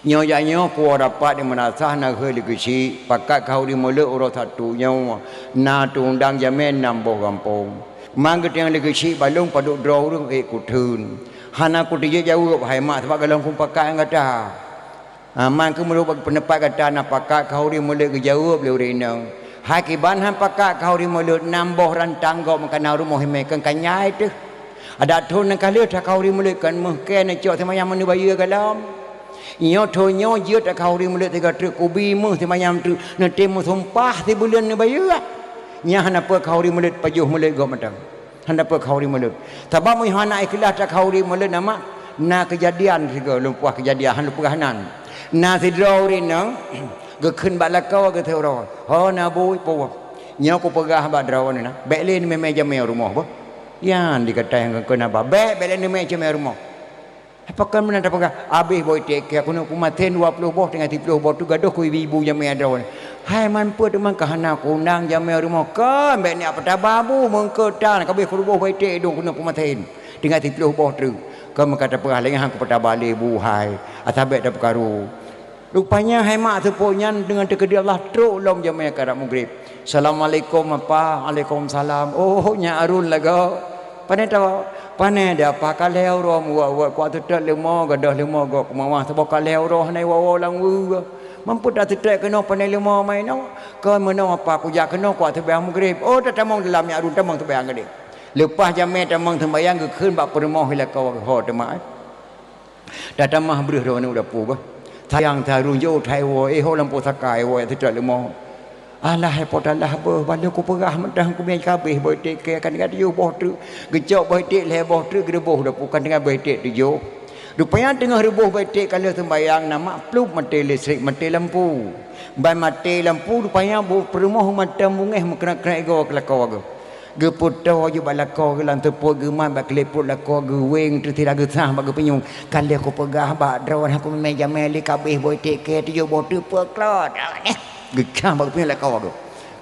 Nyoe jak nyoe kuwoe rapat di meunasah na geuhôi lé geuchik, pakat khauri mulod uroe Sabtu nyoe na teuundang jamé nam boh gampông. Man geutanyoe lé geuchik balong padub droe ureuëng ék kutheun. Hana kuteujeuet jaweueb hai mak sabab gohlom kumupakat ngon gata. Ha, man keuh meunurot bak peundapat gata na pakat khauri mulod geujaweueb lé ureuëng inong. Hai kiban han pakat khauri mulod nam boh rantang gob meukanan rumoh imé keu kanyai teuh. Adak thon nyang ka lheueh takhauri mulod kon meuh kée neucok seumayang meuneubayeue gohlom. Nyoe thon nyoe jeuet takhauri mulod sigoe treuk kubi meuh seumayang treuk neutem meusumpah sibuleuen neubayeue. Nyan hana peue khauri mulod pajoh mulod gob mantong. Hana peue khauri mulod. Sabab meunyoe hana ikhlas takhauri mulod na mak, na keujadian sigoe lôn puah keujadian han lôn peugah nan. Na sidroe ureuëng inong geukheun bak lakoe geuh siuroe, "Ho na bui puwoe. Nyoe kupeugah bak droeneuh na, bék lé neumé-mé jamé rumoh boh." Nyan dikata nyang geukheun haba, "Bék, bék lé neumé jamé rumoh." Pakon meunan tapeugah, "Abéh boh iték kée keunoe kumaté dua ploh boh teungoh siplôh boh treuk gadoh keu ibu-ibu jamé droeneuh." Hai man peue teuma ka hana kuundang jamé rumoh, kon bék neujak peutaba bu meungkeutan ka abéh peuruboh boh iték idong keunoe kumaté teungoh siplôh boh treuk. Kon meuka tapeugah lé nyan han kupeutaba lé bu hai, asa bék tapeukaru. Rupanya hai mak seupôt nyan deungon teukeudi Allah trok lom jamé karab mugreb. "Assalamualaikum apa." "Waalaikumsalam." "Oh, nyak Arun lagoe. Pane tawoe?" "Pane di apa ka lhée uroe meuwot-wot kuat teutot leumo gadoh leumo gob keumawah saboh ka lhée uroe hana iwoe-woe lam weue. Mampu taseutôt keunoe pane leumo mai noe. Kon meunoe apa kujak keunoe kuat seumayang mugreb." "Oh, tatamong dalam nyak Arun tamong seumayang gadeh." Leupah jamé tamong seumayang geukheun bak peurumoh lakoe geuh ho teuma. Tatamah breuh droeneuh u dapu beuh. Sayang tarujoe thai woe, éh ho lam pusaka, éh woe teutot leumo. Alah, éh po talah beuh, balo kupeugah mantong kumé kabéh boh iték kée kan ka tujoh boh treuk. Geucok boh iték lhée boh treuk geureuboh u dapu kan teungoh boh iték tujoh. Rupanya teungoh reuboh boh iték ka lheueh seumbayang na mak plup maté listrik, maté lampu. Ban maté lampu rupanya bu peurumoh mantong beungéh meukrek-krek igoe keu lakoe geuh. Geupeutoe jih bak lakoe geuh lam seupôt geumat bak keuleupot lakoe geuh weng teusira geusah bak geupeunyueng. Ka lheueh kupeugah bak droeneuh kumé jamé lé kabéh boh iték kée tujoh boh treuk peuklot. Geusah bak geupeunyueng lakoe geuh.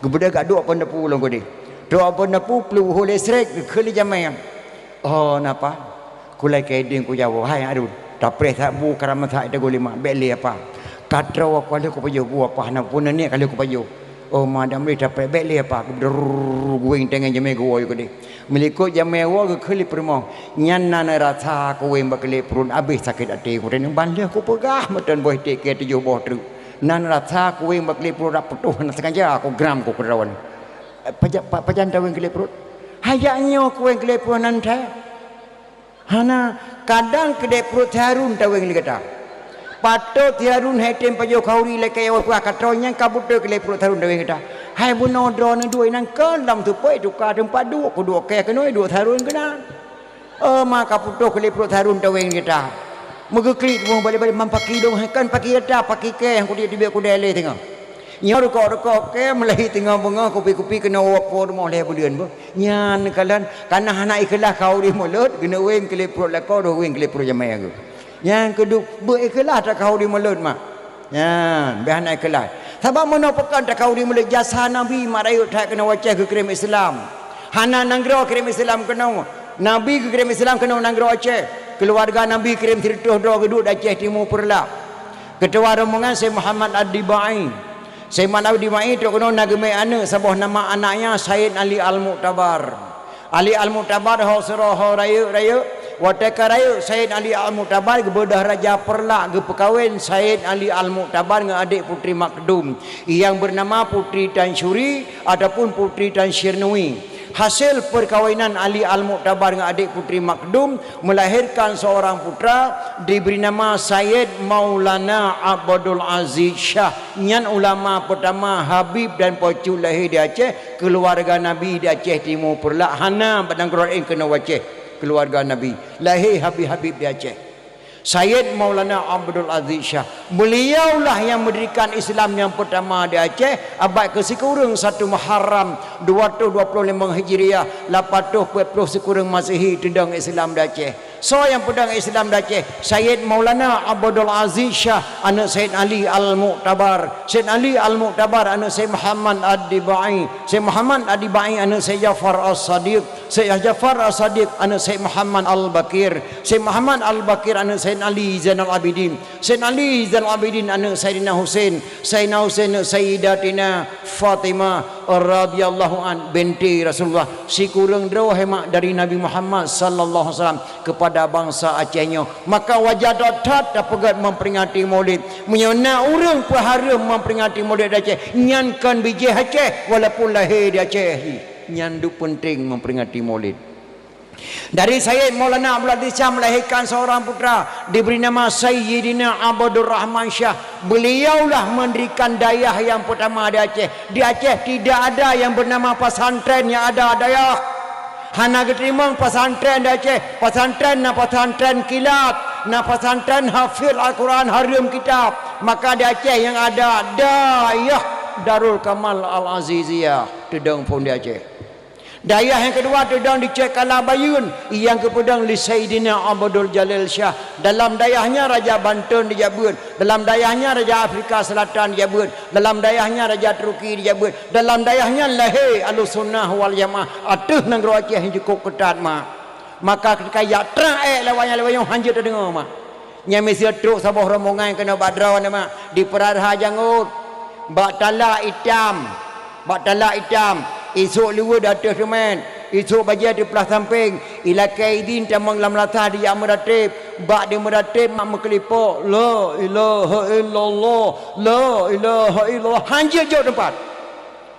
Geubeudôh gak duek pon dapu lom keudeh. Duek pon dapu plup ho listrik geukheun lé jamé. Oh, napa? Kulai keu idin kujawoe, hai Arun, tapreh that bu karam that teugôi lima, bék lé apa. Atra wa kuali kupajoh gua pah na pun ni kali kupajoh. Oh, ma dam lé tapék bék lé apa, geudrrrr, guwéng tengah jamé geuwoe keudéh. Meulikot jamé woe geukheun lé peurumoh. Nyan na neurasa kuwéng bak keulék pruet abéh sakét até. Kuteunang ban lheueh kupeugah meuteun boh iték keu tujoh boh treuk. Na neurasa kuwéng bak keulék pruet dak putôh na sengaja kugram ku keurawan. Eh, paja-, pa-, pajan tawéng keulék pruet? Hajat nyoe kuwéng keulék pruet nan thai. Hana, kadang keudéh pruet Harun tawéng lé gata. Patot Harun hai tem pajoh khauri lakée awai puah ka troh nyang ka beutôi keudéh pruet Harun tawéng gata. Hai bunoe droeneuh duek inan keu lom teupeu tuka teumpat duek, kuduek kée keunoe duek Harun keunan. Oh, ma ka putôh keudéh pruet Harun tawéng gata. Meugeuklik teuma balek-balek man paki dong, hai kan paki gata, paki kée nyang kudiek teubiet kudée lé teungoh. Nyoe rukok-rukok kée meulahi teungoh beungoh kupi-kupi keunoe woe po rumoh lhée buleuen beuh. Nyan kalon kana hana ikhlaih khauri mulod, geuneuwéng keulék pruet lakoe, deuh wéng keulék pruet jamé geuh. Nyang keudua, beu ikhlaih that khauri mulod mak. Nyan, beh hana ikhlaih. Sabab meunoe pakon that khauri mulod jasa Nabi mak rayeuk that keunoe u Aceh geukirém Islam. Hana nanggroe kirém Islam keunoe. Nabi geukirém Islam keunoe nanggroe Aceh. Keuluwarga Nabi kirém sireutôh droe geuduek di Aceh Timu Peureulak. Keutua rombongan Syekh Muhammad Ad-Dibai. Syekh Muhammad Ad-Dibai trok keunoe na geumé aneuëk saboh nama anaknya Said Ali Al-Mu'tabar. Ali Al-Mu'tabar ho sidroe ho rayeuk-rayeuk. Watée ka rayeuk Said Ali Al-Mu'tabar geubeudôh raja Peureulak geupeukawen Said Ali Al-Mu'tabar ngon adék putri Makdum nyang beunama Putri Tansyuri ataupun Putri Tansyirnui. Hasil peukawinan Ali Al-Mu'tabar ngon adék putri Makdum meulahirkan seorang putra diberi nama Sayyid Maulana Abdul Aziz Syah. Nyan ulama pertama Habib dan Pocut lahé di Aceh, keuluwarga Nabi di Aceh Timu Peureulak hana bak nanggroe laén keunoe u Aceh, keuluwarga Nabi. Lahé Habib-Habib di Aceh. Sayyid Maulana Abdul Aziz Syah. Beliaulah yang mendirikan Islam yang pertama di Aceh, abad keusikureueng satu Muharram dua ratus dua puluh lima Hijriah, lapan ratus empat puluh sikureueng Masehi teudong Islam di Aceh. Soe nyang peudong Islam di Aceh? Sayyid Maulana Abdul Aziz Syah, aneuëk Sayyid Ali Al-Mu'tabar. Sayyid Ali Al-Mu'tabar, aneuëk Sayyid Muhammad Ad-Dibai. Sayyid Muhammad Ad-Dibai, aneuëk Sayyid Ja'far As-Sadiq. Sayyid Ja'far As-Sadiq, aneuëk Sayyid Muhammad Al-Baqir. Sayyid Muhammad Al-Baqir, aneuëk Sayyid Ali Zainal Abidin. Sayyid Ali Zainal Abidin, aneuëk Sayyidina Husain. Sayyidina Husain, aneuëk Sayyidatina Fatimah radhiyallahu an, binti Rasulullah. Sikureueng droe hai mak dari Nabi Muhammad sallallahu alaihi wasallam kepada bansa Aceh nyoe. Maka wajar that-that tapeugét memperingati Maulid. Meunyoe na ureuëng peuhareuem memperingati Maulid di Aceh, nyan kon bijéh Aceh, walaupun lahé di Aceh. Nyan duek penting memperingati Maulid. Dari Sayyid Maulana Abdul Aziz Syah melahirkan seorang putra diberi nama Sayyidina Abdul Rahman Syah. Beliaulah mendirikan dayah yang pertama di Aceh. Di Aceh tidak ada yang bernama pesantren, yang ada dayah. Hana geuteurimong pesantren di Aceh. Pesantren na pesantren kilat, na pesantren hafiz Al-Quran, hareuem kitab. Maka di Aceh yang ada dayah Darul Kamal Al-Aziziyah. Teudong phon di Aceh. Dayah nyang keudua teudong di Cek Kala Bayeuen, nyang geupeudong lé Saidina Abdul Jalil Syah. Dalam dayah nyan Raja Banten dijak beuet, dalam dayah nyan Raja Afrika Selatan dijak beuet, dalam dayah nyan Raja Turki dijak beuet, dalam dayah nyan lahé Ahlussunnah wal Jamaah ateueh nanggroe Aceh nyang cukôp keutat mak. Maka ketika jak trang ék lawanyang-lawanyang hanjeuet tadeungoe mak. Nyan miseue trok saboh rombongan keunoe bak droeneuh mak, di Peuraraha Jangôt, bak tala itam, bak tala itam, isôk liweuet ateueh teumèn, isôk bajèe teuplah sampéng, ilakèe idin tamong lam lasah dijak meuratéb, bak di meuratéb mak meukeulipok, "La ilaha illallah, la ilaha illallah," hanjeuet jok teumpat.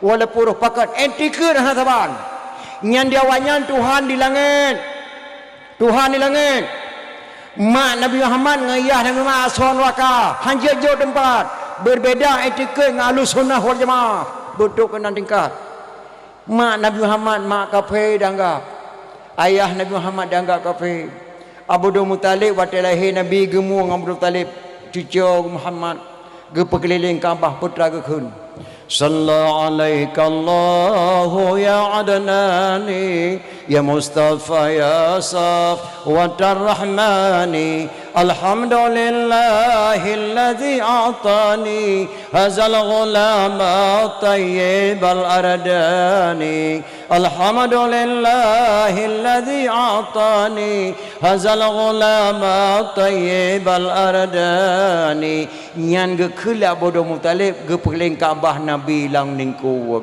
Walaupun roh pakat, ék tikeue hana saban. Nyan di awaknyan Tuhan di langét. Tuhan di langét. Mak Nabi Muhammad ngon yah Nabi Muhammad asoe nuraka, hanjeuet jok teumpat. Berbeda iktikeuet ngon Ahlussunnah wal Jamaah. Beutôi keunan tingkat. Mak Nabi Muhammad mak kafé dianggap. Ayah Nabi Muhammad dianggap kafé. Abdul Muthalib watèe lahé Nabi geumueng Abdul Muthalib, cucoe Muhammad, geupeukeulileng Ka'bah putra geukheun. Salla alaika Allahu ya Adnani, ya Mustafa ya Safwatar Rahmani. Alhamdulillahilladzi a'tani hazal ghulama tayyibal ardani. Alhamdulillahilladzi a'tani hazal ghulama tayyibal ardani. Nyan geukheun lé Abdul Muthalib geupeuleuen Ka'bah Nabi lam ningku.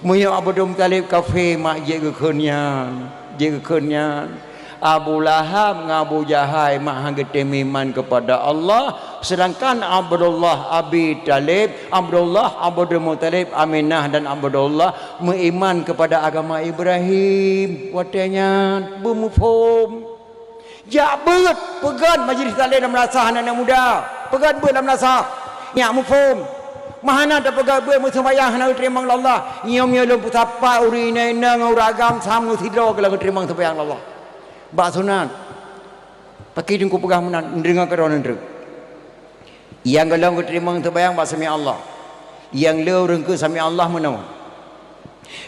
Meunyoe Abdul Muthalib kafé, mak jeuet geukheun nyan, jeuet geukheun nyan. Abu Lahab ngon Abu Jahai mak han geutem iman keupada Allah, seudangkan Abdullah Abi Thalib, Abdullah Abdul Muthalib, Aminah dan Abdullah meuiman keupada agama Ibrahim. Watée nyan beumuphom. Jak beuet, peugét majlis taklim lam madrasah aneuk-aneuk muda. Peugét beuet lam madrasah. Nyak muphom. Meuhana tapeugét beuet, meuseumayang hana geuteurimong lé Allah. Nyoe meunyoe lôn peusapat ureuëng inong-inong ngon ureuëng agam sama sidroe keu lôn geuteurimong seumayang lé Allah. Bak sunat. Paki teungku peugah meunan, neudeungoe keudroe neudeungoe. Nyang gohlom geuteurimong seumayang bak sami Allah. Nyang le ureuëng keu sami Allah meunoe.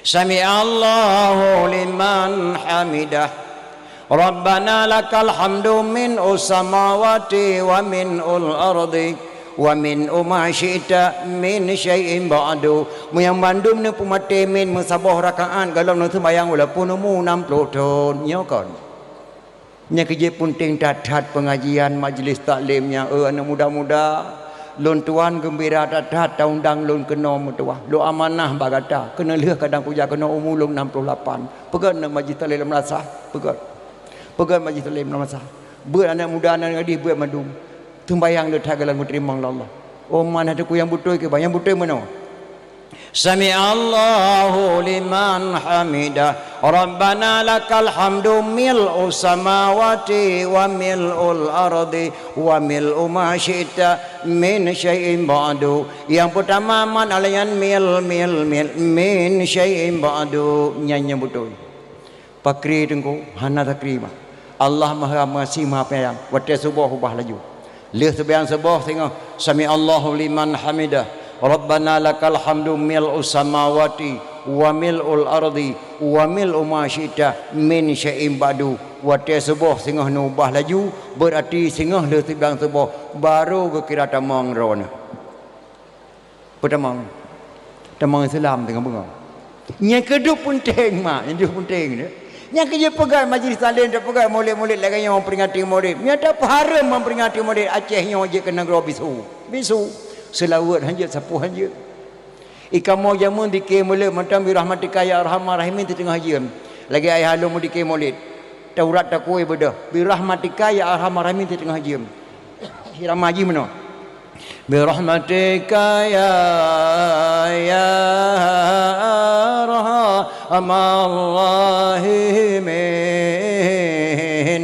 Sami Allahu liman hamidah. Rabbana lakal hamdu min usamawati wa min ul ardi wa min uma syi'ta min syai'in ba'du. Meunyan bandum neupeumaté min meusaboh rakaat gohlom neuseumayang walaupun umu enam puluh thon. Nyoe kon. Nyang keujeuet peunteng that-that peungajian majlis taklim nyan, eh, aneuk muda-muda. Lôn tuan geumbira that-that taundang lôn keunoe meutuwah. Lôn amanah bak gata, keuneulheueh kadang kujak keunoe umu lôn enam puluh lapan. Peugét na majlis taklim lam madrasah, peugét. Peugét majlis taklim lam madrasah. Beuet aneuk muda nan gadih beuet mandum. Teumbayang le that gohlom geuteurimong lé Allah. Oh, mana teungku nyang beutôi keu bah, nyang beutôi meunoe. Sami Allahu liman hamidah. Rabbana lakal hamdu mil'u samawati wa mil'ul ardi wa mil'u ma syi'ta min syai'in ba'du. Nyang peutama man alayan mil, mil, mil, min syai'in ba'du. Nyan nyang beutôi. Pakri teungku, hana takri mah. Allah Maha Meugaséh Maha Penyayang. Watée suboh ubah laju. Lheueh seumayang suboh singoh, sami Allahu liman hamidah. Rabbana lakal hamdu mil'us samawati wa mil'ul ardi wa mil'u ma syi'ta min syai'in ba'du. Watée suboh singoh neubah laju, beurati singoh lheueh seumayang suboh, barô geukira tamong droeneuh. Peutamong. Tamong Islam teungoh beungoh. Nyang keudua peunteng mak, nyang keudua peunteng nyoe. Nyang keujeuet peugah majlis taklim, tapeugah mulod-mulod lagée nyoe meuperingati mulod. Nyata peuhareuem meuperingati mulod Aceh nyoe jeuet keu nanggroe bisu. Bisu. Seulaweuet hanjeuet, sapeue hanjeuet. Ikamoe jameun dike mulod mantong birahmatika ya arhamar rahimin teuteungoh jeuem. Lagée ayah lôn meudike mulod. Taurat takue beudôh. Birahmatika ya arhamar rahimin teuteungoh jeuem. Irama jih meunoe. Birahmatika ya, ya arhamar rahimin.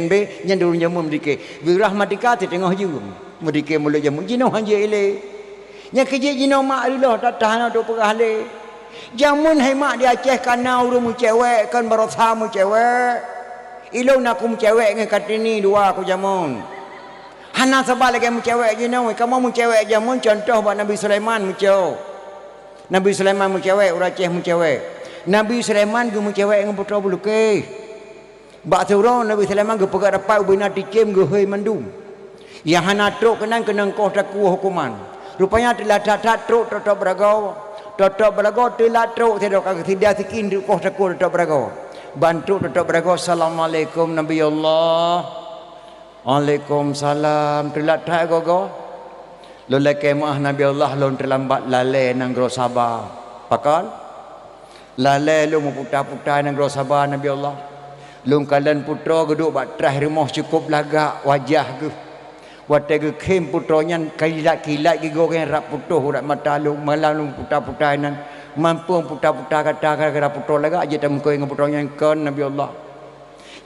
Bi, nyan dulu jameun meudike. Birahmatika teuteungoh jeuem. Meudike mulod jameun. Jinoe hanjeuet ilée. Nyang keujeuet jinoe mak riloh that-that hana teupeugah lé. Jameun hai mak di Aceh kana ureuëng meucewek kon barosa meucewek. Ilôn na ku meucewek ngon Kartini dua ku jameun. Hana saban lagée meucewek jinoe, kamoe meucewek jameun contoh bak Nabi Sulaiman meucewek. Nabi Sulaiman meucewek, ureuëng Aceh meucewek. Nabi Sulaiman geumeucewek ngon putroe beulukeh. Bak siuroe Nabi Sulaiman geupeugah rapat ubena ticém geuhôi mandum. Nyang hana trok keunan keunong koh takue huköman. Rupanya teulat that-that trok tôb-tôb beuragoe. Tôb-tôb beuragoe teulat trok sidroe ka geusida sikin di koh takue tôb-tôb beuragoe. Ban trok tôb-tôb beuragoe, "Assalamualaikum Nabi Allah." "Waalaikumsalam." Teulat that goe-goe. Lôn lakée meuáh Nabi Allah, lôn teulambat lalée nanggroe Saba. Pakon? Lalée lôn meuputa-puta nanggroe Saba, Nabi Allah. Lôn kalon putroe geuduek bak traih rumoh cukôp lagak wajah geuh. Watée geukhém putroe nyan kilat-kilat gigoe geuh rab putôh urat mata lôn, malam lôn puta-puta nyan. Mampu puta-puta gata gara-gara putroe lagak jeuet tameukoh ngon putroe nyan kon, Nabi Allah.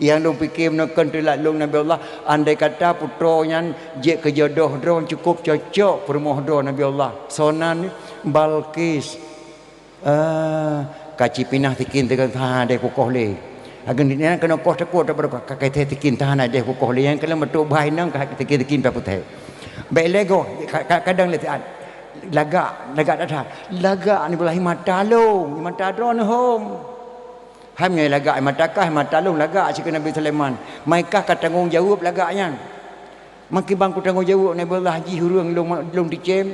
Nyang lôn pike meunan kon teulat lôn, Nabi Allah, andai kata putroe nyan jeuet keu jodoh droe cukôp cocok peurumoh droe, Nabi Allah. Sonan Balqis. Ah, ka ci pinah sikin teuka ha deh kukoh lé. Ageun nyan keunoe koh takue teuka ka keuthée sikin teuka ha deh kukoh lé. Nyang keuneuk meutuk bhai nang ka sikin-sikin pah peuthée. Bék lé goe, ka-, ka-, kadang lé siat. Lagak, lagak that-that. Lagak Nabi Allah, mata lôn, mata droeneuh hom. Hai meunyoe lagak mata kah, mata lôn lagak, cit keu Nabi Sulaiman. Maka kah ka tanggong jaweueb lagak nyan. Maka ban kutanggong jaweueb Nabi Allah jih ureuëng lôn, lôn ticém.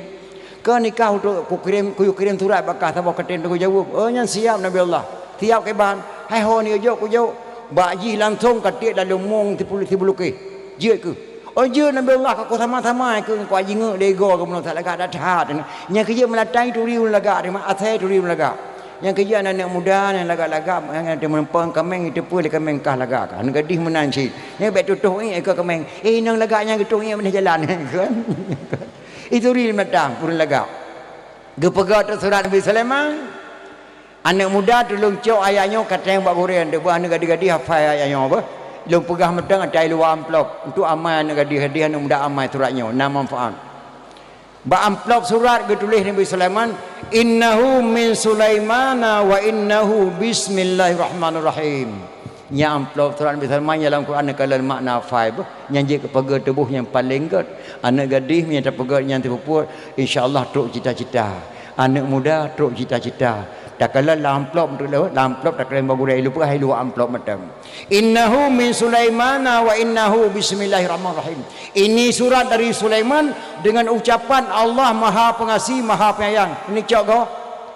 Keu nikah untuk kukirém, kuyue kirém surat bak kah saboh katem tanggong jaweueb. Oh, nyan siap Nabi Allah. Siap kiban. Hai ho ni jok kujok. Bak jih langsong ka tiek dalam mong sipulu-, sibulukéh. Jeuet keuh. Oh, jeuet Nabi Allah, ka kusama-sama keuh, ka jingeuek lé goe keuh meunoe, lagak that-that. Nyang keujeuet meulatang turi lagak, asai turi lagak. Nyang keujeuet aneuk muda nyang lagak-lagak, nyang teumeurumpok kaméng, jiteupeue lé kaméng kah lagak kah. Aneuk gadih meunan cit. Nyan bèk tutoh iék keu kaméng. Eh, inong lagak nyan geutoh iék bak jalan. Kan? Itu ri meulatang ureuëng lagak. Geupeugah teuk surat Nabi Sulaiman. Aneuk muda, tulông cok ayat nyoe katéng bak gurèe, deubah aneuk gadih-gadih hafai ayat nyoe beuh. Lôn peugah mantong ata i luwa amplop. Untuk amai aneuk gadih-gadih, aneuk muda amai surat nyoe, na manfaat. Bak amplop surat geutuléh Nabi Sulaiman, "Innahu min Sulaimana wa innahu bismillahirrahmanirrahim." Nyan amplop surat Nabi Sulaiman nyang lam Quran neukalon makna hafai beuh, nyang jeuet keu peugöt tuboh nyang paleng göt. Aneuk gadih meunyoe tapeugöt nyan teupeubuet, insya Allah trok cita-cita. Aneuk muda trok cita-cita. Takalon lam amplop, lam amplop takalon bak gurèe, lôn peugah i luwa amplop mantong. "Innahu min Sulaimana wa innahu bismillahirrahmanirrahim." Ini surat dari Sulaiman dengan ucapan Allah Maha Pengasih, Maha Penyayang. Ini cok goe.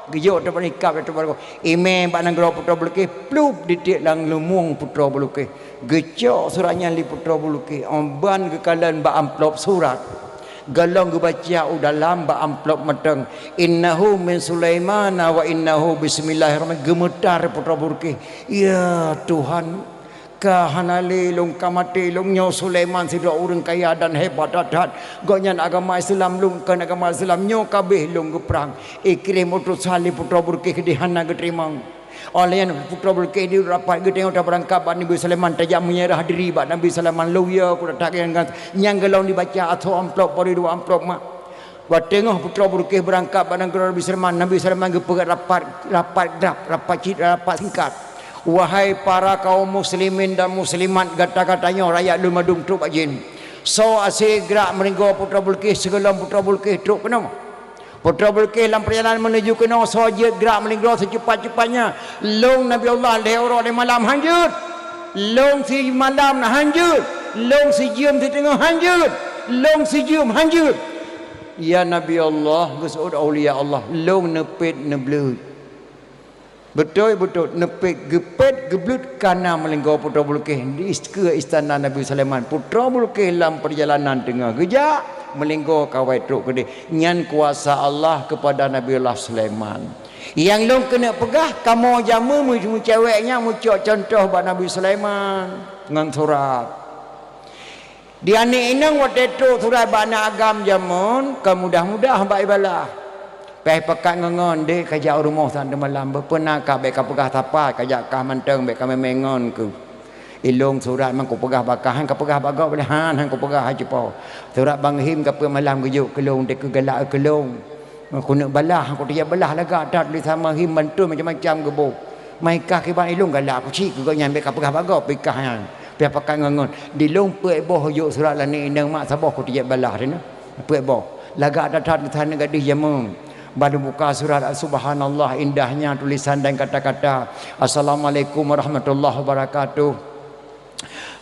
Geujok teuk bak nikab, teuk bak goe. Imè bak nanggroe Putroe Bulqis, plup, ditiek lam lumueng Putroe Bulqis. Geucok surat nyan lé Putroe Bulqis, 'oh ban geukalon bak amplop surat. Gohlom geubaca u dalam bak amplop mantong, "Innahu min Sulaimana wa innahu bismillahirrahmanirrahim." Geumeutar Putroe Bulqis. Ya Tuhan, ka hana lé lôn, ka maté lôn. Nyoe Sulaiman sidroe ureuëng kaya dan hebat that-that. Gobnyan agama Islam, lôn kon agama Islam. Nyoe ka abéh lôn geuprang. Ikrimah utusan lé Putroe Bulqis keudéh hana geuteurimong. Óh lheueh nyan Putroe Bulqis di rapat geutanyoe tabeurangkat bak Nabi Sulaiman, tajak meunyeurah diri bak Nabi Sulaiman. Lôn yö ku that-that nyan, nyan gohlom dibaca ateueh amplop, bari dua amplop mak. Bak teungoh Putroe Bulqis beurangkat bak nanggroe Nabi Sulaiman, Nabi Sulaiman geupeugöt rapat, rapat grab, rapat cit, rapat singkat. Wahai para kaum muslimin dan muslimat, gata-gata nyoe rakyat lôn mandum trok bak jén. Soe asék gerak meulinggoe Putroe Bulqis sigohlom Putroe Bulqis trok keunoe. Putroe Bulqis lam peurjalanan meunuju keunoe, soe jeuet gerak meulinggoe seucepat-cepatnya. Lôn Nabi Allah lhèe uroe lhèe malam han jeuet. Lôn simalam na han jeuet. Lôn sijeuem siteungoh han jeuet. Lôn sijeuem han jeuet. Ya Nabi Allah, geuseuôt aulia Allah, lôn neupet neubleuet. Beutôi-beutôi, neupet, geupet, geubleuet ka na meulinggoe Putroe Bulqis di is-, keu istana Nabi Sulaiman. Putroe Bulqis lam peurjalanan teungoh geujak, meulinggoe kawai trok keudéh. Nyan kuasa Allah keupada Nabi Allah Sulaiman. Nyang lôn keuneuk peugah, kamoe jameun meu-, meucewek nyan meucok cuntoh bak Nabi Sulaiman ngon surat. Di aneuk inong watèe trok surat bak aneuk agam jameun, kon mudah-mudah bak ibalah. Pih pakat ngon-ngon, "Dek, kajak u rumoh saát teumalam, beupeuna ka bèk kapeugah sapat, kajak kah mantong bèk kamè-mè ngon keuh. Ilôn surat man kupeugah bak kah, han kapeugah bak gob lé, han, han kupeugah, hai cupo. Surat Bang Him kapeuet malam geujok keu lôn, dek keuh galak keu lôn. Keuneuk balah, han kuteubiet balah lagak that, tulésan Bang Him mantong macam-macam geuboh. Mai kah kiban ilôn galak kucit keu gobnyan, bèk kapeugah bak gob, pih kah nyan." Pih pakat ngon-ngon. Di lôn peuet boh jok surat lé aneuk inong mak saboh kuteubiet balah teuh na. Peuet boh. Lagak that-that tulésan aneuk gadih jameun. Ban lôn buka surat, subhanallah, indahnya tulisan dan kata-kata. Assalamualaikum warahmatullahi wabarakatuh.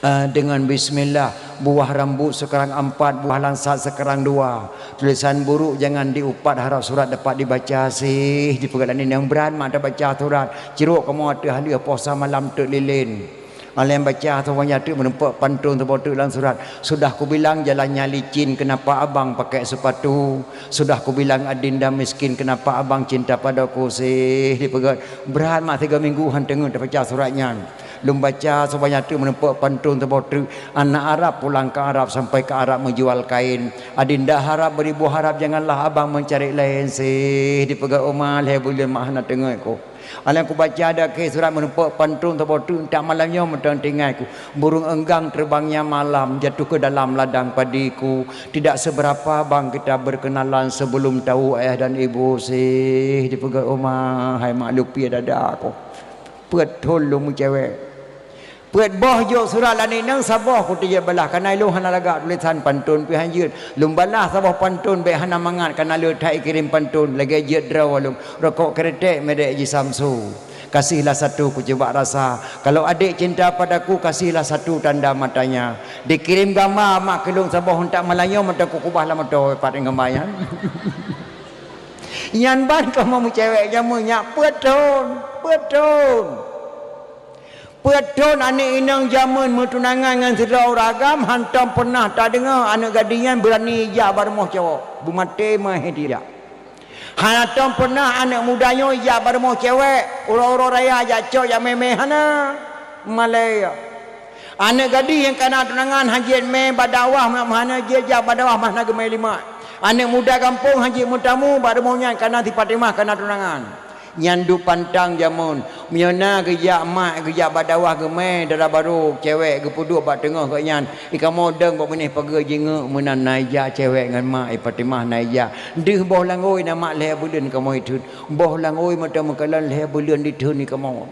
Eh, dengan bismillah, buah rambut sekarang empat, buah langsat sekarang dua. Tulisan buruk jangan diupat, harap surat dapat dibaca sih. Dipeugah lé aneuk inong, brat mak tabaca surat. Cirok kamoe ateueh haleueh, posa malam teuk lilén. Alèh baca saboh nyan teuk, meurumpok pantôn saboh teuk lam surat. Sudah kubilang jalannya licin, kenapa abang pakai sepatu? Sudah kubilang adinda miskin, kenapa abang cinta padaku sih? Dipeugah, brat mak, tiga minggu han teungeut tabaca surat nyan. Lôn baca saboh nyan teuk, meurumpok pantôn saboh teuk. Anak Arab pulang ke Arab, sampai ke Arab menjual kain. Adinda harap beribu harap, janganlah abang mencari lain sih. Dipeugah, oh ma, lhèe buleuen mak hana teungeut ku. Alèh kubaca dakhe surat, meurumpok pantôn saboh teuk, entak malam nyoe mantong teuingat ku. Burung enggang terbangnya malam, jatuh ke dalam ladang padiku. Tidak seberapa bang kita berkenalan sebelum tahu ayah dan ibu sih. Dipeugah, oh ma, hai mak, lupie dada ku. Peuet thôn lôn meucewek. Peuet boh jok surat lagèe nyan, saboh kuteubiet balah, kareuna lôn hana lagak tulésan pantôn pih han jeuet. Lôn balah saboh pantôn bèk hana mangat, kareuna le that ikirém pantôn lagèe jeuet droe lôn. Rokok kretek merek Jisamsu. Kasihlah satu kucuba rasa. Kalau adik cinta padaku, kasihlah satu tanda matanya. Dikirém gamba mak keu lôn saboh, untak malam nyoe mantong kukubah lam moto pat ngon gamba nyan. Nyan ban kamoe meucewek jameun nyak peuet thon, peuet thon. Peuet thon aneuk inong jameun meutunangan ngon sidroe ureueng agam, hantom peunah tadeungoe aneuk gadih nyan beurani jak bak rumoh cowok. Beumaté meuhé tidak. Hana tom peunah aneuk muda nyoe jak bak rumoh cewek, uroe-uroe raya jak cok jak mè-mè, hana. Malèe. Aneuk gadih nyang kana tunangan han jeuet mè bak dakwah, hana jeuet jak bak dakwah, hana geumè limak. Aneuk muda gampông han jeuet meutamu bak rumoh nyan, kareuna si Fatimah kana tunangan. Nyan duek pantang jameun. Meunyoe na geujak mak, geujak bak dakwah geumè, dara barô cewek geupeuduek bak teungoh gobnyan. Di kamoe dong bak binéh pageue jingeuk meunan na ijak cewek ngon mak, i Fatimah na ijak. Deuh boh langôi na mak lhèe buleuen kamoe itheun. Boh langôi mantong meukalon lhèe buleuen ditheun di kamoe.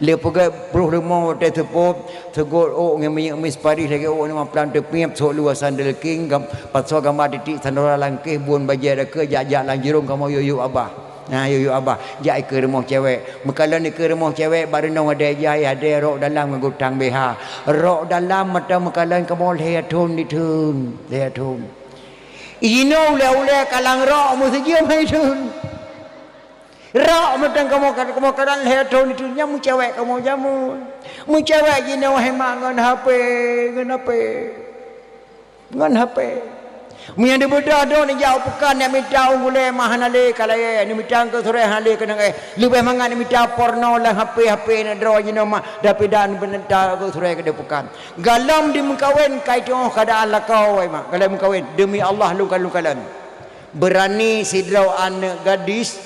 Lé peugét ploh limong watèe seupôt, seugot ôk ngon minyeuk mis Paris lagèe ôk limong plang teupiep, sôk luwa sandal king, gam-, pasoe gamba titik sandora langkéh, buôn bajèe dakeu, jak-jak lam jurông kamoe yuk-yuk abah. Na yuk-yuk abah, jak ikeue rumoh cewek. Meukalon ikeue rumoh cewek, bak reunong adèe jai, adèe rok dalam ngon gutang B H. Rok dalam mantong meukalon kamoe lhèe thon ditheun, lhèe thon. Inoe ulèe-ulèe kalang rok meusijeuem hai thon. Rok mantong kamoe, kamoe kalon lhèe thon ditheun, nyan meucewek kamoe jameun. Meucewek jinoe hai mak ngon H P, ngon H P. Ngon H P. Meunyo neubeudôh droeneuh jak u peukan, neuk mita u gulèe mah hana lé ka layèe, neuk mita keu surèe hana lé keunong éh. Leubèh mangat neuk mita porno lam H P, H P neuk droe jinoe mah, tapi dan beuneuta keu surèe keudéh peukan. Golom dimeukawen ka itu'oh keuadaan lakoe, wai mak. Golom meukawen, demi Allah lôn ka lôn kalon. Beurani sidroe aneuk gadis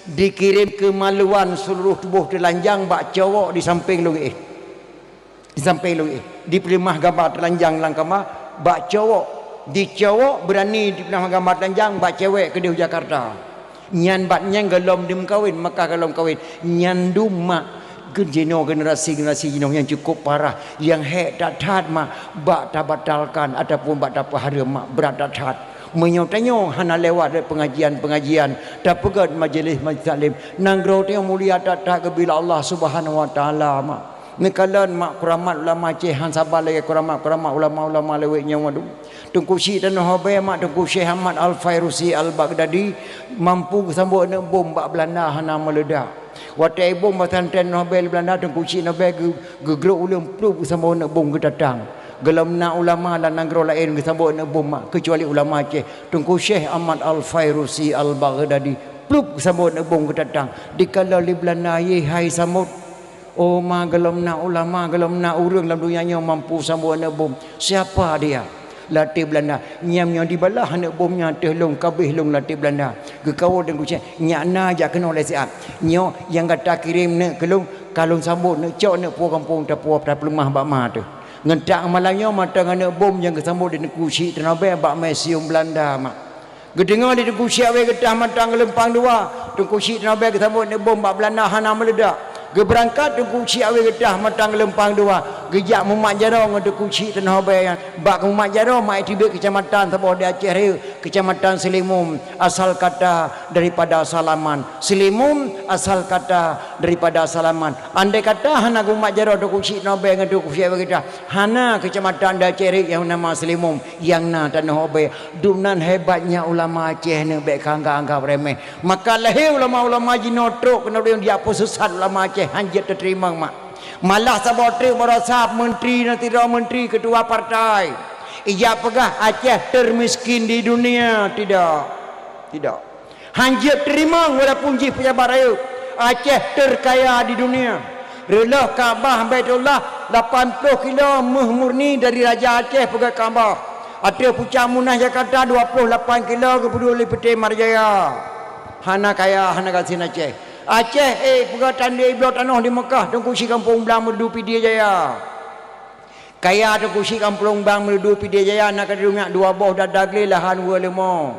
dikirém keumaluan seuluruh tuboh teulanjang bak cowok di sampéng lôn éh. Di sampéng lôn éh, dipeuleumah gamba teulanjang lam kama bak cowok. Di cowok beurani dipeuleumah gamba teulanjang bak cewek keudéh u Jakarta. Nyan bak nyan golom dimeukawen, maka golom kawen. Nyan dum mak, jinoe generasi-generasi jinoe nyang cukup parah, nyang hék that-that mak, bak tabatalkan ataupun bak tapeuhareuem mak, brat that-that. Meunyoe tanyoe hana lewat lé pengajian-pengajian, tapeugét majelis-majelis taklim, nanggroe tanyoe mulia that-that geubila Allah Subhanahu Wa Taala mak. Neukalon mak, kuramat ulama Aceh han saba lagèe kuramat-kuramat ulama-ulama lawét nyoe, waduh. Teungku Chik Tanoh Abèe mak, Teungku Syekh Ahmad Al-Fairusi Al-Baghdadi mampu geusambot aneuk bom bak Belanda hana meuledak. Watèe bom pesantren Tanoh Abèe lé Belanda, Teungku Chik Tanoh Abèe geu-, geugrôp uleueng plup geusambot aneuk bom geutatang. Golom na ulama lam nanggroe laén geusambot aneuk bom mak, keucuali ulama Aceh, Teungku Syekh Ahmad Al-Fairusi Al-Baghdadi plup geusambot aneuk bom geutatang. Dikalon lé Belanda, yé hai sambot. Oh ma, golom na ulama, golom na ureueng lam donya nyoe mampu sambot aneuk bom. Siapa dia? Lam ateueh Belanda. Nyan meunyoe dibalah aneuk bom nyan ateueh lôn, ka abéh lôn lam ateueh Belanda. Geukawöt dan geucék, nyak na jak keunoe lé siat. Nyoe nyang gata kirém neuk keu lôn, ka lôn sambot neuk cok neuk puwoe gampông, tapuwoe tapeuleumah bak ma teuh. Ngon tak malam nyoe mantong aneuk bom nyang geusambot di Teungku Chik Tanoh Abèe bak museum Belanda mak. Geudeungoe lé Teungku Chik Abèe geutah mantong geulumpang dua, Teungku Chik Tanoh Abèe geusambot aneuk bom bak Belanda hana meuledak. Geubeurangkat Teungku Chik Abèe geutah mantong geulumpang dua, geujak mumat jaroe ngon Teungku Chik Tanoh Abèe nyan. Bak geumumat jaroe mak, iteubiet keucamatan saboh di Aceh Rayeuk, Keucamatan Seulimum, asal kata daripada salaman. Seulimum asal kata daripada salaman. Andai kata hana geumat jaroe Teungku Chik Tanoh Abèe ngon Teungku Chik Abèe geutah, hana keucamatan di Aceh Rayeuk nyang nama Seulimum, nyang na Tanoh Abèe. Dumnan hebatnya ulama Aceh nyoe, bèk ka anggap-anggap remeh. Maka lahé ulama-ulama jinoe trok keunoe, di peusisat ulama Aceh, han jeuet teuteurimong mak. Malah saboh treuk baroesa menteri, nan sidroe menteri, ketua partai, ijak peugah Aceh termiskin di dunia. Tidak. Tidak. Han jeuet teurimong walaupun jih pejabat rayeuk. Aceh terkaya di dunia. Reuloh Ka'bah Baitullah lapan ploh kilo méuh murni dari Raja Aceh peugöt Ka'bah. Ateueh pucak Munah Jakarta dua ploh lapan kilo geupeuduek lé Peuté Marjaya. Hana kaya, hana gasien Aceh. Aceh, eh, peugöt tandé bloe tanoh di Meukah, Teungku Chik Gampông Blang Meureudu Pidie Jaya. Kaya Teungku Chik Gampông Blang Meureudu Pidie Jaya na ka dua boh dada glé lahan weu leumo.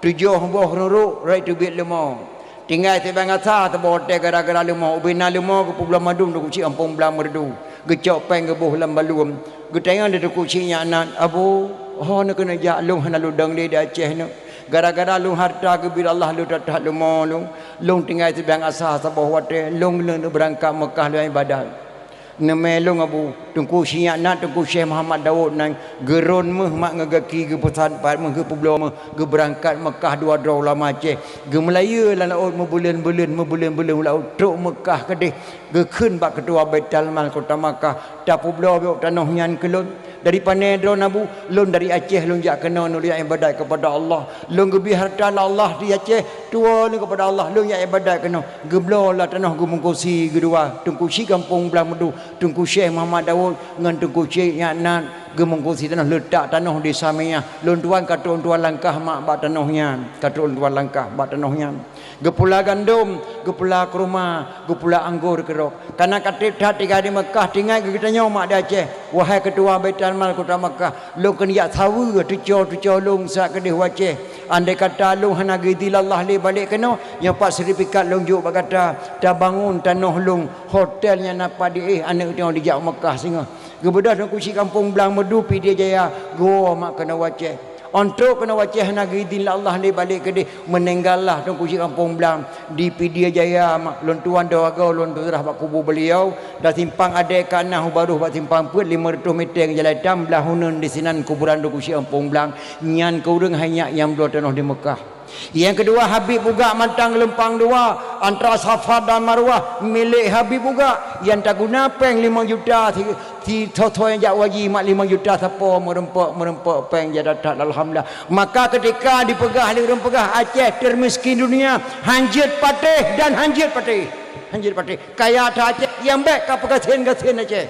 Tujoh boh ruruk rot teubiet leumo. Tinggai sibang gasa saboh watèe gara-gara leumo. Ubé na leumo geupeubloe mandum Teungku Chik Gampông Blang Meureudu. Geucok péng geuboh lam baluem. Geutanyong lé Teungku Chik Nyak Nat, "Abu, ho neukeuneuk jak, lôn hana lôn dong lé di Aceh nyoe. Gara-gara lôn hareuta geubri Allah lôn that-that leumo lôn. Lôn tinggai sibilang asa saboh watée, lôn leuneuk beurangkat Meukah lôn ibadat." "Neumé lôn, Abu." Teungku Chik Nyak Nat, Teungku Syekh Muhammad Daud nyan geurôn méuh mak ngon gaki, geupeusan pat méuh, geupeubloe méuh, geubeurangkat Meukah dua droe ulama Aceh. Geumeulayeue lam laôt meubuleuen-buleuen, meubuleuen-buleuen lam laôt, trok Meukah keudeh. Geukheun bak keutua Baitul Mal kota Makkah, "Tapeubloe biôk tanoh nyan keu lôn." "Dari pané droeneuh, Abu?" "Lôn dari Aceh, lôn jak keunoe, lôn jak iébadat keupada Allah. Lôn geubri hareuta lé Allah di Aceh, tuwoe lôn keupada Allah, lôn jak iébadat keunoe." Geubloe lah tanoh, geumungkusi keudua, Teungku Chik Gampông Blang Meudhu, Teungku Syekh Muhammad Daud ngon Teungku Chik Nyak Nat, geumungkusi tanoh, leutak tanoh di Samiyah. "Lôn tuan ka trok lôn tuan langkah mak bak tanoh nyan, ka trok lôn tuan langkah bak tanoh nyan." Geupula gandom, geupula kurma, geupula anggor keudroe. Kana ka treb that tinggai di Meukah, tinggai geutanyoe mak di Aceh, "Wahai keutua Baitul Mal kota Meukah, lôn keuneuk jak saweue teuco-teuco lôn siat keudeh u Aceh. Andai kata lôn hana geuidhin lé Allah lé balek keunoe, nyoe pat seurtifikat lôn jok bak gata, tabangon tanoh lôn, hotel nyang na pat di éh, aneuk tanyoe dijak u Meukah singoh." Geubeudôh Teungku Chik Gampông Blang Meudhu Pidie Jaya, geuwoe mak keunoe u Aceh. Ôn trok keunoe u Aceh hana geuidhin lé Allah lé balek keudeh, meuninggal lah Teungku Chik Gampông Blang di Pidie Jaya mak, lôn tuan dua goe lôn tuan seurah bak kubu beliau, dan simpang adée ka na u Baroh bak simpang peuet limong reutôh meter ngon jalan itam blah uneun, di sinan kuburan Teungku Chik Gampông Blang, nyan keu ureuëng hai nyak nyang bloe tanoh di Meukah. Nyang keudua, Habib Bugak Mantang Leumpang Dua, antara Safa dan Marwah, milék Habib Bugak, nyang taguna péng limong juta si, si thô-thô nyang jak haji mak limong juta sapo, meureumpok-meureumpok péng jak that-that, alhamdulillah. Maka keutika dipeugah lé ureuëng peugah Aceh teumiskin dunia, hanjeuet patéh dan hanjeuet patéh. Hanjeuet patéh. Kaya that Aceh, nyang bék ka peugasien-gasien Aceh.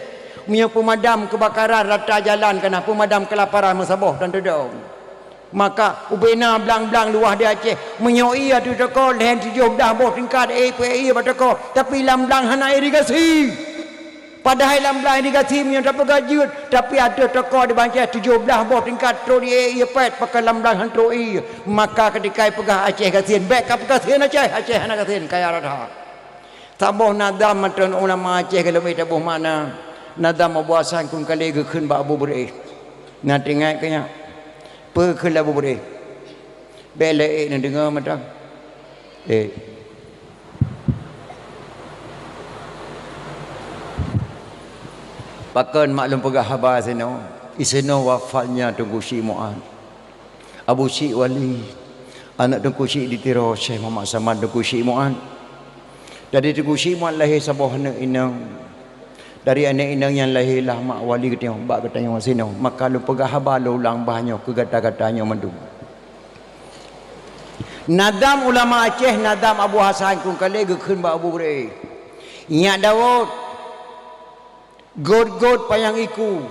Meunyoe peumadam keubakaran rata jalan ka na, peumadam keulaparan meusaboh dan teudong. Maka ubena blang-blang luwah di Aceh, meunyoe ié ateueh toko lhèe tujoh blaih boh tingkat ék peuék ié bak toko, tapi lam blang hana irigasi. Padahai lam blang irigasi meunyoe tapeugah jeuet, tapi ateueh toko di Aceh tujoh blaih boh tingkat trok di ék ié pèt, pakon lam blang han trok ié. Maka keutika ipeugah Aceh gasien, bék ka peugasien Aceh, Aceh hana gasien, kaya rata. Saboh nadam mantong ulama Aceh ka leubeh taboh makna. Nadam Abu Hasan Krueng Kalé geukheun bak Abu Beureueh. Na teuingat keu nyan? Peue kheun lé Abu Beureueh? Bék lé ék neudeungoe mantong. Eh. Pakon mak lôn peugah haba sinoe? Isinoe wafatnya Teungku Chik Mu'ad. Abu Chik Wali, aneuk Teungku Chik di Tiro, Syekh Muhammad Saman Teungku Chik Mu'ad. Dari Teungku Chik Mu'ad lahé saboh aneuk inong. Dari aneuk inong nyan lahé lah mak wali geutanyoe, bak geutanyoe sinoe. Maka lôn peugah haba lôn ulang bah nyoe keu gata-gata nyoe mandum. Nadam ulama Aceh, nadam Abu Hasan Krueng Kalé geukheun bak Abu Beureueh. Nyak Daud, gôt-gôt panyang iku,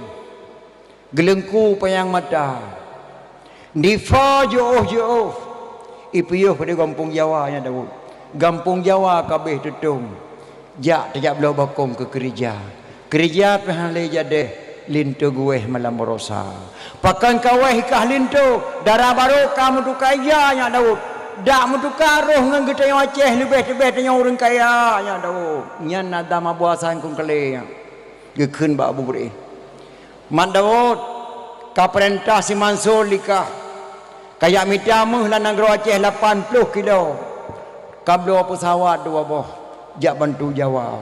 geuleungku panyang mata, difa jiôh-jiôh, ipiôh di gampông Jawa nyan Daud. Gampông Jawa ka abéh tutông, jak tajak bloe bokong keu keureuja. Keureuja pih hana lé jadéh, linto geuwéh malam baroesa. Pakon ka wéh i kah linto, dara barô ka meutuka ija nyak Daud. Dak meutuka roh ngon geutanyoe Aceh leubeh teubeh tanyoe ureuëng kaya nyak Daud. Nyan nadam Abu Hasan Krueng Kalé nyan. Geukheun bak Abu Beureueh, "Mat Daud, ka peurintah si Mansur likah, ka jak mita méuh lam nanggroe Aceh lapan ploh kilo, ka bloe peusawat dua boh jak bantu Jawa."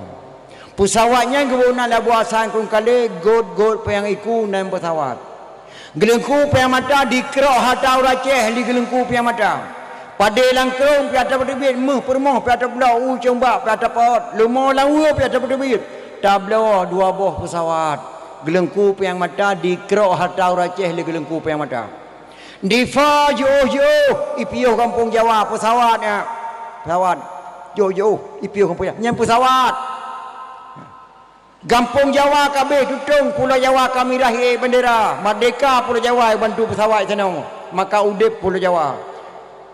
Peusawat nyan geubôh na lé Abu Hasan Krueng Kalé, gôt-gôt panyang iku nan peusawat. Geuleungku panyang mata dikrok hareuta ureuëng Aceh lé geuleungku panyang mata. Padé lam krông pih atra peuteubiet, méuh peurumoh pih atra peubloe, u cong bak pih atra paôt, leumo lam weue pih atra peuteubiet. Tabloe dua boh peusawat. Geuleungku panyang mata dikrok hareuta ureuëng Aceh lé geuleungku panyang mata. Difa jiôh-jiôh, ipiôh gampông Jawa peusawat nyan. Peusawat. Jiôh-jiôh, ipiôh gampông Jawa. Nyan peusawat. Gampông Jawa ka abéh tutông, Pulo Jawa ka mirah ié bandera. Merdeka Pulo Jawa bantu peusawat sinoe. Maka udeb Pulo Jawa.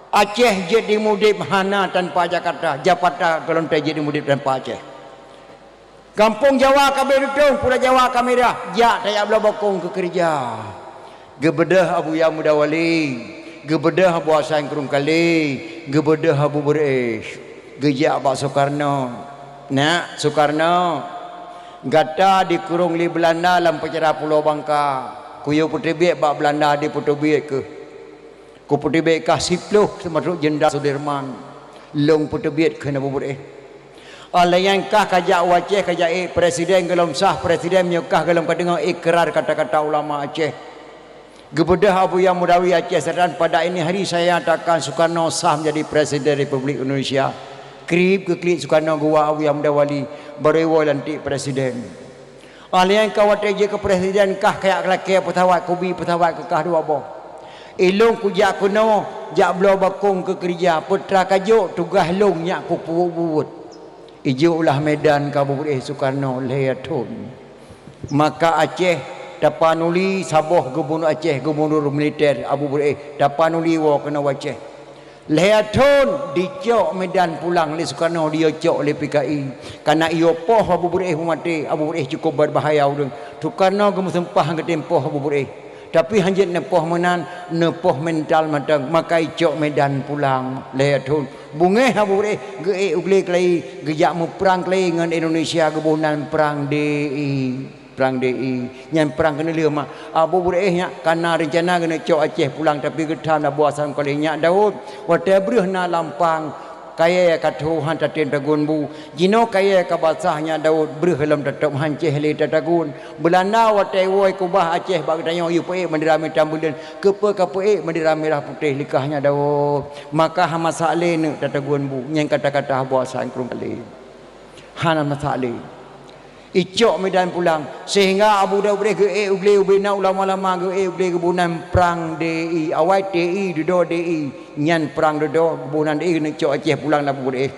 Aceh jeuet dimudeb hana tanpa Jakarta. Jakarta golom jeuet dimudeb tanpa Aceh. Gampông Jawa ka abéh tutông, Pulo Jawa ka mirah. Jak tajak bloe bokong keu keureuja. Geubeudôh Abuya Muda Wali, geubeudôh Abu Hasan Krueng Kalé, geubeudôh Abu Beureueh, geujak bak Sukarno. "Nak, Sukarno, Gata dikurong lé Beulanda lam peucara Pulo Bangka. Kuyue peuteubiet bak Beulanda dipeuteubiet keuh. Kupeuteubiet kah siplôh seumeurok Jenderal Sudirman. Lôn peuteubiet kheun Abu Beureueh. Óh lheueh nyan kah kajak u Aceh kajak ék presiden gohlom sah presiden meunyoe kah gohlom kadeungoe ikrar kata-kata ulama Aceh. Geubeudôh Abuya Mudawi Aceh Selatan, "Pada ini hari saya nyatakan Sukarno sah menjadi Presiden Republik Indonesia." Krieb geuklik Sukarno geuwoe Abuya Mudawali, barô iwoe lantik presiden. Óh lheueh nyan ka watée jeuet keu presiden kah kajak lakée peusawat kubi peusawat keu kah dua boh. Ilôn kujak keunoe jak bloe bakong keu keurija, peue teuma kajok tugaih lôn nyak kupeubuet. Ijok lah Medan keu Abu Beureueh Sukarno lhée thon. Maka Aceh tapanuli saboh gubunur Aceh, gubunur militer Abu Beureueh tapanuli woe keunoe u Aceh. Lhée thon dicok Medan pulang lé Sukarno, diyue cok lé P K I. Kana iyue poh Abu Beureueh meumaté, Abu Beureueh cukup berbahaya ureuëng. Sukarno geumeuseumpah geutem poh Abu Beureueh. Tapi hanjeuet neupoh meunan, neupoh mental mantong, maka icok Medan pulang lhée thon. Beungéh Abu Beureueh geuék u glé keulayi, geujak meuprang keulayi ngon Indonesia geuboh nan prang D I. Prang D I. Nyan prang keuneulheueh mak. Abu Beureueh nyak kana reuncana geuneuk cok Aceh pulang, tapi geutham Abu Hasan Mukalleh, "Nyak Daud, watée breueh na lampang, kayée ka tho han tatem tagun bu. Jinoe kayée ka basah, Nyak Daud, breueh lom tatôb, han céh lé tatagun. Beulanda watée woe keubah Aceh bak geutanyoe, yue peuék bendera mita buleuen, keupeue ka peuék bendera mirah putéh likah, Nyak Daud? Maka hana masak lé neuk tatagun bu." Nyan kata-kata Abu Hasan Krueng Kale. Hana masak lé. Icok Medan pulang, sehingga Abu Daud Beureueh geuék u glé ubé na ulama-ulama geuék u glé geuboh nan prang D I, awai T I dudoe D I, nyan prang dudoe geuboh nan D I geuneuk cok Aceh pulang lé Abu Beureueh.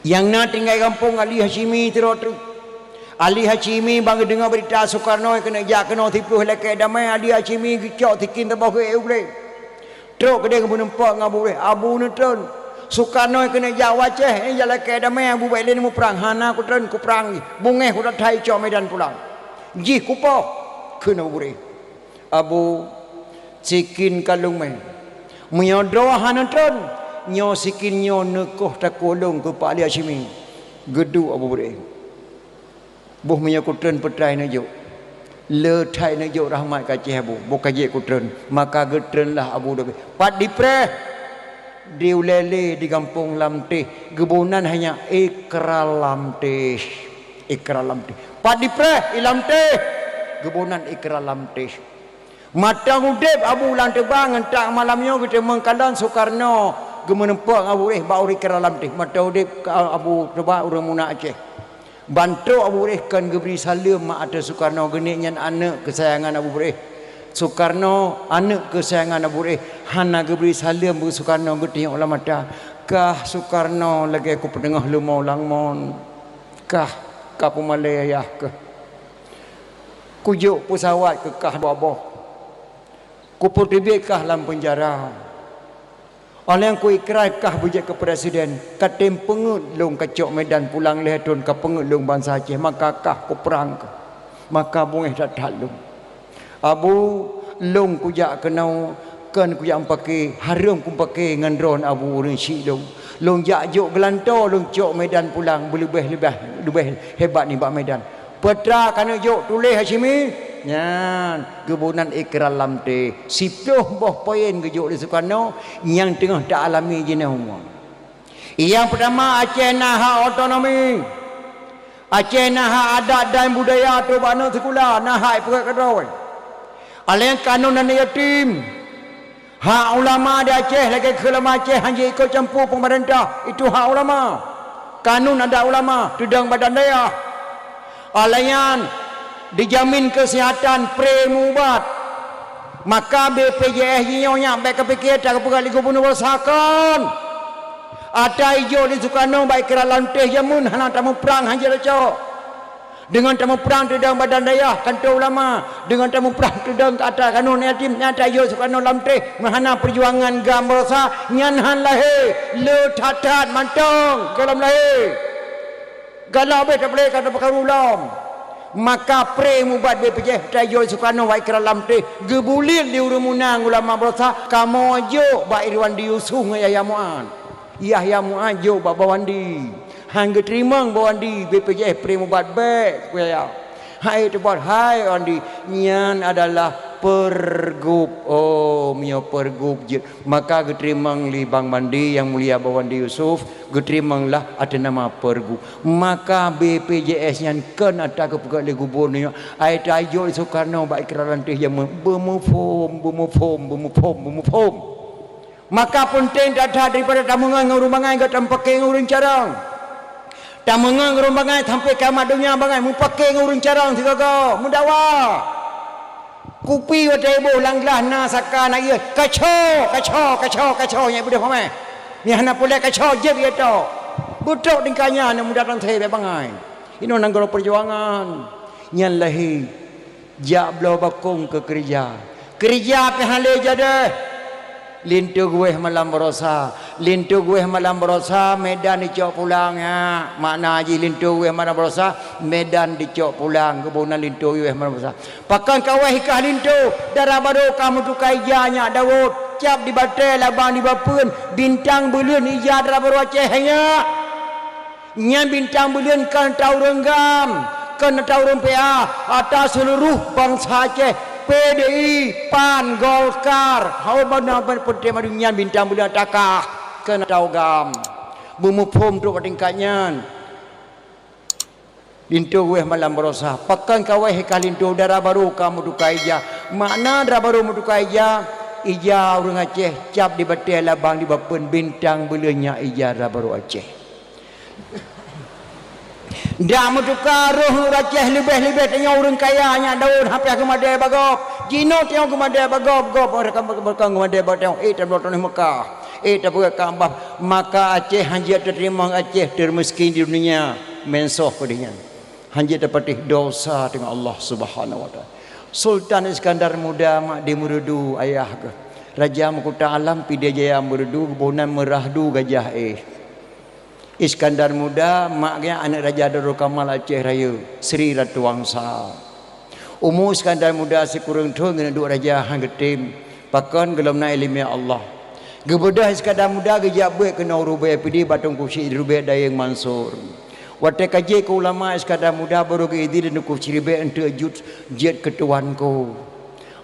Nyang na tinggai gampông Ali Hasyimi sidroe teuk. Ali Hasyimi ban geudeungoe beurita Sukarno keuneuk jak keunoe siplôh lakée damé, Ali Hasyimi geucok sikin saboh geuék u glé. Trok keudeh geumeuneumpok ngon Abu Beureueh, "Abu neutreun. Sukarno keuneuk jak u Aceh, eh, jak lakée damé, Abu bék lé neumuprang." "Hana kutreun, kuprang jih. Beungéh kudat that icok Medan pulang. Jih kupoh," kheun Abu Beureueh. "Abu, sikin ka lôn mé. Meunyoe droe hana treun, nyoe sikin nyoe neukoh takue lôn keu Pak Ali Hasyimi," geuduek Abu Beureueh. "Boh meunyoe kutreun peutrai neujok. Le that neujok rahmat keu Aceh Abu, boh ka jeuet kutreun." Maka geutreunlah Abu Daud. Pat dipreh, di ulée lé di gampông Lamteh, geuboh nan hanya ikrar Lamteh. Ikrar Lamteh. Pat dipreh i Lamteh, geuboh nan ikrar Lamteh. Mantong udeb Abu Lam Teuba ngon tak malam nyoe geuteumeung kalon Sukarno geumeuneumpok ngon Abu Beureueh bak ureuëng ikrar Lamteh. Mantong udeb ka Abu Teuba ureuëng meunan Aceh. Ban trok Abu Beureueh kon geubri saleuem mak ateueh Sukarno, geuneuk nyan aneuëk keusayangan Abu Beureueh. Sukarno aneuëk keusayangan Abu Beureueh, hana geubri saleuem bak Sukarno, geutunyok lam mata. "Kah Sukarno lagée kupeuteungoh leumo lam mon. Kah ka peumalée ayah keuh. Kujok peusawat keu kah dua boh. Kupeuteubiet kah lam peunjara. Óh lheueh kuikrai kah beujeuet keu presiden, ka tem peungeuet lôn kacok Medan pulang lhée thon, ka peungeuet lôn bansa Aceh, maka kah kuprang kah, maka beungéh that-that lôn. Abu, lôn kujak keunoe kon kujak meupaké, hareuem kupaké ngon droen Abu ureuëng syiek lôn. Lôn jak jok geulantoe lôn cok Medan pulang beuleubeh-leubeh leubeh hebat nibak Medan." Peue teuma ka neujok tuléh Hasyimi? Nyan, geuboh nan ikrar Lamteh. Siplôh boh poin geujok lé Sukarno nyang teungoh taalami jinoe. Nyang peutama, Aceh na hak otonomi. Aceh na hak adat dan budaya trok bak aneuk sikula, na hak ipeugét keudroe. Aleng kanun aneuk yatim. Hak ulama di Aceh lagée keu ulama Aceh hana ikot campur peumeurintah, itu hak ulama. Kanun adat ulama, teudong badan dayah. Óh lheueh nyan, dijamin keusihatan, pre meuubat. Maka B P J S jinoe nyan bék kapiké that geupeugah lé gubunur basa kon. Ata ijok di Sukarno bak ikrar Lamteh jameun hana tamuprang hana jeuet cok. Deungon tamuprang teudong badan dayah, kantô ulama, deungon tamuprang teudong keu ata kanun yatim, nyang ata ijok Sukarno Lamteh meuhana peujuangan GAM Baroesa nyan han lahé, le that-that mantong gohlom lahé. Galak bék tapeulé ka tapeukaru lom. Maka pre meuubat B P J S ata ijok Sukarno bak ikrar Lamteh geubuliet lé ureuëng meunan ulama Baroesa, kamoe jok bak Irwandi Yusuf ngon Yahya Mu'ad. Yahya Mu'ad jok bak Bawandi. Han geuteurimong bak Wandi B P J S pré mubat bék kuya. Hai teubat hai Wandi, nyan adalah pergub. Oh, meunyoe pergub jeuet, maka geuteurimong lé Bang Wandi nyang mulia Bang Wandi Yusuf, geuteurimonglah ateueh nama pergub. Maka B P J S nyan kon ata geupeugah lé gubernur nyoe, ai tajok lé Soekarno bak ikrar lanteh jameun, beumuphom, beumuphom, beumuphom, beumuphom. Maka peunteng that-that daripada tameungon ngon ureuëng bangai, gata meupaké ngon ureuëng carông. Tameungon ngon ureuëng bangai sampai kiamat donya bangai, meupaké ngon ureuëng carông sigoe-goe, meudawa. Kupi watée iboh lam glah na saka na ié, kaco, kaco, kaco, kaco, nyang beudôh pamé. Nyang hana puléh kaco, jép ié tok. Beutrok tingkah nyan, muda tan thé bangai. Inoe nanggroe peujuangan. Nyan lahé. Jak bloe bakong keu keureuja. Keureuja pih han lé jadeh. Linto geuwéh malam barosa. Linto geuwéh malam barosa, Medan dicok pulang, ya. Makna jih linto geuwéh malam barosa, Medan dicok pulang. Geuboh nan linto geuwéh malam barosa. Pakon ka wéh i kah linto, dara barô ka meutuka ija nyak Daud. Cap di batée, labang di bapeuen, bintang buleuen ija dara barô Aceh nyak. Nyan bintang buleuen kon ata ureuëng GAM, kon ata ureuëng P A, ata seuluruh bansa Aceh, P D I, PAN, Golkar, hana ban peunteng mandum nyan bintang buleuen ata kah, kon ata ureuëng GAM. Beumuphom trok bak tingkat nyan. Linto geuwéh malam barosa, pakon ka wéh i kah linto, dara barô ka meutuka ija. Makna dara barô meutuka ija, ija ureuëng Aceh, cap di batée, labang di bapeuen, bintang buleuen nyak ija dara barô Aceh. Dak meutuka roh ureuëng Aceh leubeh-leubeh tanyoe ureuëng kaya nyak Daud, hana piah geumadée bak gob. Jinoe tanyoe geumadée bak gob, gob, gob, gob geumadée bak tanyoe. Eh, tabloe tanoh Mekah. Eh, tapeugah Ka'bah. Maka Aceh han jeuet teuteurimong, Aceh teureumiskin di dunia. Meusoh keudeh nyan. Han jeuet tapatéh dosa teungoh Allah Subhanahu wa Taala. Sultan Iskandar Muda mak di Meureudu ayah geuh. Raja Meukuta Alam Pidie Jaya Meureudu, geuboh nan Meurahdu Gajah Éh. Iskandar Muda, mak geuh aneuëk Raja Darul Kamal Aceh Rayeuk, Sri Ratu Wangsa. Umu Iskandar Muda sikureueng thon geuneuk duek raja han geutem, pakon gohlom na iéleumé Allah. Geubeudôh Iskandar Muda geujak beuet keunoe u Rubée Pidie bak Teungku Chik di Rubée Dayeueng Mansur. Watée ka jeuet keu ulama, Iskandar Muda barô geuidin lé Teungku Chik di Rubée eunteuk jeuet, jeuet keu tuanku.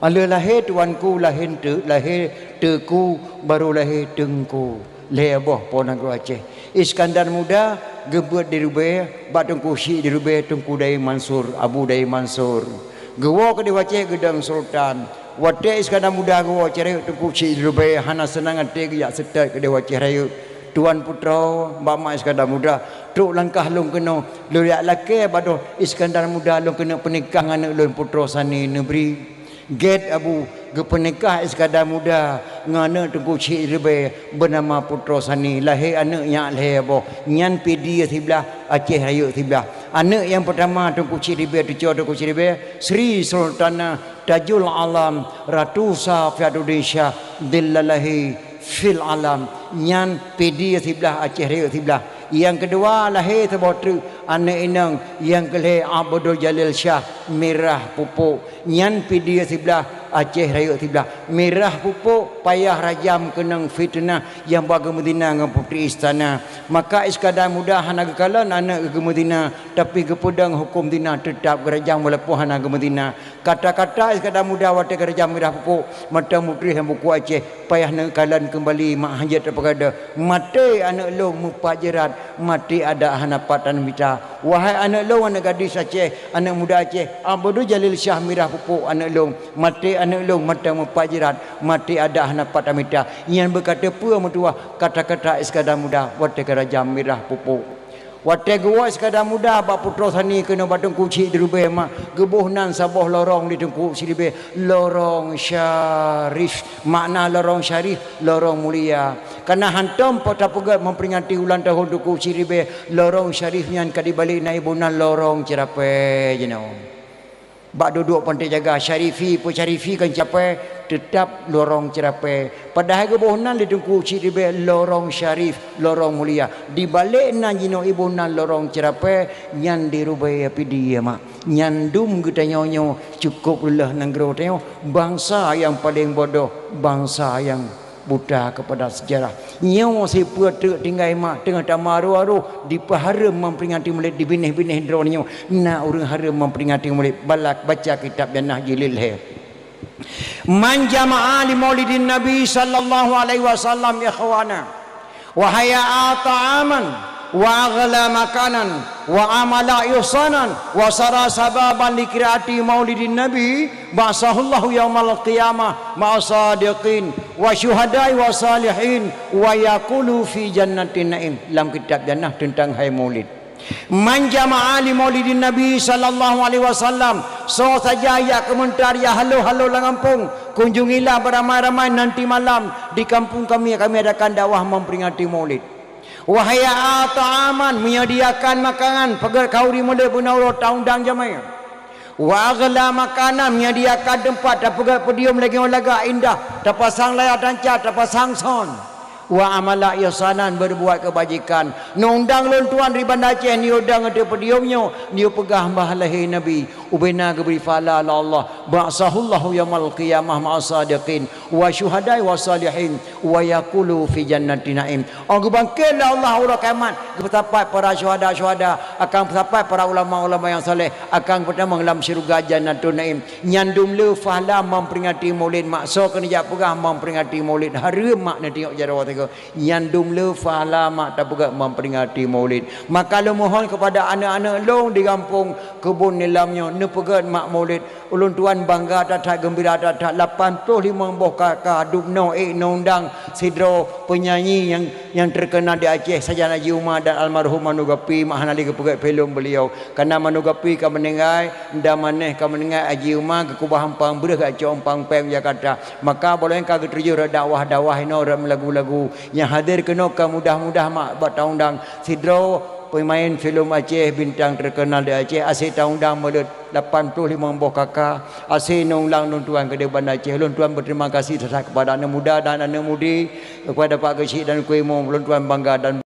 Alheuh lahé tuanku, lahé eunteuk, lahé teuku, barô lahé teungku. Lhée boh po nanggroe Aceh. Iskandar Muda geubeuet di Rubée, bak Teungku Chik di Rubée, Teungku Dayeueng Mansur, Abu Dayeueng Mansur. Geuwoe keudeh u Aceh geudong sultan. Watée Iskandar Muda geuwoe Aceh Rayeuk, Teungku Chik di Rubée hana seunang até geujak seutôt keudeh u Aceh Rayeuk. Tuan putroe, bak mak Iskandar Muda, trok langkah lôn keunoe, lôn jak lakée bak droe Iskandar Muda lôn keuneuk peunikah ngon aneuëk lôn putroe Sani Neubri. Gét Abu, geupeunikah Iskandar Muda ngon aneuëk Teungku Chik di Rubée beunama Putroe Sani, lahé aneuëk nyak lhée boh, nyan Pidie siblah, Aceh Rayeuk siblah. Aneuëk nyang peurtama Teungku Chik di Rubée, cucoe Teungku Chik di Rubée, Sri Sultanah Tajul Alam Ratu Safiatuddin Syah, dhillallahil fil alam, nyan Pidie siblah, Aceh Rayeuk siblah. Nyang keudua lahé saboh treuk aneuëk inong, nyang keulhée Abdul Jalil Syah, Mirah Pupuk, nyan Pidie siblah, Aceh Rayeuk siblah. Mirah Pupuk payah rajam keunong fiteunah nyang ba geumeuzina ngon putri istana. Maka Iskandar Muda hana geukalon aneuëk geuh geumeuzina, tapi geupeudong huköm zina, teutab geurajam walaupun hana geumeuzina. Kata-kata Iskandar Muda watée geurajam Mirah Pupuk, mantong mutuléh lam buku Aceh, payah neukalon keumbali mak, han jeuet tapeugadôh. Maté aneuëk lôn meupat jeurat, maté adak hana pat tamita. Wahai aneuëk lôn, aneuëk gadis Aceh, aneuëk muda Aceh, Abdul Jalil Syah Mirah Pupuk aneuëk lôn, maté aneuëk lôn mantong meupat jeurat, maté adak hana pat tamita. Nyan beuka teupeue meutuwah kata-kata Iskandar Muda watée geurajam Mirah Pupuk. Watée geuwoe Iskandar Muda bak Putroe Sani keunoe bak Teungku Chik di Rubée mak, geuboh nan saboh lorong di Teungku Chik di Rubée, lorong syarif. Makna lorong syarif, lorong mulia. Kareuna hantom po tapeugét memperingati ulang tahun Teungku Chik di Rubée, lorong syarif nyan ka dibalek na iboh nan lorong ceurapée jinoe. Bak duduek pantai jaga, syarifi, peusyarifi kan ceurapée, teutab lorong ceurapée. Padahai geuboh nan lé Teungku Chik di Rubée lorong syarif, lorong mulia. Dibalek nan jinoe iboh nan lorong ceurapée, nyan di Rubée Pidie mak. Nyan dum geutanyoe nyoe cukôp leuh nanggroe tanyoe, bansa nyang paleng bodoh, bansa nyang Buta kepada sejarah. Nyoe sipeue treuk tinggai mak teungoh tamaroh-aroh dipeuhareuem memperingati Maulid di binéh-binéh droeneuh nyoe. Na ureuëng hareuem memperingati Maulid, balah baca kitab Jannah jilid lhée. Man jama'a li maulidin Nabi sallallahu alaihi wasallam ikhwana, wa hayya'a ta'aman, wa aghla makanan, wa amala ihsanan, wa sara sababan li qiraati maulidin Nabi, ba'atsahullahu yaumal qiyamah ma'a sadiqin, wa syuhada'i wa salihin, wa yaqulu fi jannatin na'im. Lam kitab Jannah teuntang hai Maulid. Man jama'a li maulidin Nabi sallallahu alaihi wasallam, soe saja jak keumeuntar jak halo-halo lam gampông, kunjungilah beramai-ramai nanti malam di kampung kami, kami adakan dakwah memperingati Maulid. Wa hayya'a ta'aman, menyediakan makanan, peugét khanuri Maulid beuna uroe taundang jamé. Wa aghla makanan, menyediakan teumpat, tapeugét podium lagée lagak indah, tapasang layar tancak, tapasang sound. Wa amala ihsanan, berbuat kebajikan. Neundang lôn tuan di Banda Aceh, neuyue dong ateueh podium nyoe, neuyue peugah bah lahé Nabi. Ubena geubri pahala lé Allah. Ba'atsahullahu yaumal qiyamah ma'a sadiqin, wa syuhada'i wa salihin, wa yaqulu fi jannati na'im. Oh geubangkét lé Allah uroe kiamat, geupeusapat para syuhada-syuhada, akan peusapat para ulama-ulama nyang saleh, akan peutamong lam syeuruga Jannatun Na'im. Nyan dum le pahala memperingati Maulid, mak soe keuneuk jak peugah memperingati Maulid, hareuem mak neutiyok jaroe teuk. Nyan dum le pahala mak tapeugét memperingati Maulid. Maka lôn mohon kepada aneuk-aneuk lôn di gampông Keubon Nilam nyoe, neupeugét mak Maulid. Ulôn tuan bangga that-that, geumbira that-that, lapan ploh limong boh K K, dubnoe ék neundang sidroe penyanyi nyang, nyang terkenal di Aceh, sajan Haji Uma dan almarhum Manu Gapi, mak hana lé geupeugét filem beliau. Karena Manu Gapi ka meuninggai, dan maneh ka meuninggai, Haji Uma geukeubah umpang breuh geucok umpang péng Jakarta. Maka boh lôn ka geutujoh rot dakwah-dakwah inoe, rot meulagu-lagu. Nyang hadir keunoe ka mudah-mudah mak bak taundang sidroe pemain filem Aceh, bintang terkenal di Aceh, aseue taundang meuleut lapan ploh limong boh K K, aseue neundang lôn tuan keudéh Banda Aceh. Lôn tuan berterima kasih that-that kepada aneuk muda dan aneuk mudi, kepada Pak Geuchik dan Teungku Imum, lôn tuan bangga dan